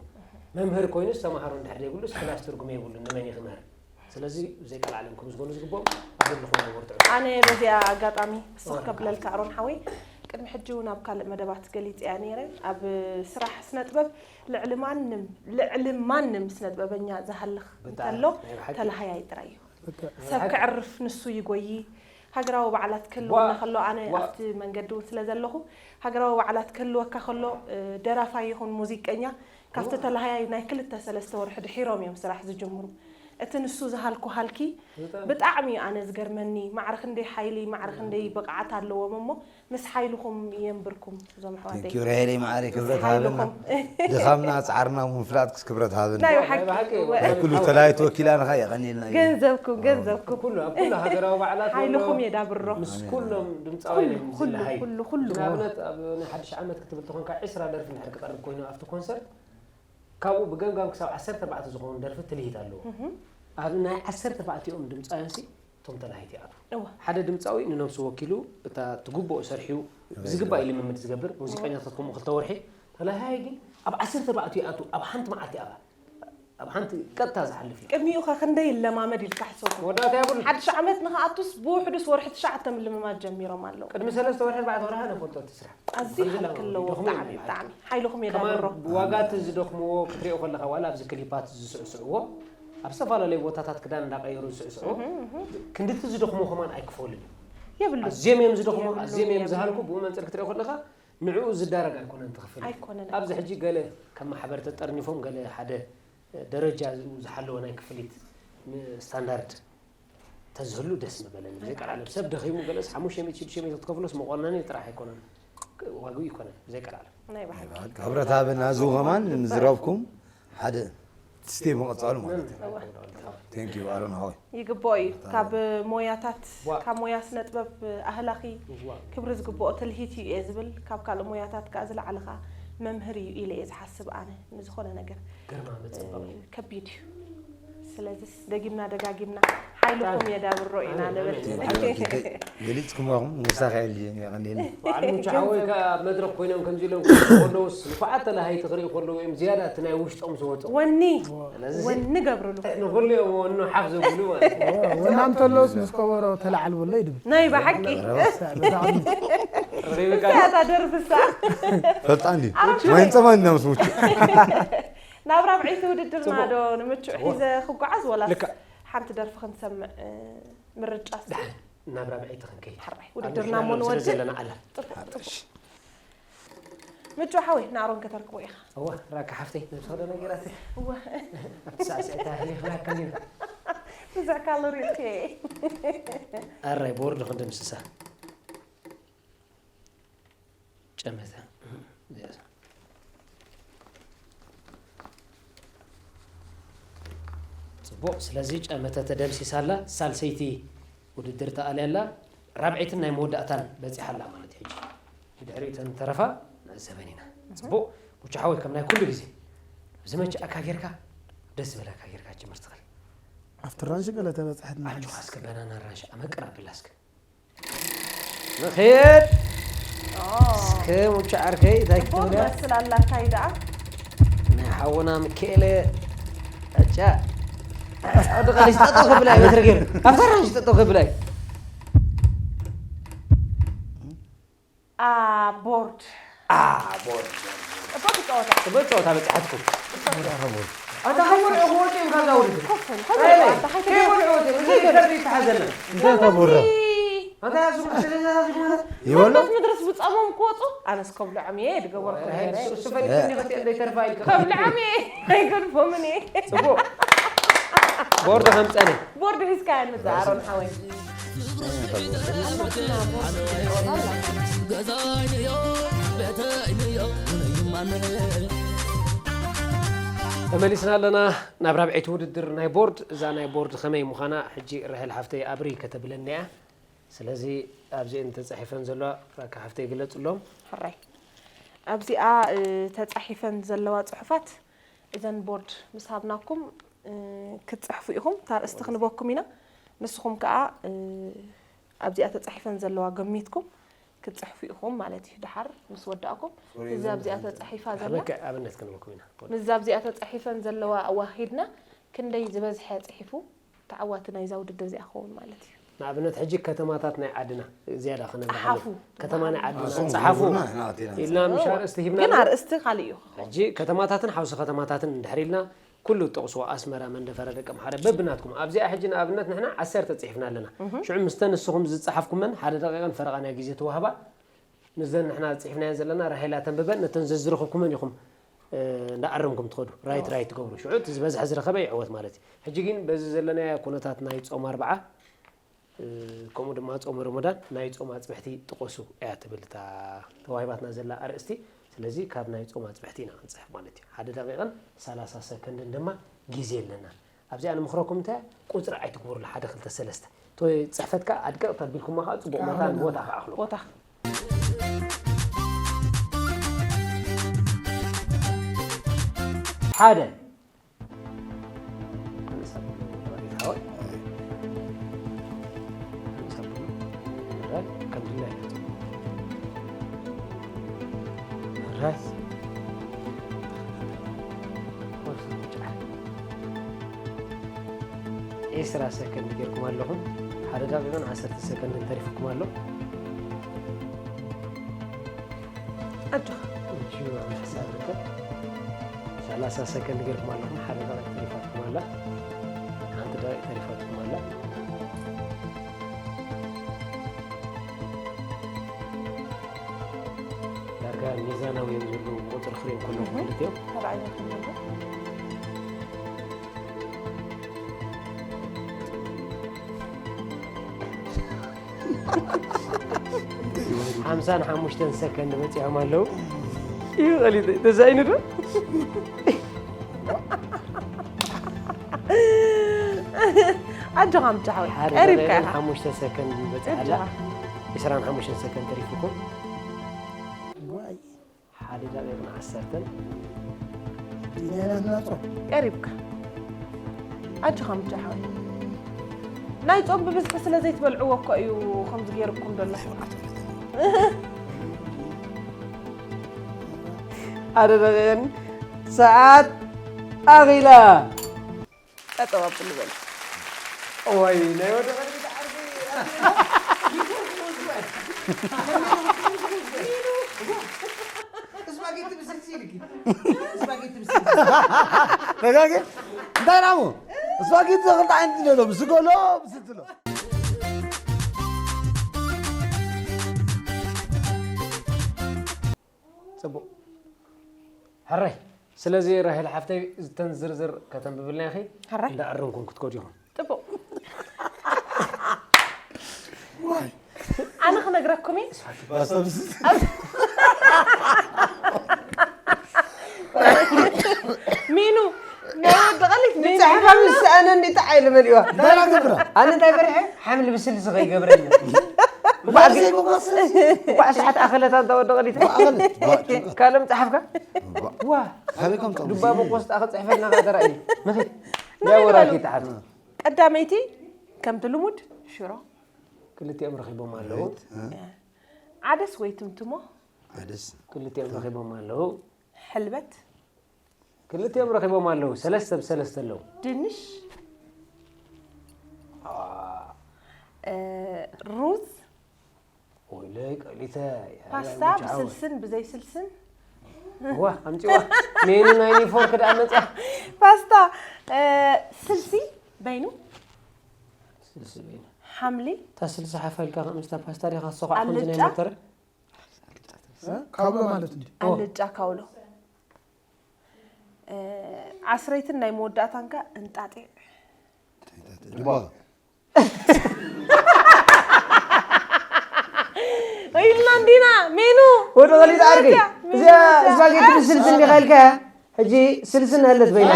መምህር ኮይኑስ ተምሃሮ እንድሕር ዘይብሉስ ክላስ ትርጉም የብሉ ንመን እዩ ክምህር ስለዚ ዘይቀላለም ክምስገኑ ዝግብኦም ኣብ ዘለኹም በርትዑ ኣነ በዚኣ ኣጋጣሚ ስኽ ከብለልካ ኣሮን ሓወይ ቅድሚ ሕጂ እውን ኣብ ካልእ መደባት ገሊፀ እያ ነይረ ኣብ ስራሕ ስነ ጥበብ ልዕሊ ማንም ልዕሊ ማንም ስነ ጥበበኛ ዝሃልኽ እንተሎ ናይ ብሓቂ። ተላሃያይ ጥራይ እዩ ሰብ ክዕርፍ ንሱ ይጎይ ሃገራዊ በዓላት ክህልወና ከሎ ኣነ ኣብቲ መንገዲ እውን ስለ ዘለኹ ሃገራዊ በዓላት ክህልወካ ከሎ ደራፋይ ይኹን ሙዚቀኛ ካብቲ ተላሃያይ ናይ ክልተ ሰለስተ ወርሒ ድሒሮም እዮም ስራሕ ዝጅምሩ እቲ ንሱ ዝሃልኩ ሃልኪ ብጣዕሚ እዩ ኣነ ዝገርመኒ ማዕረ ክንደይ ሓይሊ ማዕረ ክንደይ ብቕዓት ኣለዎም እሞ ምስ ሓይልኹም የንብርኩም እዞም ኣሕዋተይ ቴንኪዩ ራሄለይ ማዕረይ ክብረት ሓይልኹም ሃበና ድኻምና ፃዕርና ምፍላጥ ክብረት ሃበና ናይ ብሓቂ ብሓቂ እወ። ናይ ኩሉ ተላይት ወኪላንኻ የቐኒልና እዩ ገንዘብኩም ገንዘብኩም ኩሉ ኣብ ኩሉ ሃገራዊ በዓላት ሓይልኹም ዘለዉ የዳብሮ ምስ ኩሎም ድምፃውያን እዮም ኩሉ ዝለሃዩ ኩሉ ኩሉ ንኣብነት ኣብ ናይ ሓድሽ ዓመት ክትብል ተኾንካ ዕስራ ደርፊ እንድሕር ክቐርብ ኮይኑ ኣብቲ ኮንሰርት ካብኡ ብገምጋም ክሳብ ዓሰርተ ኣርባዕተ ዝኸውን ደርፊ ትልሂት ኣለዎ ኣብ ናይ ዓሰርተ ኣርባዕቲኦም ድምፃውያን ሲ እቶም ተላሃይቲ ይኣትዉ እወ ሓደ ድምፃዊ ንነብሱ ወኪሉ እታ ትግብኦ ሰርሕዩ ብዝግባእ እዩ ልምምድ ዝገብር ሙዚቀኛታት ከምኡ ክልተ ወርሒ ተላሃይ ግን ኣብ ዓሰርተ ኣርባዕቲኡ ይኣትዉ ኣብ ሓንቲ መዓልቲ ኣባ ኣብ ሓንቲ ቀጥታ ዝሓልፍ እዩ ቅድሚኡ ከ ክንደይ ይለማመድ ኢልካ ሕሰቡ መወዳእታ የብሉ ሓድሽ ዓመት ንክኣቱስ ብውሕዱስ ወርሒ ትሽዓተ ምልምማድ ጀሚሮም ኣለዉ ቅድሚ ሰለስተ ወርሒ ኣርባዕተ ወርሒ ነፈልጦ እቲ ስራሕ ኣዝዩ ሃልኪ ኣለዎ ብጣዕሚ ብጣዕሚ ሓይልኹም የዳብሮ ዋጋ እቲ ዝደኽምዎ ክትሪኦ ከለኻ ዋላ ኣብዚ ክሊፓት ዝስዕስዕዎ ኣብ ዝተፈላለዩ ቦታታት ክዳን እንዳቀየሩ ዝስዕስዑ ክንድቲ ዝደኽሞ ከማን ኣይክፈሉን እዩ የብሉ ኣዝዮም እዮም ዝደኽሞ የብሉ፣ ኣዝዮም እዮም የብሉ። ዝሃልኩ ብኡ መንፅር ክትሪኦ ከለኻ ንዕኡ ዝዳረግ ኣይኮነን ትኽፍል ኣይኮነን ኣብዚ ሕጂ ገለ ከም ማሕበር ተጠርኒፎም ገለ ሓደ ደረጃ ዝሓለወ ናይ ክፍሊት ስታንዳርድ ተዝህሉ ደስ ምበለኒ ብዘይ ቃል ሰብ ደኺሙ ገለስ ሓሙሽተ ሚእቲ ሽዱሽተ ሚእቲ ክትከፍሎስ መቆነኒ ጥራሕ ኣይኮነን ዋግኡ ይኮነን ብዘይ ቃል ናይ ባህል ክብረት ሃበና እዚ ከማን ንዝረብኩም ሓደ ስቴ መቐፃሉ ማለት እዩ ቴንክ ዩ ኣሮን ሃወይ ይግብኦ እዩ ካብ ሞያታት ዋ። ካብ ሞያ ስነ ጥበብ ኣህላኺ ዋ። ክብሪ ዝግብኦ ትልሂት እዩ እየ ዝብል ካብ ካልእ ሞያታት ከዓ ዝለዓለ ከዓ መምህር እዩ ኢለ እየ ዝሓስብ ኣነ ንዝኾነ ነገር ግርማ መፀበቒ ከቢድ እዩ ስለዚስ ደጊምና ደጋጊምና ሓይልኩም የዳብሮ ኢና ንብል። ገሊፅኩም ኣኹም ንሳኸ የልየን የቐንየኒ። በዓል ሙቻ ሓወይ ከኣ ኣብ መድረኽ ኮይኖም ከምዚ ኢሎም ክሪኡ ከለውስ ንፉዓት ተላሃይቲ ክሪኡ ከለዉ እዮም ዝያዳ እቲ ናይ ውሽጦም ዝወፅኦም። ወኒ ስለዚ ወኒ ገብርሉ ንኹሉ እዮም ወኑ ሓፍ ዘብሉ ማለት እዩ። ወናም ተለውስ ምስ ከበሮ ተላዓልብሎ ይድብል ናይ ብሓቂ ረኺብካ እሳታ ደርፍሳ ፈልጣ እንዲ ማይን ፀማን ኢና ምስ ሙቹ ናብ ራብዐይቲ ውድድርና ዶ ንምቹዕ ሒዘ ክጓዓዝ ወላ ሓንቲ ደርፊ ክንሰምዕ ምርጫ ናብ ራብዐይቲ ክንከይድ ሕራይ ውድድርና እሞ ንወድእ ንወድእ ዘለና ኣላ ምቹዕ ሓወይ ንኣሮን ከተርክቦ ኢኻ እዋ ራካ ሓፍተይ ነብስኸ ዶ ነገራት እወ ሳዕስዕታ ህሊኽና ከሊና ብዙሕ ካሎሪ እየ ኣራይ ቦርድ ክንድምስሳ ጨመተ ጽቡቕ ስለዚ ጨመተ ተደምሲሳ ኣላ ሳልሰይቲ ውድድር ተኣልያ ኣላ ራብዐይትን ናይ መወዳእታን በፂሓ ኣላ ማለት እዩ ሕጂ ብድሕሪኡ ተን ተረፋ ንዕዘበን ኢና ጽቡቕ ሙቻ ሓወይ ከም ናይ ኩሉ ግዜ ኣብ ዝመችኣካ ጌርካ ደስ ዝበለካ ጌርካ ጀምር ትኽእል ኣብቲ ራንሽ ገለ ተበፅሐት ኣጆኻ እስከ በናና ራንሽ ኣመቅር ኣብላ እስከ ንኽድ እስከ ሙቻ ዓርከይ እንታይ ጽቡቕ ክትብል እያ ትመስል ኣላካይ ደኣ ናይ ሓውና ምክኤለ ኣጫ ወዲ ቃሊስ ጠጠው ከብላይ በትሪ ገይሩ ኣብታ ራንሽ ጠጠው ከብላይ ኣ ቦርድ ኣ ቦርድ ጽቡቕ ትጫወታ ጽቡቅ ጨዋታ በጻሕትኩም ኣታ ከይበልዑ ክወጡ እዮም ካብዛ ውድድር ኮፈን ከይበልዑ ወጡ እዮም እዚ ሪከርድ ይተሓዘልና እንታይ ተቦረ ኣታ ያሱ ስለዛ ዝግመታት ይበሎ መድረስ ብጻሞም ክወጹ ኣነስ ከብልዖም እየ ድገበርኩ ነይረ እሱ ፈሊጥኒ ክትእል ዘይተርፋ ኢልካ ከብልዖም እየ ኣይገድፎምን እየ ጽቡቅ ቦርድ ከምጸነ ቦርድ ሒዝካየን ምዛ ኣሮን ሓወይ ተመሊስና ኣለና ናብ ራብዐይቲ ውድድር ናይ ቦርድ እዛ ናይ ቦርድ ከመይ ምዃና ሕጂ ርሕል ሓፍተይ ኣብሪ ከተብለኒ እያ ስለዚ ኣብዚአን ተፃሒፈን ዘለዋ ራካ ሓፍተይ ግለፅሎም ሕራይ ኣብዚኣ እ፣ ተፃሒፈን ዘለዋ ፅሑፋት እዘን ቦርድ ምስ ሃብናኩም እ፣ ክትፅሕፉ ኢኹም እታ ርእስቲ ክንበኩም ኢና ንስኹም ከዓ እ፣ ኣብዚኣ ተፃሒፈን ዘለዋ ገሚትኩም ክትፅሕፉ ኢኹም ማለት እዩ ድሓር ምስ ወዳእኩም እዚ ኣብዚኣ ተፃሒፋ ዘላ ሕበከ ኣብነት ክንበኩም ኢና ምስዛ ኣብዚኣ ተፃሒፈን ዘለዋ ኣዋሂድና ክንደይ ዝበዝሐ ፅሒፉ ተዓዋቲ ናይዛ ውድድር እዚኣ ክኸውን ማለት እዩ ንኣብነት ሕጂ ከተማታት ናይ ዓድና ዝያዳ ሓፉ። ክነብርሃሉ ከተማ ናይ ዓድና ኣስም ፀሓፉ ዝብሉና ኢና ኣቲና ኢልና ምሽ ኣርእስቲ ሂብና ግን ኣለና። ኣርእስቲ ካሊእ እዩ ክኸውን ሕጂ ከተማታትን ሓውሲ ከተማታትን እንድሕር ኢልና ኩሉ ጠቕስዎ ኣስመራ መንደፈራ ደቂ ኣምሓረ በብናትኩም ኣብዚኣ ሕጂ ንኣብነት ንሕና ዓሰርተ ፅሒፍና ኣለና ሽዑ ምስተን ንስኹም ዝፀሓፍኩመን ሓደ ደቂቕን ፈረቓን እያ ግዜ ትወሃባ ምስዘን ንሕና ፅሒፍናየን ዘለና ራሄላ ተንብበን ነተን ዘዝረኽብኩመን ኢኹም እ፣ እንዳኣረምኩም ትኸዱ ራይት ራይት ትገብሩ ሽዑ እቲ ዝበዝሐ ዝረኸበ ይዕወት ማለት እዩ ሕጂ ግን በዚ ዘለናዮ ኩነታት ናይ ፆም ኣርብዓ እ፣ ከምኡ ድማ ፆም ረመዳን ናይ ፆም ኣፅብሕቲ ጥቐሱ እያ ትብል እታ ተዋሂባትና ዘላ ኣርእስቲ ስለዚ ካብ ናይ ፆም ኣፅብሕቲ ኢና ክንፅሕፍ ማለት እዩ ሓደ ደቂቕን ሰላሳ ሰከንድን ድማ ግዜ ኣለና ኣብዚኣ ንምኽረኩም እንታይ ቁፅሪ ኣይትግበሩሉ ሓደ ክልተ ሰለስተ ቶይ ፅሕፈትካ ኣድቀቕቲ ኣቢልኩማ ከዓ ፅቡቕ መታን ቦታ ክኣኽሉ ቦታ ሓደ ዒስራ ሰከንድ ጌርኩም ኣለኹም ሓደ ደቂቕን ዓሰርተ ሰከንድን ተሪፍኩም ኣሎ ኣጆኻ ሕሳብ ርከብ ሰላሳ ሰከንድ ጌርኩም ኣለኹም ሓደ ደቂቕ ተሪፋትኩም ኣላ ሓንቲ ደቂቕ ተሪፋትኩም ኣላ ዳርጋ ሚዛናዊ እዮም ዘለዉ ቁፅሪ ክሪኦም ከለኹ ክልቲኦም ሓደ ዓይነት ይነብር ሓምሳን ሓሙሽተን ሰከንድ በፂሖም ኣለዉ እዩ ቀሊሉ ተዛይኑ ዶ ኣጆኻ ምጫ ሓወይ ቀሪብካ ኢኻ ሓሙሽተ ሰከንድ በፂሓ ኣላ ኣጆኻ ዒስራን ሓሙሽተን ሰከንድ ተሪፉኩም ሓደ ደቂቕን ዓሰርተን ዲናይናት ናጾ ቀሪብካ ኣጆኻ ምጫ ሓወይ ናይ ጾም ብብዝሒ ስለ ዘይትበልዕዎ እኮ እዩ ከምዚ ገይርኩም ዘሎ። ኣደረገን ሰዓት ኣኺላ። ጠጠው ኣብሉ በሉ። ወይ ናይ ወደ ቀድሚት ዓርቢ። ስፓጌቲ ብስልሲ ኢልኪ። ስፓጌቲ ብስልሲ። ተጋገ? እንታይ ናሙ? ስፓጌቲ ክልተ ዓይነት ኣሎ፣ ብስጎ ኣሎ፣ ብስልሲ ኣሎ። ጽቡቕ። ሕራይ። ስለዚ ራሄል ሓፍተይ፣ እተን ዝርዝር ከተንብብልና ኢኺ። ሕራይ። እንዳ ኣረምኩም ክትከዱ ኢኹም። ጽቡቕ። ኣነ ክነግረኩም እየ። ሚኑ፣ ናይ ወዲ ቀሊት ሚኑ። ንጽሕፋ ምስ ኣነ እንዲ ጣዕ ኢለ መሊእዋ። እንታይ ገብራ? ኣነ እንታይ ፈሪሐ? ሓምሊ ብስልሲ ከይገብረኒ። እኳ ዘይምጎስስ። እኳ ኣስሓት ኣኸለት ኣንታ ወዲ ቀሊት። እኳ ኣኸለት። ዋ፣ ጭንቀት። ካልኦም ጸሓፍካ? ዋ። ዋ። ካበይ ከም ጸጉሪ ዱባ ስኢነ? ብቆስጣ ክጽሕፈልና ከኣ ተራእዩ። መኺድ። ናይ ወራኪ ተሓቲ። ቀዳመይቲ፣ ከምቲ ልሙድ፣ ሽሮ። ክልቲኦም ረኺቦም ኣለዉ። እ። ዓደስ ወይ ትምትሞ? ዓደስ። ክልቲኦም ረኺቦም ኣለዉ። ሕልበት። ክልቲኦም ረኺቦም ኣለዉ። ሰለስተ ብሰለስተ ኣለዉ። ድንሽ። አ። እ፣ ሩዝ። ወይለይ ቀሊተ። ፓስታ ብስልስን ብዘይ ስልስን። ዋ፣ ኣምጺዋ። ሜኑ ናይ ኒፎርክ ደኣ መጽያ። ፓስታ፣ እ፣ ስልሲ በይኑ። ስልሲ በይኑ። ሓምሊ። እታ ስልሲ ሓፋ ኢልካ ከምስታ ፓስታ ዲኻ ዝሰኳዕ ከምዚ ናይ ኣልጫ። ሞተረ? እ? ካብሎ ማለት እንዲ። ኣልጫ ካውሎ። እ፣ ዓስረይትን ናይ መወዳእታን ከ እንጣጢዕ። ድባ። ኢልና እንዲና፣ ሜኑ። ወደ ቐሊል ዓርኪ። መጀመርያ፣ እዚኣ መጀመርያ። ስፓጌቲ ብስልሲ እንዲኻ ኢልካያ? ሕጂ ስልሲ እናሃለት በይና።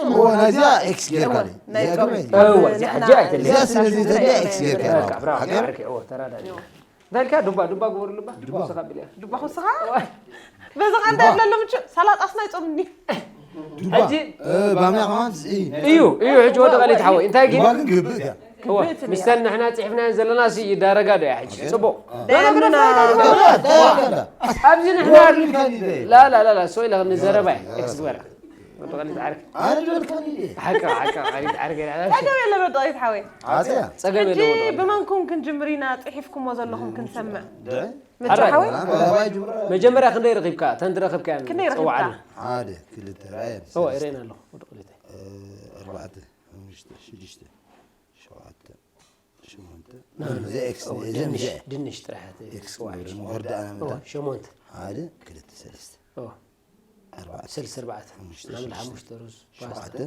እዋ፣ ናይዚኣ ኤክስ ጌርካ እዋ፣ ድዩ? ናይ እዚኣ ጾም። ገበይ። እዋ፣ እዚኣ ሕጂ ኣይትልይ። እዚኣ ስለ ዘይተልያ ኤክስ ጌርካ በቃ፣ ኢኻ። ብራቮ፣ ሓገር? ዓርኪ፣ እዎ፣ ተራዳእ። እንታይ ኢልካ? ዱባ፣ ዱባ ግበሩሉ እባ። ዱባ። ዱባ ክስኻ ብልያ። ዱባ ክስኻ? እዋ። በዚ ኸ እንታይ ዱባ። ይብለሉ ምቹ? ሰላጣስ ናይ ጾም እንዲ። ዱባ። ሕጂ እ፣ ባምያ ከማን ሲ። እዩ፣ እዩ፣ ሕጂ ወደ ቐሊት ሓወይ። እንታይ ግን? ዱባ ግን ግብእ እያ። እዋ፣ ግብእቲ ነይራ። ምስተን ንሕና ጽሒፍናየን ዘለና ሲ ይዳረጋ ዶ እያ ሕጂ? ጽቡቕ። ዳይና ግደፋ፣ ዳይና ግደፋ። ዳይና ግደፋ። ኣብዚ ንሕና ዱባ ግን ካን ይበል። ላ፣ ላ፣ ላ፣ ላ፣ ሶ ኢለ ንዘረባ እየ። ያ፣ ያ፣ ኤክስ ግበራ። ወደ ቐሊት ዓርኪ። ኣነ ዝበልካኒ ድየ? ሓቂ፣ ሓቂ፣ ቐሊት ዓርኪ ኢላ። ጸገም የለን ወደ ቐሊት ሓወይ። ኣጽያ። ጸገም የለን ሕጂ ወደ ቐሊት። ብመንኩም ክንጅምር ኢና ጽሒፍኩሞ ዘለኹም ክንሰምዕ። ደ? ምቹ ሓወይ? ኣነ ባይ ጅምራ። መጀመርያ ክንደይ ረኺብካ? ተን ዝረኸብካየን ክንደይ ረኺብካ? ጸውዓልና። ሓደ፣ ክልተ፣ ራየን፣ እዎ፣ ሰለስተ። ይረአየና ኣለኹ፣ ወደ ቐሊት። እ፣ ኣርባዕተ፣ ሓሙሽተ፣ ሽዱሽተ፣ ሸውዓተ፣ ሸሞንተ። ኖ፣ ኖ፣ እዚ ኤክስ፣ ኖ፣ እዚ ድንሽ፣ እዚ ድንሽ ጥራሕ እቲ ኤክስ ዋሕድ። ወርዳ ኣና እዎ፣ ምታ። ሸሞንተ። ሓደ፣ ክልተ፣ ሰለስተ። እዎ። ኣርባዕተ። ሰለስተ ኣርባዕተ። ሓሙሽተ፣ ሓሙሽተ፣ ሽዱሽተ። ሓሙሽተ ሩዝ፣ ሸውዓተ። ፓስታ፣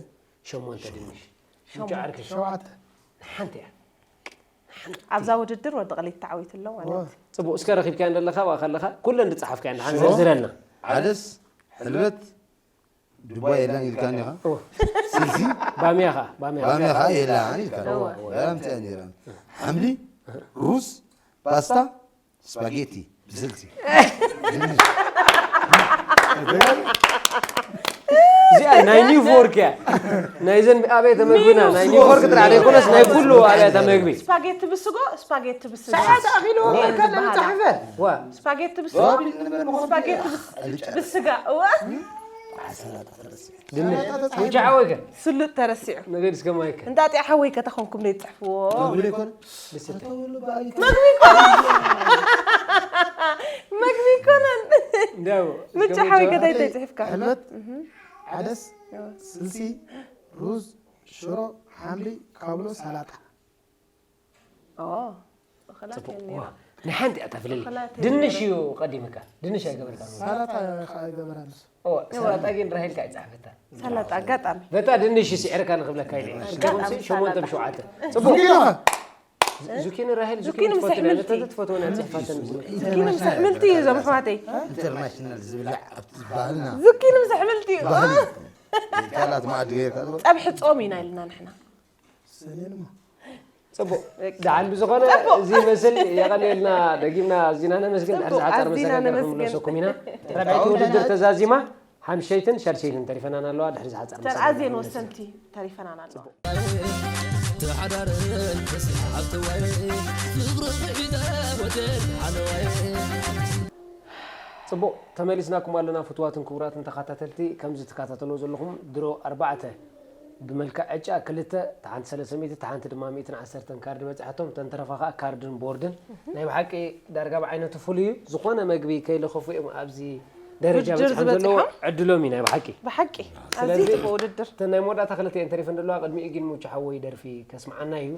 ሸሞንተ ድንሽ። ሸሞንተ። ምቹ ዓርኪ። ሸውዓተ። ሓንቲ እያ። ኣብዛ ውድድር ወዲ ቐሊት ተዓዊቱ ኣሎ ማለት እዩ። እዎ። ጽቡቕ፣ እስከ ረኺብካዮ እንደለኻ፣ ዋ ከለኻ፣ ኩለን ዝጸሓፍካዮ እንድሓን ሽሮ። ዘርዝረልና። ዓደስ፣ ሕልበት፣ ዱባ የላን ኢልካኒ ኢኻ። እወ። ስልሲ? ባምያ ኸኣ፣ ባምያ። ባምያ ኸኣ የላን ኢልካኒ። እወ። ወላ ምጽአ ነይራ። ሓምሊ፣ ሩዝ፣ ፓስታ፣ ስፓጌቲ፣ ብስልሲ። እዚኣ ናይ ኒውፎርክ እያ። ናይዘን ኣብያተ መግብና፣ ናይ ኒውፎርክ ጥራሕ ዘይኮነስ ናይ ኩሉ ኣብያተ መግቢ። ስፓጌቲ ብስጎ፣ ስፓጌቲ ብስጋ። ሰዓት ኣኺሉ ወ-፣ ከለ ዝበሃላ። ምጻሕፈ። ዋ። ስፓጌቲ ብስጎ፣ ስፓጌቲ ብስ-፣ ብስጋ። እወ። ድንሽ። ምንጫ ሓወይከ? ስሉጥ ተረሲዑ። ነገድ እስከ ማይከ? እንጣጢዕ ሓወይከ ተኾንኩም ዘይትጽሕፍዎ? መግቢ ኣይኮነ? ደስ ይብል። መግቢ ኣይኮነን። መግቢ ኣይኮነን። እንዳው፣ ምንጫ እስከ ሓወይከ ምንጫ እንታይ እንታይ ጽሒፍካ? ሕልበት፣ እህ። ዓደስ፣ እዎ። ስልሲ፣ ሩዝ፣ ሽሮ፣ ሓምሊ፣ ካብሎ፣ ሰላጣ። ኦ፣ እኽላት ጽቡቕ። እዮም ዋ፣ ነይሮም። ንሓንቲ እያ ተፍልል። እኽላት እዮም ድንሽ ነይሮም። እዩ ቀዲምካ። ድንሽ ኣይገበርካን። ሰላጣ ኸኣ ኣይገበራንስ። ኦ፣ ሰላጣ ግን ራሄል ከኣ ይጻሕፈታ። ሰላጣ ኣጋጣሚ። በታ ድንሽ ስዒርካ ንኽብለካ ኢለ። ኣጋጣሚ ሸሞንተ ሰላጣ። ብሸውዓተ። ጽቡቕ። ዙኪኒ ኸ? ዙኪኒ ራሄል፣ ዙኪኒ ዙኪኒ ምስ ትፈቱ ኣሕምልቲ። ነታ ትፈትዎ ናይ ጽሕፋተን። ዙኪኒ ምስ ኣሕምልቲ እዩ እዞም ኣሕዋተይ። ኢንተርናሽናል ዝብላዕ ኣብቲ ባህልና። ዙኪኒ ምስ ኣሕምልቲ እዩ። ባህሊ። ካልኣት መኣዲ ገይርካ ትበልዕ። ጸብሒ ጾም ኢና ኢልና ንሕና። ሰሌንማ። ጽቡቕ። ደሓን ብዝኾነ ጽቡቕ። እዚ ይመስል። የቐንየልና። ደጊምና ኣዚና ነመስግን። ድሕሪ ጽቡቕ። ዝሓጸረ ኣዚና መሰጋገሪ ነመስግን። ክንምለሰኩም ኢና። ራብዐይቲ ውድድር ተዛዚማ፣ ሓምሸይትን ሻድሸይትን ተሪፈናን ኣለዋ። ድሕሪ ዝሓጸረ ተን መሰጋገሪ ኣዝየን ክንምለስ። ወሰንቲ ተሪፈናን ኣለዋ። ጽቡቕ። ሓዳርን ምስ ሓብተዋይ ፍቕሪ ብሒዛ ወደን ሓለዋይ። ጽቡቕ፣ ተመሊስናኩም ኣለና ፍቱዋትን ክቡራትን ተኸታተልቲ። ከምዚ ትከታተልዎ ዘለኹም ድሮ ኣርባዕተ ብመልክዕ ዕጫ ክልተ፣ እታ ሓንቲ ሰለስተ ሚእቲ፣ እታ ሓንቲ ድማ ሚእትን ዓሰርተን ካርዲ በጺሓቶም። እተን ተረፋ ከኣ ካርድን ቦርድን። ናይ ብሓቂ ዳርጋ ብዓይነቱ ፍሉይ እዩ። ዝኾነ መግቢ ከይለኸፉ እዮም ኣብዚ ደረጃ ውድድር በጺሖም ዘለዉ ዝበጽሖም? ዕድሎም እዩ ናይ ብሓቂ። ብሓቂ፣ ስለዚ ኣዝዩ ጽቡቕ ውድድር። እተን ናይ መወዳእታ ክልተ እየን ተሪፈን ዘለዋ። ቅድሚኡ ግን ሙቹ ሓወይ ደርፊ ከስምዓና እዩ።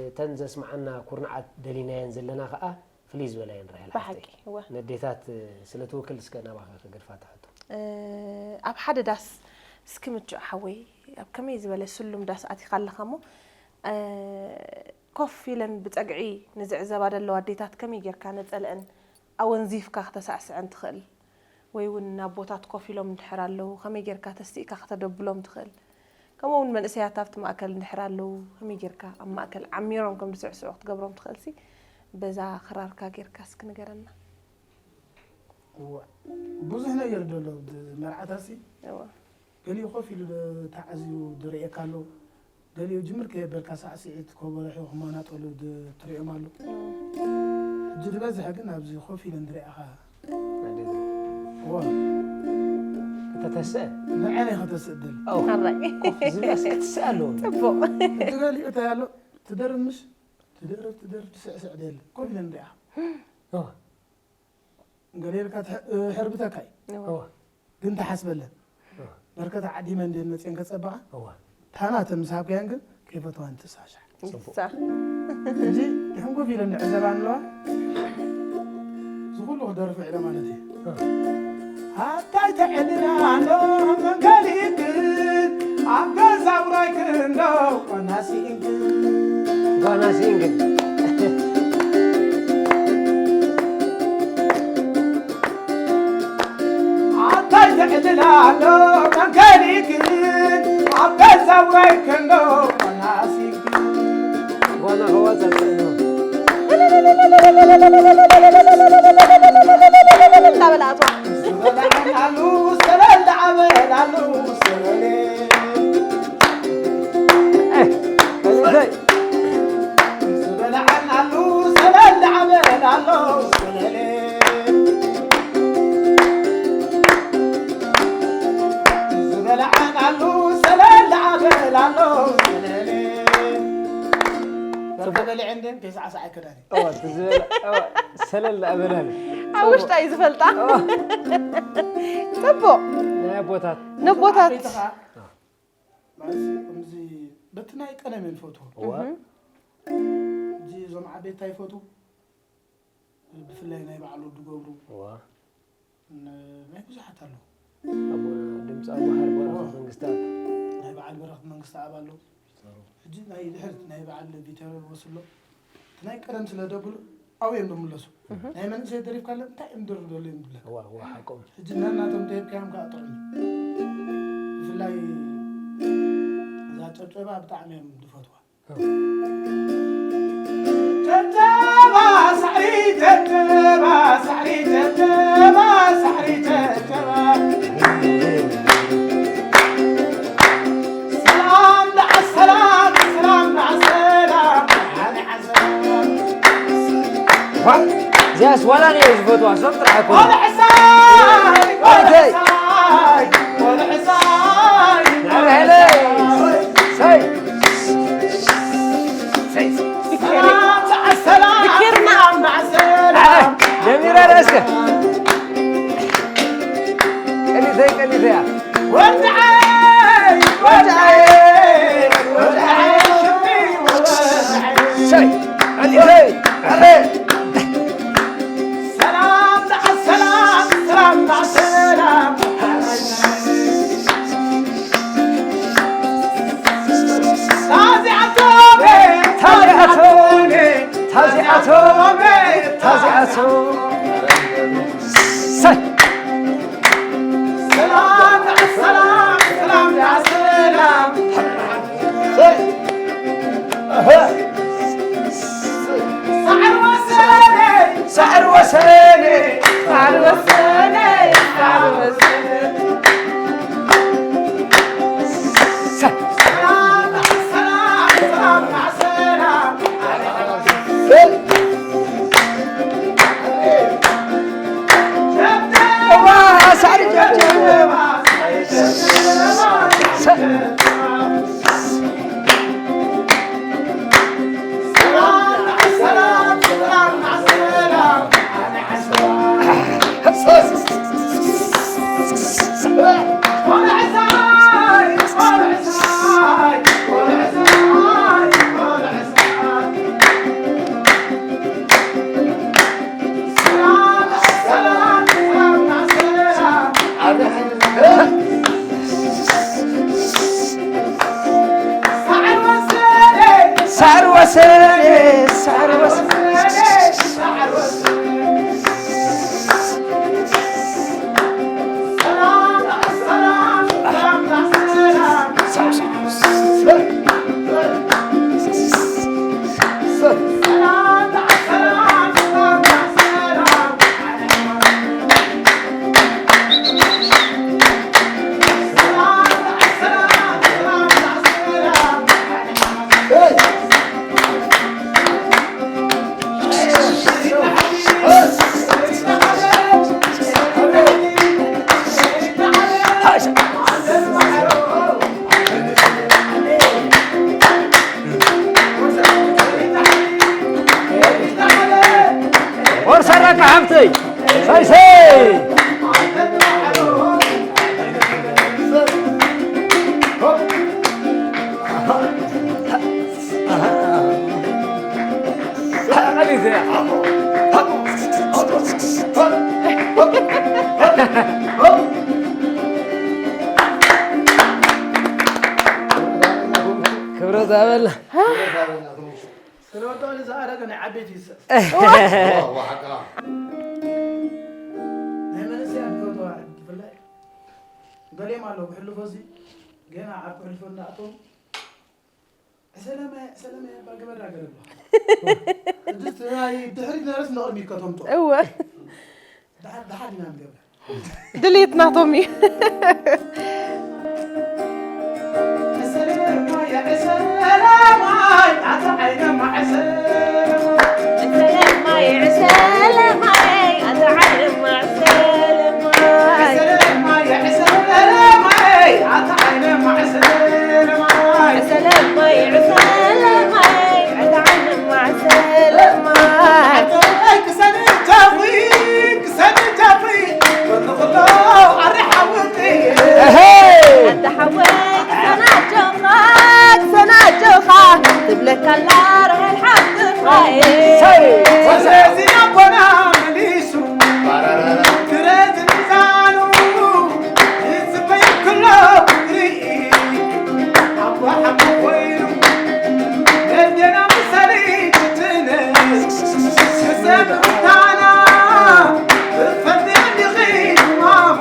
እተን ዘስምዓና ኩርናዓት ደሊናየን ዘለና ከኣ ፍልይ ዝበላ እየን ራሄል ሓፍተይ። ብሓቂ፣ እወ። ነዴታት ስለ ትውክል እስከ ናባኻ ክገድፋ ትሕቶ። እ፣ ኣብ ሓደ ዳስ እስኪ ምቹእ ሓወይ፣ ኣብ ከመይ ዝበለ ስሉም ዳስ ኣቲኻ ኣለኻ እሞ፣ እ፣ ኮፍ ኢለን ብጸግዒ ንዝዕዘባ ዘለዋ ኣዴታት ከመይ ጌርካ ነጸለአን ኣወንዚፍካ ክተሳዕስዐን ትኽእል? ወይ እውን ኣቦታት ኮፍ ኢሎም እንድሕር ኣለዉ፣ ከመይ ጌርካ ተስኢካ ክተደብሎም ትኽእል? ከምኡ እውን መንእሰያት ኣብቲ ማእከል እንድሕር ኣለዉ፣ ከመይ ጌርካ ኣብ ማእከል ዓሚሮም ከም ዝስዕስዑ ክትገብሮም ትኽእልሲ፣ በዛ ክራርካ ጌርካ እስኪ ንገረና። እዋ፣ ብዙሕ ነገር ደሎ፣ ብ-፣ መርዓታሲ እዋ። ገሊኡ ኮፍ ኢሉ ዶ-፣ ተዓዚቡ ዝርእየካ ኣሎ። ገሊኡ ጅምር ከየበልካ ሳዕስዒት፣ ኮቦሮ ሒኹ ክመናጠሉ ድ-፣ ትርእዮም ኣሎ። ሕጂ ዝበዝሐ ግን ኣብዚ ኮፍ ኢለን ዝርእያኻ። ኣዴታት። እዋ። ከተተስእ? ንዓይ ከተስእ ደሊ። ኦ። ሓራይ። ኮፍ ዝብላስ ክትስእ ኣለዎ። ጽቡቕ። ሕጂ ገሊኡ እንታይ ኣሎ? ትደርብ ምሽ? ትደርብ፣ ትደርብ፣ ትስዕስዕ ደሊ። ኮፍ ኢለን ዝርእያኻ። ኦ። ገለ ኢልካ ትሕ-፣ ሕርብተካ እዩ። እዋ። እዋ። ግን ተሓስበለን። እዋ። በርከት ዓዲመ እንድየን መፅየን ከፀበቓ፣ እዋ። ታናተን ምስ ሃብካየን ግን ከይፈተዋን ትሳሻዕ። ጽቡቕ። ይሳ። ሕጂ ድሕን ኮፍ ኢለን ንዕዘባ ኣለዋ። እዚ ኩሉ ክደርፍ ውዒለ ማለት እዩ። እዋ። ኣታይ ተዕልላ ኣሎ መንገሊክን፣ ኣብ ገዛ ውራይክን ዶ ጓናሲኢንክን። ጓናሲኢንክን። ኣታይ ትዕልላ ኣሎ መንገሊክን፣ ኣብ ገዛ ውራይ ከሎ ጓና ኣሲንኪ። ጓና ከዋጻጽእ ነው። እናበላ ኣትዋ። ዝበልዐን ኣሉ ሰለል ዓበል ኣሉ ሰለል። ዝበልዐን ኣሉ ሰለል ዓበል ኣሎ ሰለሌ። ዝበልዐን ኣሉ ሰለል ዓበል ኣሎ ሰለሌ። በርካ በልዐን ደን ከይሰዓሰዓ ኣይከዳን እዩ። እዋ፣ እቲ ዝበልዐ፣ እዋ፣ ሰለል ዓበል ኣሎ። ኣብ ውሽጣ እዩ ዝፈልጣ። እዋ። ጽቡቕ። ናይ ኣቦታት። ነቦታት። ዓበይቲ ኸዓ ማለት ከምዚ በቲ ናይ ቀደም እየ ዝፈትዎ። እዋ። እህ። ሕጂ እዞም ዓበይቲ ኣይፈትዉ። ብፍላይ ናይ በዓል ወዲ ገብሩ። እዋ። ን-፣ ናይ ብዙሓት ኣለዉ። ኣቦና ድምጻዊ መሓሪ በረኸት እዋ። መንግስተኣብ። ናይ በዓል በረኸት መንግስተኣብ ኣለዉ። ሕጂ ናይ ድሕሪት ናይ በዓል ቪተር ወስሎ። እቲ ናይ ቀደም ስለ ደብሉ ኣብኡ እዮም ዝምለሱ። እህ። ናይ መንእሰይ ደሪፍካለ እንታይ እዮም ደርፍ ደሎ እዮም ዝብለካ። እዋ፣ እዋ፣ ሓቆም። ሕጂ ነናቶም ተሂብካዮም ከዓ ጥዑም እዩ። ብፍላይ እዛ ጨብጨባ ብጣዕሚ እዮም ዝፈትዋ። ጨብጨባ ሳዕሪ፣ ጨብጨባ ሳዕሪ፣ ጨብጨባ ሳዕሪ፣ ጨብጨባ። ሰላም ደዓ ሰላም፣ ሰላም ደዓ ሰላም፣ ደዓ ደዓ ሰላም። ዋ፣ እዚኣስ ዋላ ኣነ እየ ዝፈትዋ፣ እሶም ጥራሕ ኣይኮኑን። ቆልሕሳይ፣ ቆልሕሳይ፣ ቆልሕሳይ። ናብርሀለይ። ሰይ። ሰይ። ሰላም ደዓ ሰላም፣ ብኬርና። ሰላም ደዓ ሰላም። ኣይ፣ ጀሚራ ርእስከ። ቀኒተይ፣ ቀኒተያ። ወድዓይ፣ ወድዓይ፣ ወድዓይ፣ ሽሚ ወድዓይ። ሸይ፣ ቀኒተይ፣ ኣረ። ሰላም ደዓ ሰላም፣ ሰላም ደዓ ሰላም። ታዚኣቶሜ፣ ታዚኣቶሜ፣ ታዚኣቶሜ፣ ታዚኣቶሜ። ሰይ። ሰላም፣ ሰላም፣ ሰላም፣ ሰላም። ሰይ። እህ። ሳዕሪ ወሰነ፣ ሳዕሪ ወሰነ፣ ሳዕሪ ወሰነ፣ ሳዕሪ ወሰነ። ሰይ። ሰላም፣ ሰላም፣ ሰላም። ወርሰረቀ ሓብተይ ሰይሰይ። ክብረት ኣበላ። ስለወጣ ዝኣረገ ናይ ዓበይቲ ይሰ ናይ መንእሰያት ፈተዋ ብፍላይ ገሊኦም ኣለዉ ክሕልፎ እዚ ገና ኣብ ክሕልፎ እንዳኣተዉ ዕሰለመ ዕሰለመ እባ ግበራ ገለ ኣለዋ። ድሕሪት ነረስ ንቕድሚት ከተምጦ እወ። ደሓን ደሓን ኢና ንገብር። ድሌት ናቶም እዩ። ትብለካ ኣላ ራሄል ሓፍትኻ። ሰይ! ወዘዚ ኣቦና መሊሱ ክረት ሚዛኑ ይጽበይ ክሎ ክርኢ ኣቦ ሓቂ ኮይኑ ነዴና ምሳሌ ትትነ ክሰብ እታና እፈትያ ዲኺ ማሙ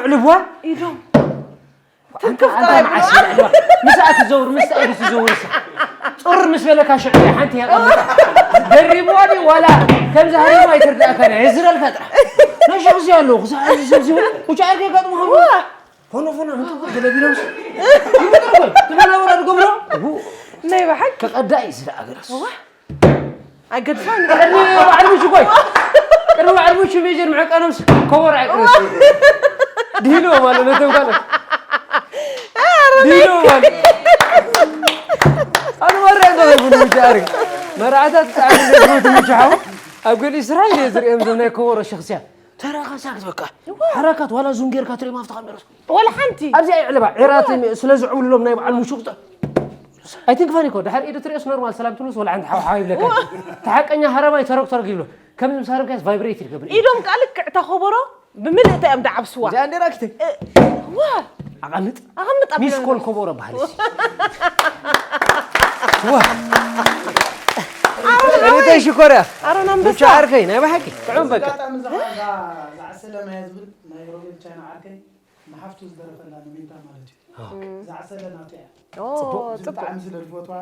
ዕልቧ ኢዶም ኣንተ ኣንተ መዓስ ይልዕልዋ ምስኣ ትዘውር ምስኣ ኢዱ ትዘውር እሳ ጡር ምስ በለካ ሽዑ እያ ሓንቲ እያ ቀምጣ ደሪብዋ ድዩ ዋላ ከምዚ ሃሪማ ኣይትርዳእካን እያ የዝረልካ ጥራሕ ናይ ሽዑ እዚ ኣለዉ ክሳዕ እዚ ሰብ እዚ ውጫ ኣይከጋጥሙ ሃሩ ፎኖ ፎኖ ኣንተ እኮ ገለቢሎምስ ይመጣ እኮ ትመና ወላ ድገብሮ ናይ ብሓቂ ከቐዳ እዩ ዝደኣ ገለስ ኣይገድፋን ቅድሚ በዓል ሙቹ ኮይ ቅድሚ በዓል ሙቹ ሜጀር ምዕቃኖምስ ከቦር ኣይቅረስ ድሂሎ ማለት ነቶም ካልኦት ድሂሎ ማለት ኣነ መርያ እንተዘይብሉ ምሻ ኣርግ መርዓታት ብጣዕሚ እንደዝሞት ምሻ ሓው ኣብ ገሊኡ ስራሕ ኢለ ዝርእዮም ዞም ናይ ከቦሮ ሸኽስያ ተረኻ ሳክት በቃ ሓራካት ዋላ ዙም ጌርካ ትርኢ ማፍትኻ ነረስ ወላ ሓንቲ ኣብዚ ኣይዕለባ ዒራት ስለ ዝዕብልሎም ናይ በዓል ሙሹ ኣይትንክፋን እኮ ድሓር ኢዱ ትሪኦስ ኖርማል ሰላም ትብሉስ ወላ ሓንቲ ሓውሓው ይብለካ እቲ ሓቀኛ ሃረማይ ተረግ ተረግ ይብሎ ከም ምሳርምካስ ቫይብሬት ይገብር እዩ ኢዶም ከዓ ልክዕ እታ ከበሮ ብምልእታ እዮም ደዓብስዋ እዚኣ እንዴ ራኪተይ ዋ ኣቐምጥ ኣቐምጥ ሚስ ኣቢሎም ኮል ከበሮ ባህል ዋ ሪተይ ሽኮርያ ኣሮን ብቻ ኣንበሳ ዓርከይ ናይ ባሓቂ ጥዑም በቃ ኣጋጣሚ ዝኸዓ እዛ ዝዓሰለ ማየ ዝብል ናይ ሮቤል ቻይና ዓርከይ ንሓፍቱ ዝደረፈላ ንሚንታ ማለት እዩ። ዝዓሰለ ናቱ እያ። ኦ፣ እዚ ጽቡቅ ብጣዕሚ ስለ ዝፈትዋ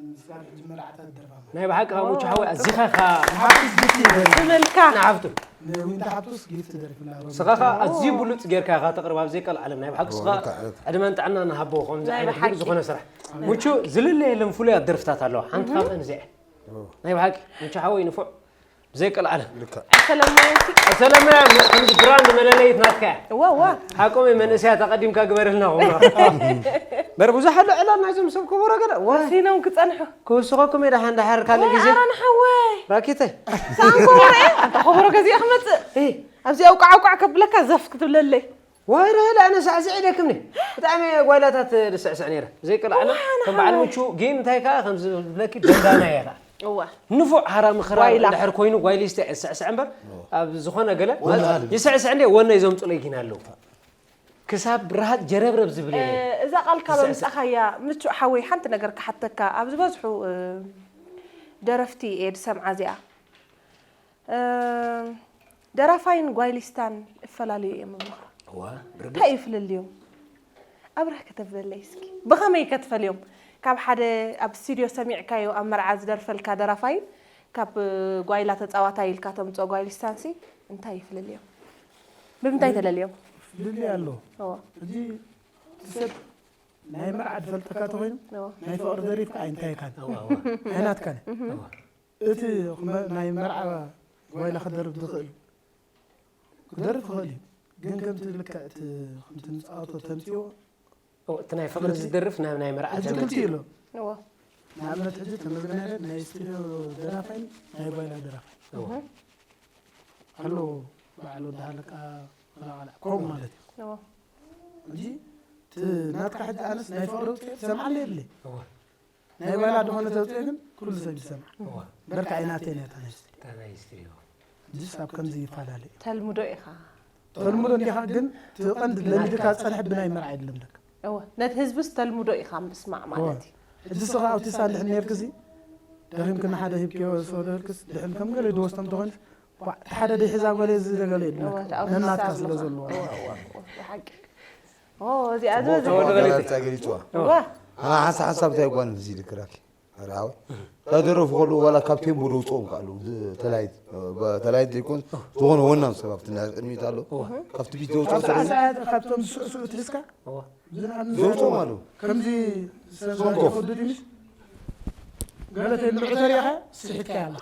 ንስጋብ ሕጂ መርዓታት ደርፋ ማለት ናይ ብሓቂ ካብ ሙቹ ሓወይ ኣዚኻ ኢኻ ሓፍቱስ ጊፍቲ ይደርፍ ዝመልካ ንሓፍቱ ንዊንታ ሓፍቱስ ጊፍቲ ደርፍላ ሮቤል። ስኻ ኸ ኣዝዩ ብሉፅ ጌርካ ኢኻ ተቕርብ ኣብ ዘይቀል ዓለም ናይ ብሓቂ ስኻ ዕድመን ጥዕና ንሃቦ ከምዚ ናይ ዓይነት ብሓቂ። ብሉፅ ዝኾነ ስራሕ ሙቹ ዝልለ የለን ፍሉያት ደርፍታት ኣለዋ ሓንቲ ካብአን እዚኣ ናይ ብሓቂ ሙቹ ሓወይ ንፉዕ ብዘይቀል ዓለም ሰለማየንቲ ሰለማያ ከምዚ ብራንድ መለለይት ናትካ እያ እዋ እዋ ሓቆም መንእሰያት ኣቐዲምካ ግበርልና ኹምራ በር ብዙሕ ኣሎ ዕላል ናይዞም ሰብ ከበሮ ገለ ዋ ሲኖም ክጸንሑ ክውስኸኩም እየ ደሓን ደሓር ካልእ ግዜ ኣሮን ሓወይ ራኪተይ ሳንጎ ርአ ኣንተ ከበሮ ገዚአ ክመጽእ ኣብዚ ኣውቃዕ ኣውቃዕ ከብለካ ዘፍ ክትብለለይ ዋይ ራሄል ኣነ ሳዕስዕ ኢለክምኒ ብጣዕሚ ጓይላታት ዝስዕስዕ ነይረ ዘይቀልዓለ ከም በዓል ምቹ ግን እንታይ ከዓ ከም ዝብለኪ ደንዳና እየ ከዓ እዋ ንፉዕ ሃራሚ ክራር ጓይላ። እንድሕር ኮይኑ ጓይሊስተ እየ ዝስዕስዕ እምበር ኣብ ዝኾነ ገለ ይስዕስዕ እንደ ወነይ ዘምፅለይ ግን ኣለዉ ክሳብ ርሃፅ ጀረብረብ ዝብል እየ እዛ ቃልካ በምፃኻያ ምቹእ ሓወይ ሓንቲ ነገር ክሓተካ ኣብ ዝበዝሑ እ፣ ደረፍቲ እየ ዝሰምዓ እዚኣ እ፣ ደራፋይን ጓይሊስታን እፈላለዩ እዮም እብሉኻ እዋ ብርግፅ እንታይ እዩ ፍልልዮም ኣብርህ ከተብለለይ እስኪ ብኸመይ ከትፈልዮም ካብ ሓደ ኣብ ስቱድዮ ሰሚዕካዮ ኣብ መርዓ ዝደርፈልካ ደራፋይን ካብ ጓይላ ተፃዋታይ ኢልካ ተምፅኦ ጓይሊስታንሲ እንታይ እዩ ፍልልዮም ብምንታይ ተለልዮም ፍልልይ ኣለዎ እዎ እዚ እቲ ሰብ ናይ መርዓ ዝፈልጠካ ተኮይኑ እዎ ናይ ፍቅሪ ደሪፍካ ኣይንታይካን ኣይናትካን እቲ ክመ- ናይ መርዓ ጓይላ ክደርፍ ዝኽእል ክደርፍ ይኽእል እዩ ግን ከምቲ ልክዕ እቲ ከምቲ ንፃወቶ ተምፅዎ እቲ ናይ ፍቅሪ ዝደርፍ ናብ ናይ መርዓ ሕጂ ክልቲኡ ኣሎ እዎ ንኣብነት ሕጂ ተመዝገና ናይ ስቱድዮ ደራፋይን ናይ ጓይላ ደራፋይ ኣሎ ባዕሉ እንዳሃለካ ላላ ከምኡ ማለት እዩ እዎ እንጂ እቲ ናትካ ሕጂ ኣነስ ናይ ፍቅሪ ውፅኢት ሰምዓለ የብለይ ናይ ጓይላ ዝኾነ ተውፅኦ ግን ኩሉ ሰብ ይሰምዓ በርካ ኣይናተይ ነታ ናይ ስቱድዮ ናይ ስትሪዮ ሕጂ ሳብ ከምዚ ይፈላለ እዩ ተልምዶ ኢኻ ተልምዶ እንዲኻ ግን እቲ ቀንዲ ለሚድካ ዝፀንሐ ብናይ መርዓ የድልምለካ እወ ነቲ ህዝብስ ተልምዶ ኢኻ ምስማዕ ማለት እዩ ሕጂ ስኻ ኣብቲ ሳንድሕን ነርክሲ ደኺምክና ሓደ ሂብክዮ ሰደልክስ ድሕን ከም ገለ ድወስቶም ተኾይንስ እቲ ሓደ ደይ ሕዛብ ገለ እዚ ደገለ የድልካ ነናትካ ስለ ዘለዎ ብሓቂ እዚኣ ተወደበለታ ገሊፅዋ እዋ ኣና ሓንሳ ሓንሳብ እንታይ ጓል እዚ ልክራኪ ራዊ ተደረፉ ከሉ ዋላ ካብ ቴምቦ ደውፅኦም ከኣሉ ተላይት ተላይት ዘይኮን ዝኾነ ወናም ሰብ ኣብቲ ናይ ቅድሚት ኣሎ ካብቲ ቢት ደውፅኦም ከሉ ካብቶም ዝስዕስዑ ትሕዝካ ደውፅኦም ኣለዉ ከምዚ ሰንኮፍ ድድሚስ ገለተ ልዑ ተሪኻ ስሒትካ ያላ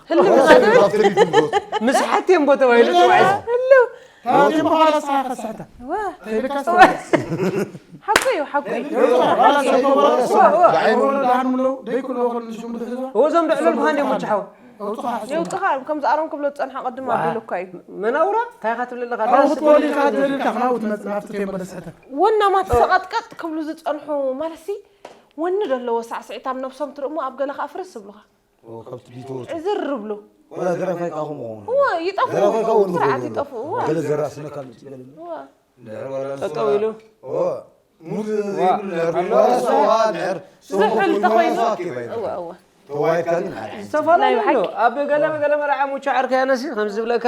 ምስ ሓቴም ቦታ ባይሉ ተባዒስ ታዋቂ በኋላ ስኻ ከስሕታ ዋ ከይልካ ሓቁ እዩ ሓቁ እዩ ብዓይኑ ዳሃን ምለው ደይክልዎ ከሉ ንሽሙ ዝሕዝዋ እወዞም ድዕለልኩ ሃንዲኦም ምጭሓው የውፅኻ እዮም ከምዚ ኣሮም ክብሎ ዝፀንሓ ቅድም ኣቢሉ እኳ እዩ መናውራ እንታይ ኢኻ ትብለለኻ ካብኡ ክትወሊካ ደሪርካ ናብኡ ትመፅእ ናብቲ ቴምቦ ደስሕተካ ወናማት ሰቐጥቀጥ ክብሉ ዝፀንሑ ማለት ሲ ወኒ ዘለዎ ሳዕስዒት ኣብ ነብሶም ትርእሞ ኣብ ገለ ከዓ ፍርስ ዝብሉኻ ካብቲ ቢቶ ዕዝር ይብሉ ወላ ደራፋይ ካኹም ኾኑ እዋ ይጠፍኡ ደራፋይ ካኹም ስርዓት ይጠፍኡ እዋ ገለ ዘራስነካ ምፅገለ እዋ ድሕር ወላ ጠጠው ኢሉ ሙድ ዘይብሉ ድሕር ወላ ሰዋ ድሕር ዝሕል ተኾይኑ ሰዋ ኬባይ እዋ እዋ ተዋሂድካ ግን ሓደ ዝተፈላለዩ ኣሎ ኣብ ገለ ገለ መርዓ ሙቻ ዓርከ ያነሲ ከም ዝብለካ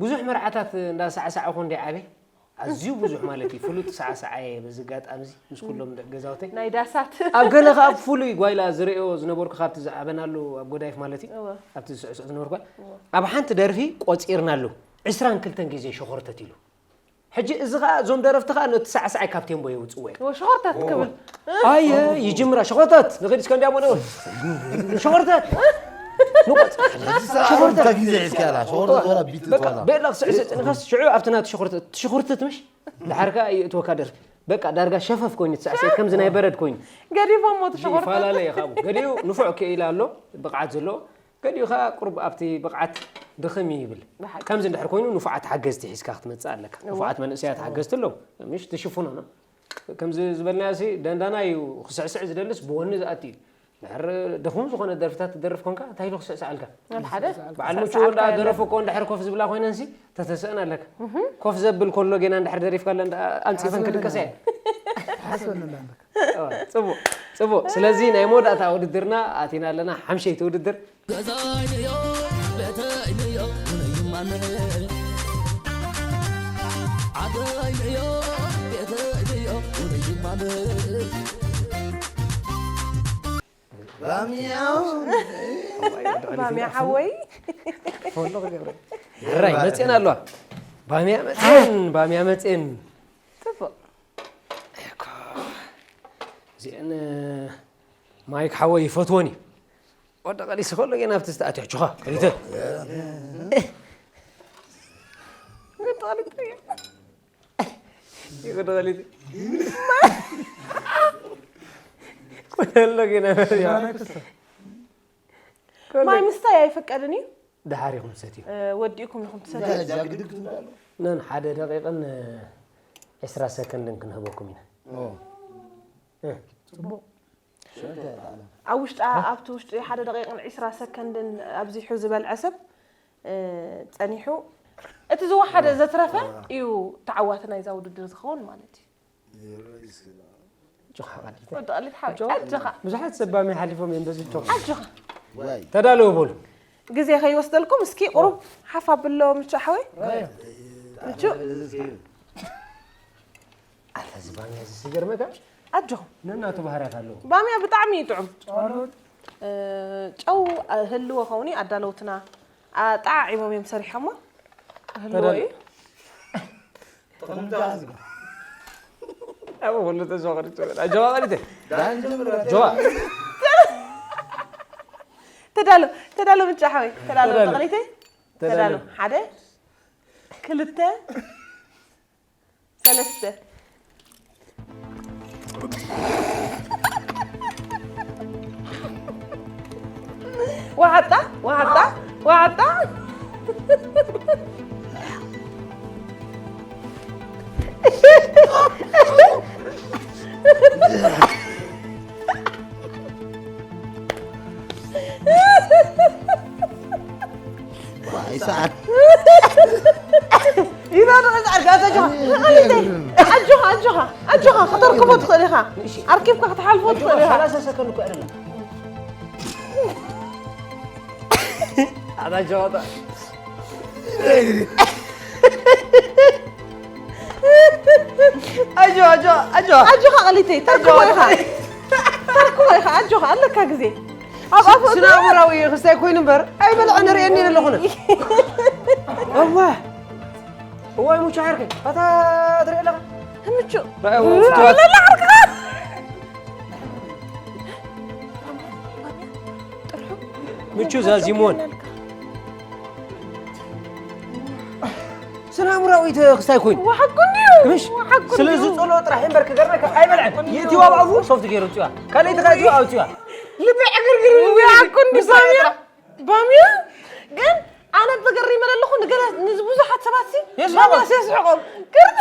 ብዙሕ መርዓታት እንዳሳዕሳዕኹ እንዲ ዓበ ኣዝዩ ብዙሕ ማለት እዩ ፍሉጥ ሳዕሳዓየ። በዚ ኣጋጣሚ እዚ ምስ ኩሎም ደቂ ገዛውተይ ናይ ዳሳት ኣብ ገለ ከዓ ፍሉይ ጓይላ ዝርእዮ ዝነበርኩ ካብቲ ዝዓበናሉ ኣብ ጎዳይፍ ማለት እዩ። እወ። ኣብቲ ዝስዕስዕ ዝነበርኩ ኣብ ሓንቲ ደርፊ ቆፂርናሉ ዕስራን ክልተን ግዜ ሸኾርተት ኢሉ። ሕጂ እዚ ከዓ እዞም ደረፍቲ ከዓ ነቲ ሳዕሳዓይ ካብ ቴምቦ የውፅዎ እዮም። ወሽኾርታት ክብል ኣየ ይጅምራ ሸኾርተት ንኸይድ እስከ እንዲያ ሞነ ሸኾርተት ንቆፅ ሸኾርታ ግዜ ሒዝካ ያላ ሸኾርታ ወላ ቢት በቃ ትዋላ ቤላ ክስዕስዕ ንኸስ ሽዑ ኣብቲ ናቲ ሸኾርተት ትሽኹርተት ምሽ ድሓር ከዓ ይእትወካ ደርፊ በቃ ዳርጋ ሸፈፍ ኮይኑ ትሳዕስዕ ከምዚ ናይ በረድ ኮይኑ ገዲፎሞ ትሸኾርታት ይፈላለ እዩ ካብኡ ገዲኡ ንፉዕ ክኢላ ኣሎ ብቕዓት ዘለዎ ገዲኡ ከዓ ቁሩብ ኣብቲ ብቕዓት ድኽም ይብል ብሓቂ። ከምዚ እንድሕር ኮይኑ ንፉዓት ሓገዝቲ ሒዝካ ክትመፅእ ኣለካ ንፉዓት መንእሰያት ሓገዝቲ ኣለዉ ምሽ ትሽፍኖ ነው ከምዚ ዝበልናዮ ሲ ደንዳና እዩ ክስዕስዕ ዝደልስ ብወኒ ዝኣቲ እዩ ድሕር ድኹም ዝኾነ ደርፍታት ትደርፍ ኮንካ እንታይ ኢሉ ክስዕስዓልካ ናብ ሓደ በዓል ምቹ እንዳ ደረፉ እኮ እንድሕር ኮፍ ዝብላ ኮይነንሲ ተተስእን ኣለካ ኮፍ ዘብል ከሎ ጌና እንድሕር ደሪፍካ ኣለ ኣንፂፈን ክድቀሰ እየ ሓስበን እንዳንበክ ጽቡቅ ጽቡቅ ስለዚ ናይ መወዳእታ ውድድርና ኣቲና ኣለና ሓምሸይቲ ውድድር ገዛይንዮ ቤተይንዮ ውነይማነ ዓደይንዮ ቤተይንዮ ውነይማነ ባሚያው ባሚያ ሓወይ ራይ መፅኤን ኣለዋ ባሚያ መፅኤን ባሚያ መፅኤን ጽቡቅ እዚአን ማይክ ሓወይ ይፈትወን እዩ ወደ ቀሊስ ከሎ ጌና ኣብቲ ዝተኣትያ ችኻ ከሊተ ይወደ ቀሊት ከሎ ጌና ማይ ምስታይ ኣይፍቀድን እዩ ድሓር ኢኹም ትሰትዩ ወዲእኩም ኢኹም ትሰትዩ ነን ሓደ ደቂቕን ዕስራ ሰከንድን ክንህበኩም ኢና ኣብ ውሽጢ ኣብቲ ውሽጢ ሓደ ደቂቕን ዕስራ ሰከንድን ኣብዚሑ ዝበልዐ ሰብ ጸኒሑ እቲ ዝወሓደ ዘትረፈ እዩ ተዓዋቲ ናይዛ ውድድር ዝኸውን ማለት እዩ ወዲ ቀሊት ሓወይ ኣጆኻ ብዙሓት ሰብ ባሚ ሓሊፎም እዮም በዚ ጆክ ኣጆኻ ተዳለዉ በሉ ግዜ ከይወስደልኩም እስኪ ቁሩብ ሓፍ ኣብሎ ምቹ ሓወይ ምቹ ኣታ እዚ ባሚ እዚ ዝገርመካ ኣጆኹም ነናቱ ባህርያት ኣለዎ ባምያ ብጣዕሚ እዩ ጥዑም እ፣ ጨው ህልዎ ከውን እዩ ኣዳለውትና ኣጣዓዒሞም እዮም ሰሪሖሞ ህልዎ እዩ ኣብ ኩሉ ተዘዋወሪ ትብል ኣጀዋ ቀሊተ ጀዋ ተዳሎ ተዳሎ ምጫ ሓወይ ተዳሎ ተዳሎ። ተቐሊተ ተዳሎ ሓደ ክልተ ሰለስተ ዋሓጣ ዋሓጣ ዋሓጣ ይሰዓል ይባዶ ጻዕር ጋር ተጆ ኣጆኻ ኣጆኻ ኣጆኻ ከተርክቦ ትኽእል ኢኻ ኣርኪብካ ክትሓልፎ ትኽእል ኢኻ ሰላሳ ሰከንድ እኮ ኣይደለም ኣታ ጀዋታ ኣጆ ኣጆ ኣጆ ኣጆኻ ቀሊተይ ተርክቦ ኢኻ ተርክቦ ኢኻ ኣጆኻ ኣለካ ግዜ ኣብ ኣፎ ስናቡራዊ ክስታይ ኮይኑ እምበር ኣይበልዐ ንርእየኒ ዘለኹነ እዋ እዋይ ሙቻ ዓርከይ ኣታ ትርኢ ኣለኻ ምቹ ራእይ ፍትዋት ለላ ዓርካ ምቹ ዛዚሞን ስናሙራዊት ክስታይ ኮይኑ ወሓቁ እንድዩ ምሽ ወሓቁ ስለዚ ጸሎ ጥራሕ እምበር ክገርመካ ኣይበልዐን የእትዋ ብኣፉ ሶፍት ገይሩ እፅዋ ካልኣይቲ ከእትዋ ኣውፅዋ ልቢ ዕግርግር ወሓቁ እንድዩ ባምያ ባምያ ግን ኣነ ተገሪመ ዘለኹ ንገለ ንብዙሓት ሰባት ሲ የስሕቖም። ባምያ የስሕቖም ግን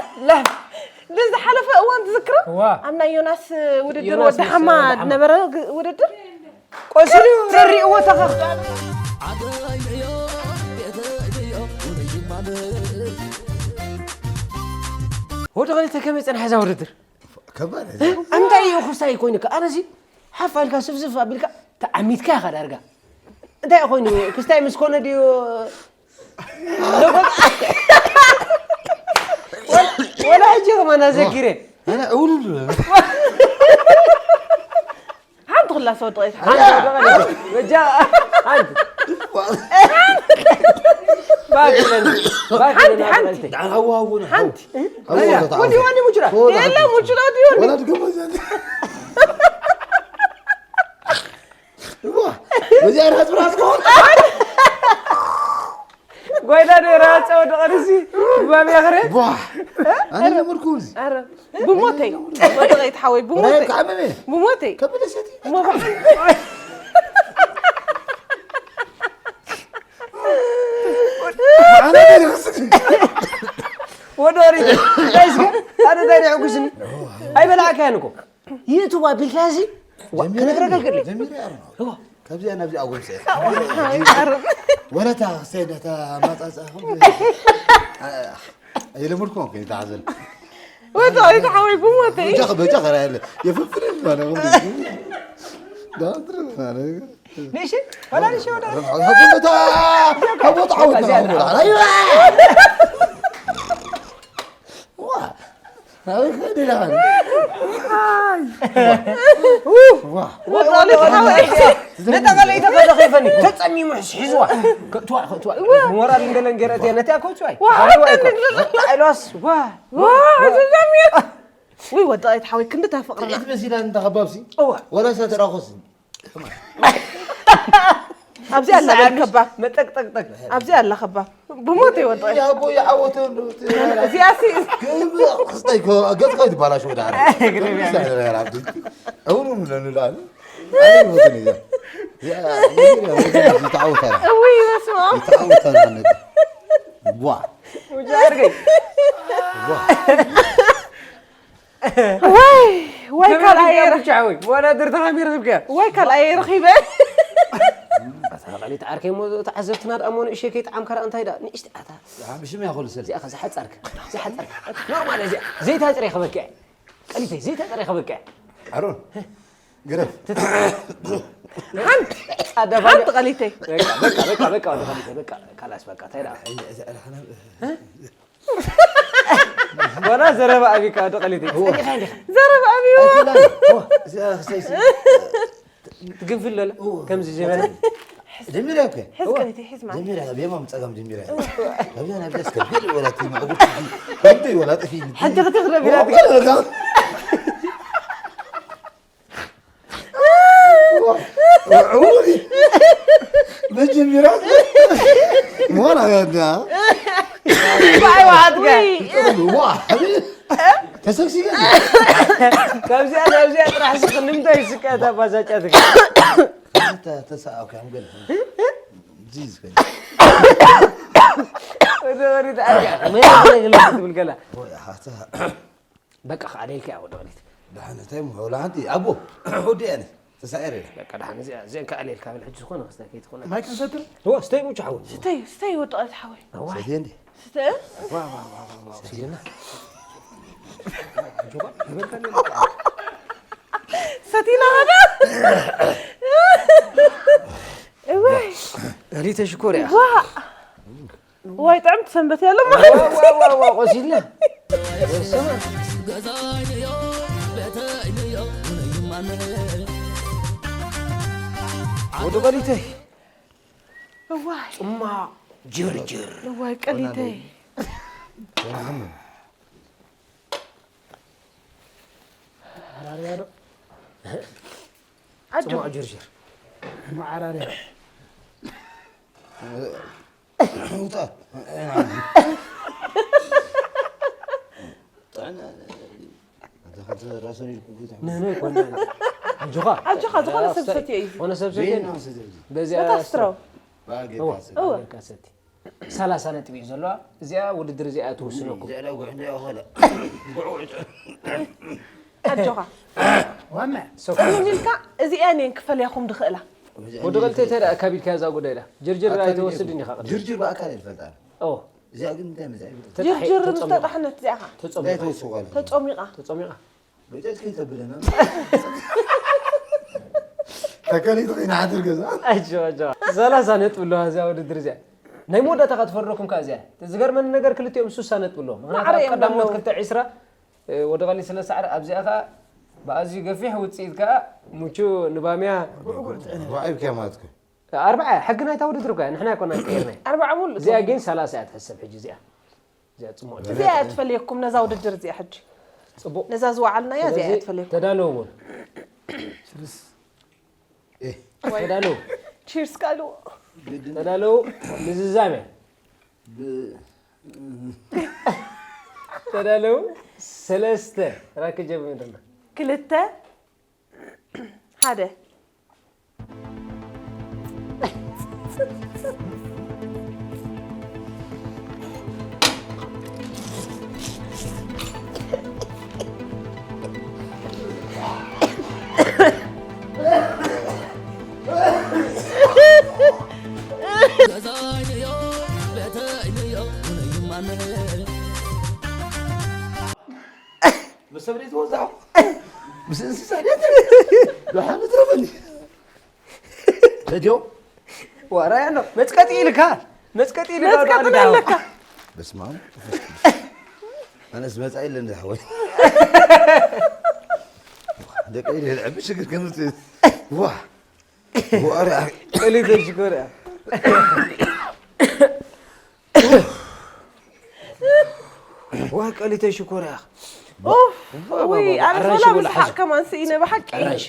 ንዝሓለፈ እዋን ትዝክሮ እዋ። ኣብ ናይ ዮናስ ውድድር ዮናስ ወዲ ምስ ሓማ ወዲ ሓማ። ነበረ ግ- ውድድር ቆስሉ ተሪእዎ ተኸኽ ወዲ ኸሊተ ከመይ ጸንሐ እዛ ውድድር ከባድ እንታይ እዩ ክስታይ ኮይኑካ ኣነሲ ሓፍ ኣልካ ስፍስፍ ኣቢልካ ተዓሚትካ ኢኻ ዳርጋ እንታይ ኮይኑ ክስታይ ምስ ኮነ ድዩ ለጎ- ወላ- ሕጂ ከማን ኣዘኪረ። ኣነ ዕውልል። ሓንቲ ኩላ ሰው ጥቕዒት። ሓንቲ ወደቐ። በጃ፣ ሓንቲ። ባክ ኢለን፣ ባክ ኢለን ሓንቲ፣ ሓንቲ። ኣቕልቲ። ደሓን ሃዋ ሃውና። ሓንቲ። ሃዋ ኣያ፣ ሃውና። ወዲ ዋኒ ሙችራ። ወላ የለ ሓንቲ። ሙችራ ወዲ ዋኒ። ወላ ድገማ ዘንድ። ዋ፣ በዚኣ ራስ ብራስ ከሆን። ጎይታ ዶ ራስ ወዲ ቐንሲ። ባብ ያኽረ። ዋ፣ ኣነ ለመድኩ እዚ። ኣረ፣ ብሞተይ። ወዲ ቐይት ሓወይ፣ ብሞተይ። ብራይም ከዓመመ። ብሞተይ። ከብለ ሰቲ። ሞባ። ኣነ ለመድኩ። ወዲ ቐሪት። ጋይስ፣ ኣነ ታይ ደሕጉስኒ? ኣይበላዕካያን እኮ። ዩቱብ ኣቢልካ እዚ ዋ፣ ጀሚረ ከነግረካ እዩ፣ ገለ። ጀሚረ እዩ፣ ኣረ። እዋ። ካብዚኣ ናብዚኣ ጎምሰ። ወለታ ክሰይ ነታ ማጻጻ። ኣይለመድኩም እኮ ይተዓዘል። ወታ ኣይተሓወይ ብሞተይ። በጃ፣ በጃ ኸራ ያለ። የፍፍር ማለት ነው። ዳትር ማለት ነው። ንእሺ፣ ወላ ንእሺ ወደ ረብሓ ቡታ፣ ከቦታ ዓወት እዚኣ ነው። ኣይዋ! ዋ! ኣበይ ከይደ ኢኻ? ዋ! ወጣ፣ ወጣ፣ ወጣ። ነታ ካልኣይቲ ከደ ከይፈኒ። ተጸሚሙ ሕዝ-፣ ሒዝዋ። ከእትዋ፣ ከእትዋ። ሞራል እንደለን ገይረ እትያ ነቲያ ከእትዋ። ዋ! ሓይዋ እኮ። ኣይሏስ። ዋ! ዋ! ዘዛምዮ። ውይ፣ ወዲ ኣይትሓወይ፣ ክንዲ እታ ፍቕርና። ጥቂት መሲላ እንዳ ኸባብሲ? እዋ። ወላ እሳ ተራኾስ? ኣብዚ ኣላ በል ከባብ። መጠቅጠቅጠቅ። ኣብዚ ኣላ ከባብ። ብሞት ይወድቕ። ያ ኣቦ ይዓወቶ እንዶ እቲ እዚኣሲ ክስታይ ኮ-፣ ገጽ ከይትባላሽ ወደ ዓረ። ግደም ያ። ክስታይ ነው ያራብዲ። እውኑ ነው ንላሉ። ኣይ ሞት ነው ያ። ያ፣ ይታወታል። እውይ፣ በስመ ኣብ። ይታወታል። ዋ። ውጃ አድርገኝ። ዋ። ወይ፣ ወይ ካልኣየ ረኺበ። ወይ፣ ወዳድር ተኻሚ ረኺብካ። ወይ ካልኣየ ረኺበ። ኣታ ቃሊት ዓርከይ እሞ ተዓዘብትና ደኣ እሞ ንእሸ ከይጠዓምካ ደኣ እንታይ ደኣ ንእሽተ ኣታ። ብሽም እያ ኩሉ ሰብ። እዚኣ ከ ዝሓጸርካ፣ ዝሓጸርካ። ኖርማል እዚኣ። ዘይታ ጥሬ ክበኪ እያ። ቀሊተይ፣ ዘይታ ጥሬ ክበኪ እያ። ኣሮን፣ ግረፍ። ሓንቲ፣ ሓንቲ ቀሊተይ። በቃ፣ በቃ፣ በቃ፣ በቃ፣ ወደ ቀሊተይ፣ በቃ፣ ካላስ፣ በቃ፣ እንታይ ደኣ? ወላ ዘረባ ኣቢካ ወደ ቀሊተይ። እዎ። ጸኒኻ እንዲኻ። ዘረባ ኣብይዎ። ኣይኮላን። እዎ። እዚኣ ክሳይ ሲ-፣ ትግንፍል ሎለ? እዎ። ከምዚ ዝበለ? ጀሚረ እኮ። ሕዝ እዎ። ቀሊተይ፣ ሕዝ ማለት። ጀሚረ፣ ብየማን ጸጋም ጀሚረ። እዎ። ካብዚኣ ናብዚኣ እስከ ገለ ወላ ትይማ፣ እግር ትይ-፣ ከምቲ ወላ ጥፊ። ሓንቲ ክትኽረብ ኢላ እዎ፣ ትግል። ወላ መጀመሪያ ሞራ ያዳ ባይ ዋትከ። ዋ፣ ተሰግሲገ። ካብዚኣ ናብዚኣ ጥራሕ ስቕ ንምንታይ ስቀታ ባዛጫትከ? ተሰኣው ከም ገለ። ዚዝ ከ። ወደ ወሪድ ኣርጋ። ምን ትብል ገላ? ወይ ሓታ። በቃ፣ ከኣ ደልካ ወደ ወሊት። ደሓን፣ እንታይ እሞ፣ ወላ ሓንቲ፣ ኣቦ፣ ወዲ ኣነ፣ ተሳኤረ። በቃ፣ ደሓን፣ እዚኣ፣ እዚኣን ከኣ ደልካ፣ በል፣ ሕጂ ዝኾነ ክስታይ ከይትኾነ። ማይ ክንሰትር? እዎ፣ ስተይ፣ ሙቹ ሓወይ። ስተይ፣ ስተይ፣ ወዲ ቀልቲ ሓወይ። እዋ። ሰትየ እንዴ? ስተ? ዋ፣ ዋ፣ ዋ፣ ዋ፣ ዋ፣ ሰትየና። ጆባ፣ ይበልካ እንዴ? ሰቲና ኸዳ? እዋይ። ሪተ ሽኮር እያ። ዋ። ዋይ፣ ጥዕምቲ ሰንበት እያ ሎማ። ዋ፣ ዋ፣ ዋ፣ ዋ፣ ቆሲልና። በስመ። ወዲ ቀሊተይ። እዋይ። ጽማቕ ጅርጅር። እዋይ፣ ቀሊተይ። ሓራርያ ዶ? ዓዱ። ጽማቕ ጅርጅር። መዓራርያ። ውጣ። ጥዕና፣ ጥዕና፣ ጥዕና። ኣንተ ኸንተ ራስን ኢልኩ ጌታ። ንህነ ይኮና። ኣጆኻ። ኣጆኻ፣ ዝኾነ ሰብ ሰትዮ እዩ። ዝኾነ ሰብ ሰትዮ። በዚኣ በታ ስትሮ። ስትሮ። ባጌ እዋ፣ ካሰት። እዋ። ባጌ ካሰት። ሰላሳ ነጥቢ እዩ ዘለዋ። እዚኣ ውድድር እዚኣ ትውስነኩም። ዘዕለ ጉዕ እንደ ሆለ። ጉዕ ጉዕ። ኣጆኻ። ዋና። ሶፍ። ከምዚ ኢልካ እዚኣን እየን ክፈልያኹም ድኽእላ። ወዲ ቐልተ ተዳ ኣካቢድካ እዛ ጉዳይ ዳ። ጅርጅር ኣካቢድ ኣይተወስድን ኢኻ ቅድም። ጅርጅር ብኣካል እየ ዝፈልጣ። ኦ። እዚኣ ግን እንታይ መዚኣ ይብሉ? ተጣሒ-፣ ጅርጅር ምስ ተጸሚቓ። ተጣሕነት እዚኣ ኻ? ተጸሚቓ። እንታይ ተወስዋል? ተጾሚቓ። ተጾሚቓ። በጨት ከይተብለና። ተከሊት ኸይና ሓድር ገዛ። ኣጆ፣ ኣጆ። ሰላሳ ነጥቢ ኣለዋ እዚኣ ውድድር እዚኣ። ናይ መወዳእታ ኸትፈርደኩም ከኣ እዚኣ። ዝገርመኒ ነገር ክልቲኦም ሱሳ ነጥቢ ኣለዎም። ምኽንያቱ ማዕረ ኣብ እዮም ቀዳሞት ዘለዉ። ክልተ ዕስራ ወዲ ቀሊ ስለ ሳዕሪ ኣብዚኣ ከኣ ብኣዝዩ ገፊሕ ውጽኢት ከኣ ሙቹ ንባምያ ዋዒብኪያ ማለት እኮ ኣርባዓ ሕጊ ናይታ ውድድር እኮ ንሕና ኣይኮና ቀይርና ኣርባዓ ሙሉእ እዚኣ ግን ሰላሳ እያ ትሕሰብ ሕጂ እዚኣ እዚኣ ጽሙቕ እዚኣ እያ ትፈልየኩም ነዛ ውድድር እዚኣ ሕጂ ጽቡቕ ነዛ ዝወዓልናያ እዚኣ እያ ትፈልየኩም ተዳለውዎ ተዳለው ቺርስ ካልዎ ተዳለው ምዝዛም እያ ተዳለው ሰለስተ ራኪ ጀምርና ክልተ ሓደ ምስ ሰብ ዘይተወዛዕኩ ምስ እንስሳ ድያ ደሓን ትረፈኒ ተድዮ ዋራያ ኣሎ መፅቀጢ ኢልካ መፅቀጢ ኢልካ መፅቀጢ ኣለካ በስመ ኣብ መንፈስ ቅዱስ ኣነስ መፃ የለ እንደ ሓወይ ደቂ ኢለ ልዕቢ ሽግር ከምት ዋ ዋራ ቀሊተ ሽኮር እያ ዋ ቀሊተ ሽኮር እያ ውይ ኣነ ኣራንሺ ሶላ ወላ ምስሓቅ ሓዚ። ከማን ስኢነ ብሓቂ ኣራንሺ።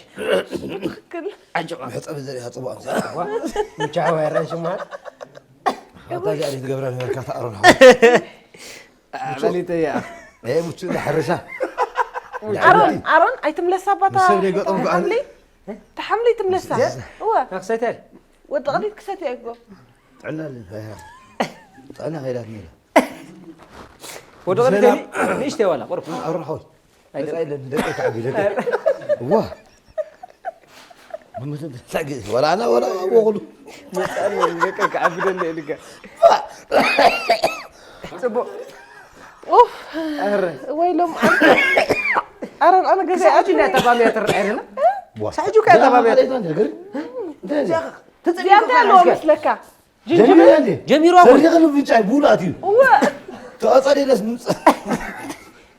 ትክክል መሕፀቢ ዘሪኣ ፅቡቅ ምቻዋ ኣራንሺ ማር ሓታ ዚኣ ትገብራ ነበርካ ተኣሮን ቀሊተ እያ ይሄ ሙቹ ለሐረሻ ኣሮን ኣሮን ኣይትምለሳ ባታ ንሰብ ዘይገጠም ከኣ- ተሓምሊ ተሓምሊ ትምለሳ እወ ናክሰተል ወዲ ቀሊት ክሰት ኣይጎ ጥዕና ጥዕና ከይዳት ነረ ወዲ ቀሊተ ንእሽተይ ዋላ ቁርብ ኣሮን ሓወይ መፃ ኢለ ደቀ ከዓቢ ደቀ ዋ ወላ ኣና ወላ ወቕሉ መፃን ደቀ ከዓቢ ደለ ኢልካ ፅቡቅ ኡፍ ወይሎም ኣረን ኣነ ገዛ ሳሕጁ ናይ ተባሚያ ትረአ ኣለና ሳሕጁ ከ ተባሚያ ነገር ትፅቢያ ኣለዎ መስለካ ጀሚረ እንዴ ጀሚሩ ሰሪቀ ልብጫ ቡላት እዩ እወ ተቐጸለ ኢለስ ምምፅ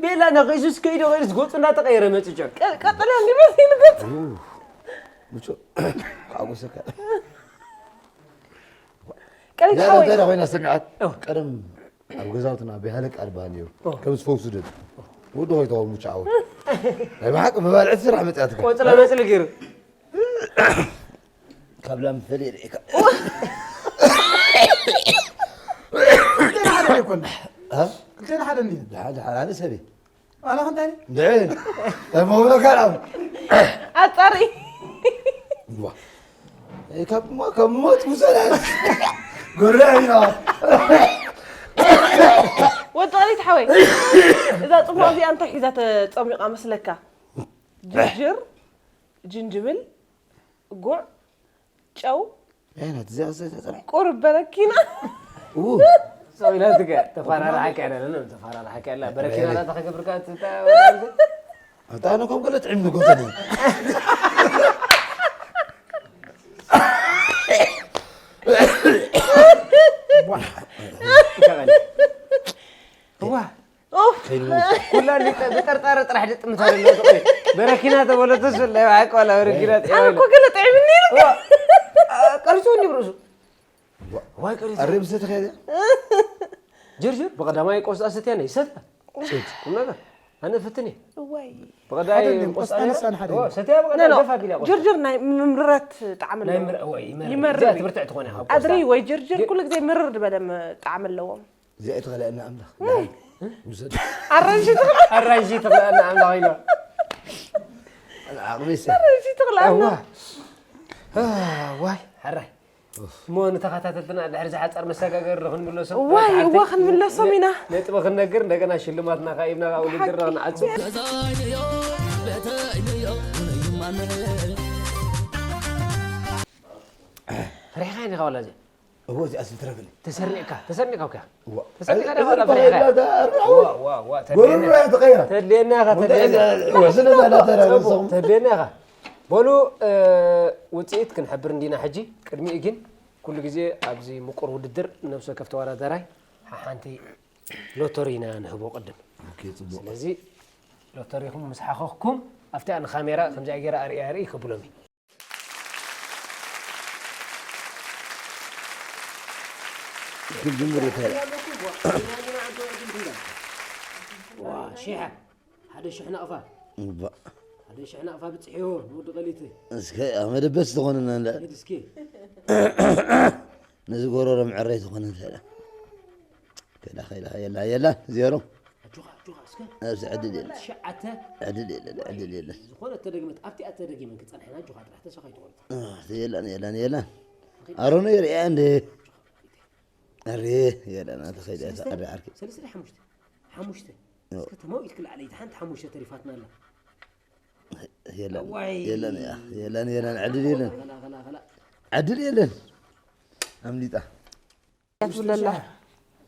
ቤላ ነኺሱስ ከይዶ ከይዱስ ገፁ እንዳተቐየረ መፅእ ጨር ቀጥለ እንዲመስል ገፅ ምቹ ሓጎሰካ ቀሊት ያለ ሓወይ እንተ ኮይና ሰሚዓት ቀደም ኣብ ገዛውትና ብሃለቃ ዝበሃል ነይሩ ከም ዝፈውሱ ደድ ወዲ ኮይተው ሙቻ ዓወት ናይ ብሓቂ መባልዕቲ ስራሕ መፅያትካ ቆፅለ መፅሊ ገይሩ ካብ ላም ፈልየ ርኢካ ክልቴና ሓደ ኣይኮን ክልቴና ሓደ እኒሀ ሓደ ሓደ ኣነ ሰበይ ኣነ ክንታይ እንድዒ ተመውሎ ካልኣም ኣፃሪ ካብ ሞ- ካብ ሞት ውሰዳ ጎራ ኢና ወዲ ቀሊት ሓወይ እዛ ፅቡቅ እዚኣ እንታይ ሒዛ ተፀሚቃ መስለካ ጅርጅር ጅንጅብል ጉዕ ጨው ይነት እዚኣ ዝተፀርሐ ቁርብ በረኪና ሰውኢላትከ ተፋራራሓካ ያለ ተፋራራሓካ ያለ በረኪና ናታ ከገብርካ ኣታ ኣነ ከም ገለ ጥዕም ንጎተኒ ዋ ኩላ ብጠርጣረ ጥራሕ ድጥምታ ዘሎ በረኪና ተበለተስ ላይ ባሓቂ ዋላ በረኪና ኣነ እኮ ገለ ጥዕምኒ ኢሉ ቀሪቱ እንዲ ብርእሱ ዋይ ቀሪቱ ኣሬ ምስ ተኸደ ጅርጅር ብቀዳማይ ቆስጣ ሰትያ ነይ ሰትያ ቁም ነገር ኣነ ፈትን እየ እዋይ ብቀዳይ ሓደ ድም ቆስጣ ቆስጣ ነይራ? ነሳን ሓደ ኦ፣ ሰትያ ብቀዳይ ኖ፣ ኖ። ገፋ ቢላ ቆስጣ ጅርጅር ናይ ምምረት ጣዕሚ ናይ ኣለዎ ምር- ወይ ይመር- ይመር እዚኣ እዩ። ትብርትዕ ትኾን ኢኻ ኣድሪ ቆስጣ። ወይ ጅርጅር ኩሉ ግዜ ምርር ዝበለ ም- ጣዕሚ ኣለዎም እዚኣ ይትኸለአና ኣምላኽ ውሰድ ኣራንሺ ትኽል ኣራንሺ ትኽልአና ኣምላኽ ኢሎ ዓቕሚ ይሰ ኣራንሺ ትኽልኣና እዋ እ፣ ዋይ ሕራይ እሞ ንተኸታተልትና ድሕሪ ዝሓፀር መሰጋገሪ ክንምለሶም እዋይ እዋ ክንምለሶም ኢና ነጥቢ ክንነግር እንደገና ሽልማትና ካኢብና ካብ ውድድር ንዓፁ ፈሪሕካ ኢና ወላ እዚኣ እዎ እዚኣ ዝተረፈኒ ተሰርኒዕካ ተሰርኒዕካ እኮ እዎ ተሰርኒዕካ ዕብር ወላ ተኸይላ ፈሪሕካ ዳር ዋ ዋ ዋ ጎረሮ ተድልየና እያ ተኸያ ተድልየና ኢኻ ወደ ተድልየና እዛ ወስነ ዳዳ ተረፈ ተድልየና ኢኻ በሉ እ፣ ውፅኢት ክንሕብር እንዲና ሕጂ ቅድሚኡ ግን ኩሉ ግዜ ኣብዚ ምቁር ውድድር ነብሲ ወከፍ ተወዳዳራይ ሓሓንቲ ሎቶሪ ኢና ንህቦ ቅድም ኦኬ ጽቡቅ ስለዚ ሎተሪኹም ምስ ሓኸኽኩም ኣብቲኣ ንካሜራ ከምዚኣ ገይረ ኣርእያ ኣርኢ ከብሎም እዩ። ክንጅምር ይትኽእል። ዋ፣ ሽሕ ሓደ ሽሕ ናቕፋ እባ ሓደ ሽሕ ናቕፋ ብፅሕዮ ንወዲ ቀሊቲ እስከ ኣብ መደበስ ዝኾነና እንዳ ሂድ እስኪ ነዚ ጎረሮ ምዕረይ ዝኾነ እንተ ከላ ከላ የላ የላ ዜሮ ኣጆኻ ኣጆኻ እስከ ኣብዚ ዕድል የለን ትሽዓተ ዕድል የለን ዕድል የለን ዝኾነ ተደግመት ኣብቲ ኣተደጊመን ክፀንሐና ኣጆኻ ጥራሕ ተስፋ ከይትቆርፅ የለን የለን የለን ኣሮኖ ይርያ እንደ ኣሬ የለን ኣንተ ከይደ ኣረ ዓርኪ ሰለስተ ሓሙሽተ ሓሙሽተ እስከ ተማዊት ክልዓለ ሓንቲ ሓሙሽተ ተሪፋትና ኣላ የለን ዋይ። የለን እያ የለን የለን ዕድል የለን ኸላ ኸላ ኸላ ዕድል የለን ኣምሊጣ ትብለላ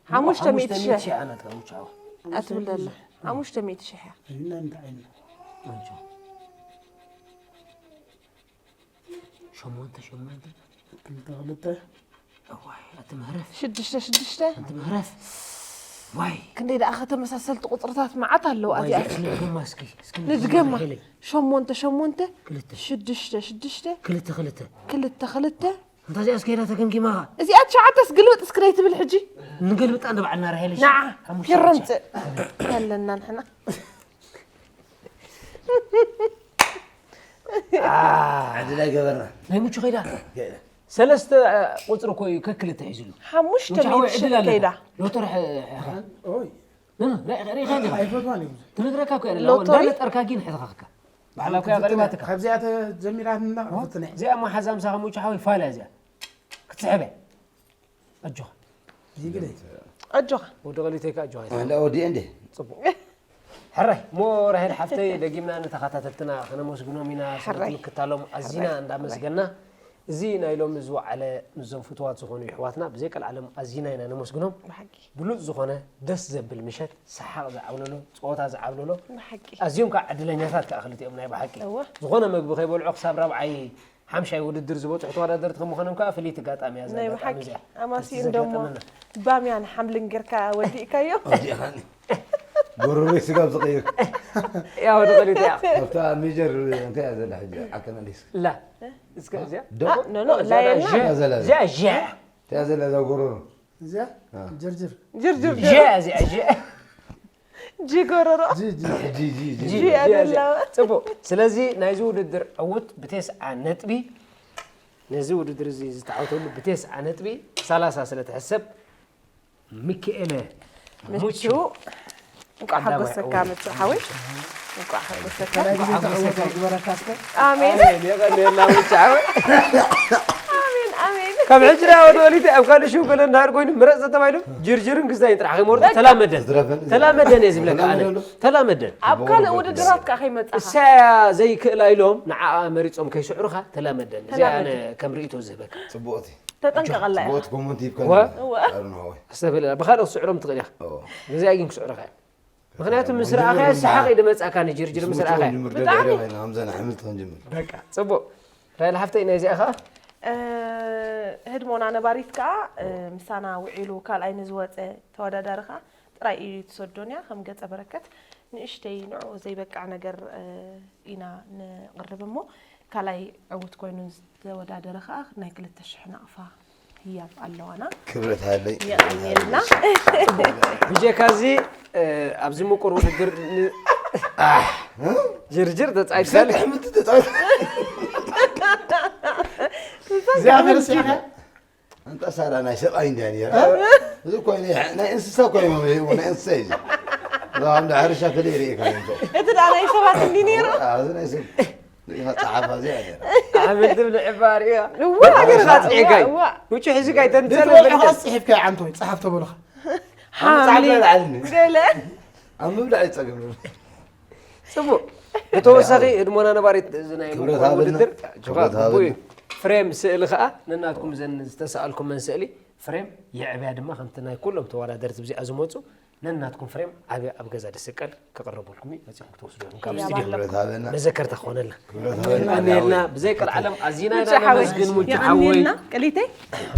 ሓሙሽተ ሚእቲ ሽሕ ሺሕ ኣናትካ ሙቻዋ ኣትብለላ ሓሙሽተ ሚእቲ ሽሕ እያ እና እንታይ ዓይነት ሸሞንተ ሸሞንተ ክልተ ክልተ ዋይ ኣቲ ምህረፍ ሽዱሽተ ሽዱሽተ ኣንቲ ምህረፍ ዋይ ክንደይ ደኣ ከተመሳሰልቲ ቁፅርታት መዓት ኣለዋ ዋይ እዚኣ ንድገማ እስኪ እስኪ ንድገማ ሄለይ። ሸሞንተ ሸሞንተ ክልተ ሽዱሽተ ሽዱሽተ ክልተ ክልተ ክልተ ክልተ እንታ እዚኣ እስከ ሄዳ ተገምጊማ እዚኣ ትሽዓተስ ግልብጥ እስክደይ ትብል ሕጂ ንገልብጣ ንባዕልና ርሄለሽ ንዓ ይረምፅእ ከለና ንሕና ዕድል ኣይገበርና ናይ ሙቹ ከይዳ ሰለስተ ቁፅሪ እኮ እዩ ከክልተ ሒዙሉ ሓሙሽተ ሙቹ ሓወይ ሚእቲ ዕድል ሽሕ ኣለካ ከይዳ ኦይ ሪኢኻ ኣይፈትዋን እዩ ትነግረካ እኮ እያ ሎተሪ? እንዳነጠርካ ግን ሕተኻኽካ ባዕላ እኮ እያ ቀሪባትካ ካብዚኣ ተጀሚራ ንና ፍትነ እዚኣ እሞ ሓዛ ምሳኻ ሙቹ ሓወይ ፋልያ እዚኣ ክትስሕበ ኣጆኻ ይግደይ ኣጆኻ ወዲ ቀሊተይካ ኣጆኻ እንዳ ወዲአ እንዴ ፅቡቅ ሕራይ ሞ ራሄል ሓፍተይ ደጊምና ንተኸታተልትና ከነመስግኖም ኢና ሕራይ። ስለትምክታሎም ኣዚና እንዳመስገና እዚ ናይ ሎሚ ዝወዓለ ምስዞም ፍትዋት ዝኾኑ ይሕዋትና ብዘይ ቀልዓለም ኣዚና ኢና ነመስግኖም ብሓቂ ብሉፅ ዝኾነ ደስ ዘብል ምሸት ሰሓቕ ዝዓብለሎ ፀወታ ዝዓብለሎ ብሓቂ ኣዝዮም ከዓ ዕድለኛታት ከዓ ክልቲኦም ናይ ብሓቂ እወ ዝኾነ መግቢ ከይበልዑ ክሳብ ራብዓይ ሓምሻይ ውድድር ዝበፅሑ ተወዳደርቲ ከም ምዃኖም ከዓ ፍልይቲ ኣጋጣሚ እያ እዛ ናይ ኣጋጣሚ ብሓቂ እዚኣ ኣማሲ እቲ እንደሞ ዘጋጠመና ባምያን ሓምልን ጌርካ ወዲእካዮ ወዲእኻኒ ጎረሮይ ስጋብ ዝቐይር ያው ንቕሊት እያ ኣብታ ሜጀር እንታይ እያ ዘላ ሕጂ ዓከና ዲስ ላ እስከ እዚኣ ደቆ ኖ ኖ እዛ የላ እዛ ዘላ እዚኣ ዥዕ እንታይ እያ ዘላ እዛ ጎረሮ እዚኣ ጅርጅር ጅርጅር ዥዕ እዚኣ ዥዕ ጅጎረሮ ጂ ጂ ጂ ጂ ጂ ኣደላወ ፅቡቅ ስለዚ ናይዚ ውድድር ዕውት ብቴስዓ ነጥቢ ነዚ ውድድር እዚ ዝተዓወተሉ ብቴስዓ ነጥቢ ሰላሳ ስለ ትሕሰብ ሚካኤለ ምቹ እንኳዕ ሓጎሰካ ምቹ ሓወይ እንኳዕ ሓጎሰካ ከላይ ግዜ ተዕወት ግበረካ እስከ ኣሜን የቀንየልና ምቹ ሓወይ ኣሜን ኣሜን ካብ ሕጂ ዳ ወደ ወሊተ ኣብ ካልእ ሽው ገለ እንዳሃር ኮይኑ ምረፅ ዝተባሂሉ ጅርጅርን ግዛይን ጥራሕ ከይመርጡ ተላመደን ዝረፈን ተላመደን እየ ዝብለካ ኣነ ተላመደን ኣብ ካልእ ውድድራት ከዓ ከይመፃኻ እሳያ ዘይክእላ ኢሎም ንዓኣ መሪፆም ከይስዕሩኻ ተላመደን እዚኣ ኣነ ከም ርእይቶ ዝህበካ ጽቡቕቲ ተጠንቀቐላ ኢኻ ጽቡቕቲ ኮመንት ይብካ ወ- ኣርኖ ወይ ኣስተብለ ብኻልእ ክስዕሮም ትኽእል ኢኻ ኦ ነዚኣ ግን ክስዕሩኻ እዮም ምክንያቱ ምስ ረኣኻዮ ሰሓቕ እዩ ድመፅኣካ ንጅርጅር ምስ ረኣኻዮ ምርደ ድሕሪ ኮይና ከምዘና ሕምልቲ ክንጅምር በቃ ፅቡቕ ራይል ሓፍተይ ናይ እዚኣ ኸዓ እ፣ ህድሞና ነባሪት ከዓ እ፣ ምሳና ውዒሉ ካልኣይ ንዝወፀ ተወዳዳሪ ከዓ ጥራይ እዩ ትሰዶን እያ ከም ገፀ በረከት ንእሽተይ ንዕኡ ዘይበቅዕ ነገር እ፣ ኢና ንቕርብ እሞ ካልኣይ ዕውት ኮይኑ ዝተወዳደረ ከዓ ናይ ክልተ ሽሕ ናቕፋ ህያብ ኣለዋና ክብረት ሃለይ የቐንየልና ብጀካ እዚ እ፣ ኣብዚ ምቁር ውድድር ን- ጅርጅር ተፃይድካል ሰጥ ሕምልቲ ተጻወት እዚኣ ተረሲዕካ ኣንታ ሳራ ናይ ሰብኣይ እንዲያ ነራ እዚ እኮ ናይ ናይ እንስሳ እኮ እዩ መምርሂ ናይ እንስሳ እዩ እዚ እዛ እንዳ ሕርሻ ከለ ይርእካ እንተ እቲ ደኣ ናይ ሰባት እንዲ ነይሩ እዚ ናይ ሰብ ሪኢኻ ጸሓፋ እዚኣ ነራ ኣሕምልቲ ብልዕባ ርእያ እዋ ገርኻ ገርኻ ጽሒፍካይ እዋ ውጭ ሒዝካይ ተንጸለ ቤትካ ጽሒፍካ ይዓንቶ ይጽሓፍ ተበሉኻ ሓምሊ ላዕሊ ገለ ኣብ ምብላዕ ይጸገም ጽቡቅ ብተወሳኺ ህድሞና ነባሪት እዚ ናይ ክብረት ምቁር ሃበልና። ውድድር ጆኻ ክብረት ግቡእ እዩ ሃበልና። ፍሬም ስእሊ ከዓ ነናትኩም ዘን ዝተሰኣልኩመን ስእሊ ፍሬም የዕብያ ድማ ከምቲ ናይ ኩሎም ተወዳደርቲ ብዚኣ ዝመፁ ነናትኩም ፍሬም ኣብ ኣብ ገዛ ደስቀል ክቕረበልኩም እዩ። መጺኹም ክትወስዱ ኢኹም ካብ ህያብ ስቱድዮ። ኣለኩም። ክብረት ሃበና። መዘከርታ ክኾነልና። ክብረት ሃበና። የቐንየልና። ብዘይ ቀልዓለም ኣዚና ኢና ምቹ ሓወይ ነመስግን። ምቹ ሓወይ። የቐንየልና። ቀሊተይ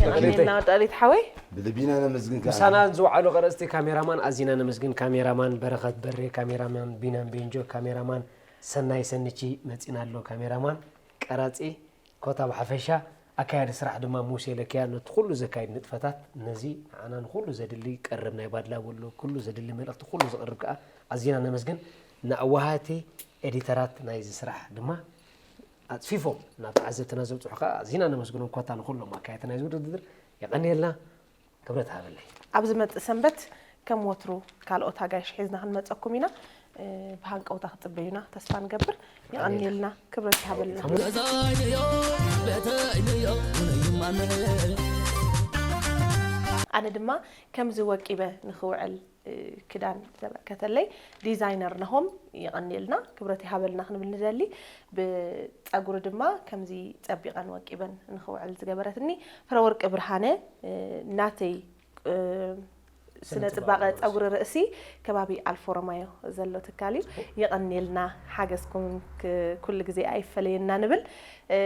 የቐንየልና። ወዳሊት ሓወይ ብልቢና ነመስግን ከዓ። ምሳና ዝወዓሉ ቀረፅቲ ካሜራማን ኣዚና ነመስግን። ካሜራማን በረኸት በሬ፣ ካሜራማን ቢናም ቤንጆ፣ ካሜራማን ሰናይ ሰንቺ መፂና ኣሎ። ካሜራማን ቀራፂ ኮታ ብሓፈሻ ኣካያዲ ስራሕ ድማ ሙሴ ለኪያ ነቲ ኩሉ ዘካይድ ንጥፈታት ነዚ ንዓና ንኩሉ ዘድሊ ቀረብ ናይ ባድላ ወሎ ኩሉ ዘድሊ መልእኽቲ ኩሉ ዘቕርብ ከዓ ኣዚና ነመስግን። ንኣዋሃቲ ኤዲተራት ናይዚ ስራሕ ድማ ኣፅፊፎም ናብ ተዓዘብትና ዘብፅሑ ከዓ ኣዚና ነመስግኖም። ኮታ ንኩሎም ኣካየድቲ ናይዚ ውድድር የቐንየልና። ክብረት ሃበለይ። ኣብ ዝመፅእ ሰንበት ከም ወትሩ ካልኦት ኣጋይሽ ሒዝና ክንመፀኩም ኢና። እ፣ ብሃንቀውታ ክትፅበዩና ተስፋ ንገብር። የቐንየልና። ክብረት ይሃበልና። ኣነ ድማ ከምዚ ወቂበ ንኽውዕል እ፣ ክዳን ዘበርከተለይ ዲዛይነር ነሆም የቐንየልና፣ ክብረት ይሃበልና ክንብል ንደሊ። ብፀጉሪ ድማ ከምዚ ፀቢቐን ወቂበን ንኽውዕል ዝገበረትኒ ፍረወርቂ ብርሃነ፣ እ፣ ናተይ እ፣ ስነ ፅባቐ ፀጉሪ ርእሲ ከባቢ ኣልፎ ሮማዮ ዘሎ ትካል እዩ። የቐንየልና ሓገዝኩም ክ- ኩሉ ግዜ ኣይፈለየና ንብል። እ፣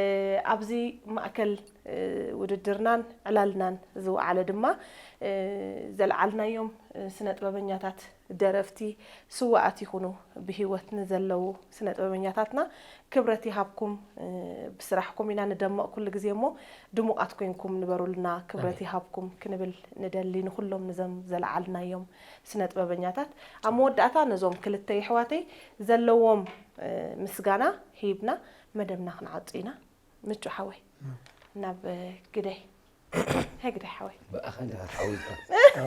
ኣብዚ ማእከል እ፣ ውድድርናን ዕላልናን ዝወዓለ ድማ እ፣ ዘልዓልናዮም እ፣ ስነ ጥበበኛታት ደረፍቲ ስዋኣት ይኹኑ ብህይወት ንዘለዉ ስነ ጥበበኛታትና ክብረት ይሃብኩም። እ፣ ብስራሕኩም ኢና ንደምቕ ኩሉ ግዜ እሞ ድሙቓት ኮይንኩም ንበሩልና። ክብረት ይሃብኩም ክንብል ንደሊ ንኹሎም ንዘም ዘልዓልናዮም ስነ ጥበበኛታት። ኣብ መወዳእታ ነዞም ክልተ የሕዋተይ ዘለዎም እ፣ ምስጋና ሂብና መደብና ክንዓጹ ኢና። ምቹ ሓወይ ናብ ግደይ። ሀይ ግደይ ሓወይ። ብኣኻ እንዲኻ ትሓውልካ።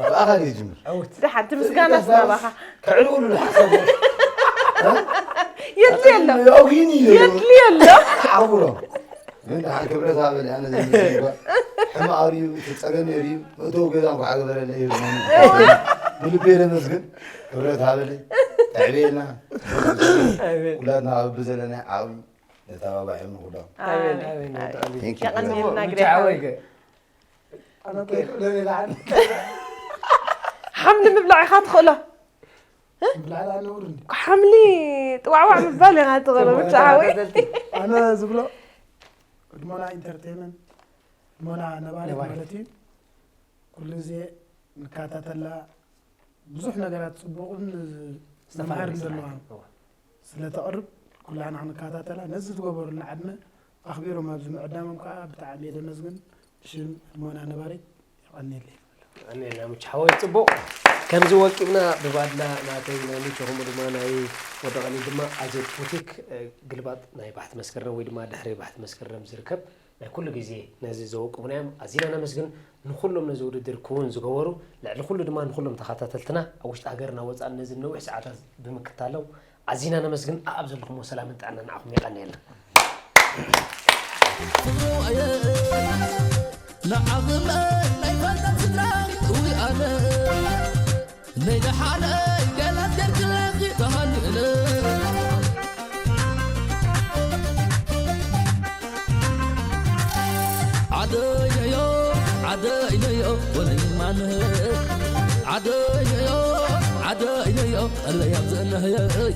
ብኣኻ ድዩ ዝጅምር? ደሓን እቲ ምስጋና ስናባኻ ከዕልውሉ ሓሳብ የድልዮ ኣሎ። ያውጊኒ የድልዮ ኣሎ። ዓውሎ ግን ደሓን ክብረት ሃበል ኣነ ዘምባ ሕማቕ እዩ እቲ ጸገም እዩ። መእተዊ ገዛ እንኳ ገበረለ እዩ። ብልቤ ለመስግን ክብረት ሃበል ተዕቤልና። ኩላትና ኣብ ብዘለና ዓቕሚ ነተባባዕዮም ንኹሎም። ኣሜን፣ ኣሜን። Thank you። የቐንየልና ግደ ብቻ ሓወይ። ሓወይ። ሓምሊ ምብላዕ ኢኻ ትኽእሎ። ብላዕላ ነውር እንዲ ሓምሊ ጥዋዕዋዕ ምባል ኢኻ ትኽእሎ። ብቻ ሓወይ። ኣነ ዝብሎ ህድሞና ኢንተርቴንመንት ህድሞና ነባሪት ነባሪት። ማለት እዩ። ኩሉ ግዜ ንከታተላ ብዙሕ ነገራት ፅቡቕን መምሃርን ዘለዋ ስለተቕርብ ኩላና ክንከታተላ ነዚ ዝገበሩልና ዕድመ ኣኽቢሮም ኣብዚ ምዕዳሞም ከዓ ብጣዕሚ እየ ደመስግን። ብሽም ህድሞና ነባሪት የቐንየለይ። ኣነ ናምች ሓወይ ፅቡቕ ከምዚ ወቂብና ብባድላ ናተይ ናይ ምቹ ከምኡ ድማ ናይ ወዲ ቀሊል ድማ ኣዜብ ቡቲክ ግልባጥ ናይ ባሕቲ መስከረም ወይ ድማ ድሕሪ ባሕቲ መስከረም ዝርከብ ናይ ኩሉ ግዜ ነዚ ዘወቅቡና እዮም። ኣዚና ነመስግን ንኩሎም ነዚ ውድድር ክውን ዝገበሩ፣ ልዕሊ ኩሉ ድማ ንኩሎም ተኸታተልትና ኣብ ውሽጢ ሃገርና ወፃእን ነዚ ነዊሕ ሰዓታት ብምክታሎም ኣዚና ነመስግን። ኣብ ዘለኹሞ ሰላምን ጥዕና ንዓኹም የቐንየልና። ንዓኽመ ናይ ፈለጥ ስድራ ውይ ኣነ ነይደሓነ ገላት ገርግለኺ ተሃኒእነ ዓደይነዮ ዓደይነዮ ወለይማነ ዓደይነዮ ዓደይነዮ ኣለያብ ዘእነህየይ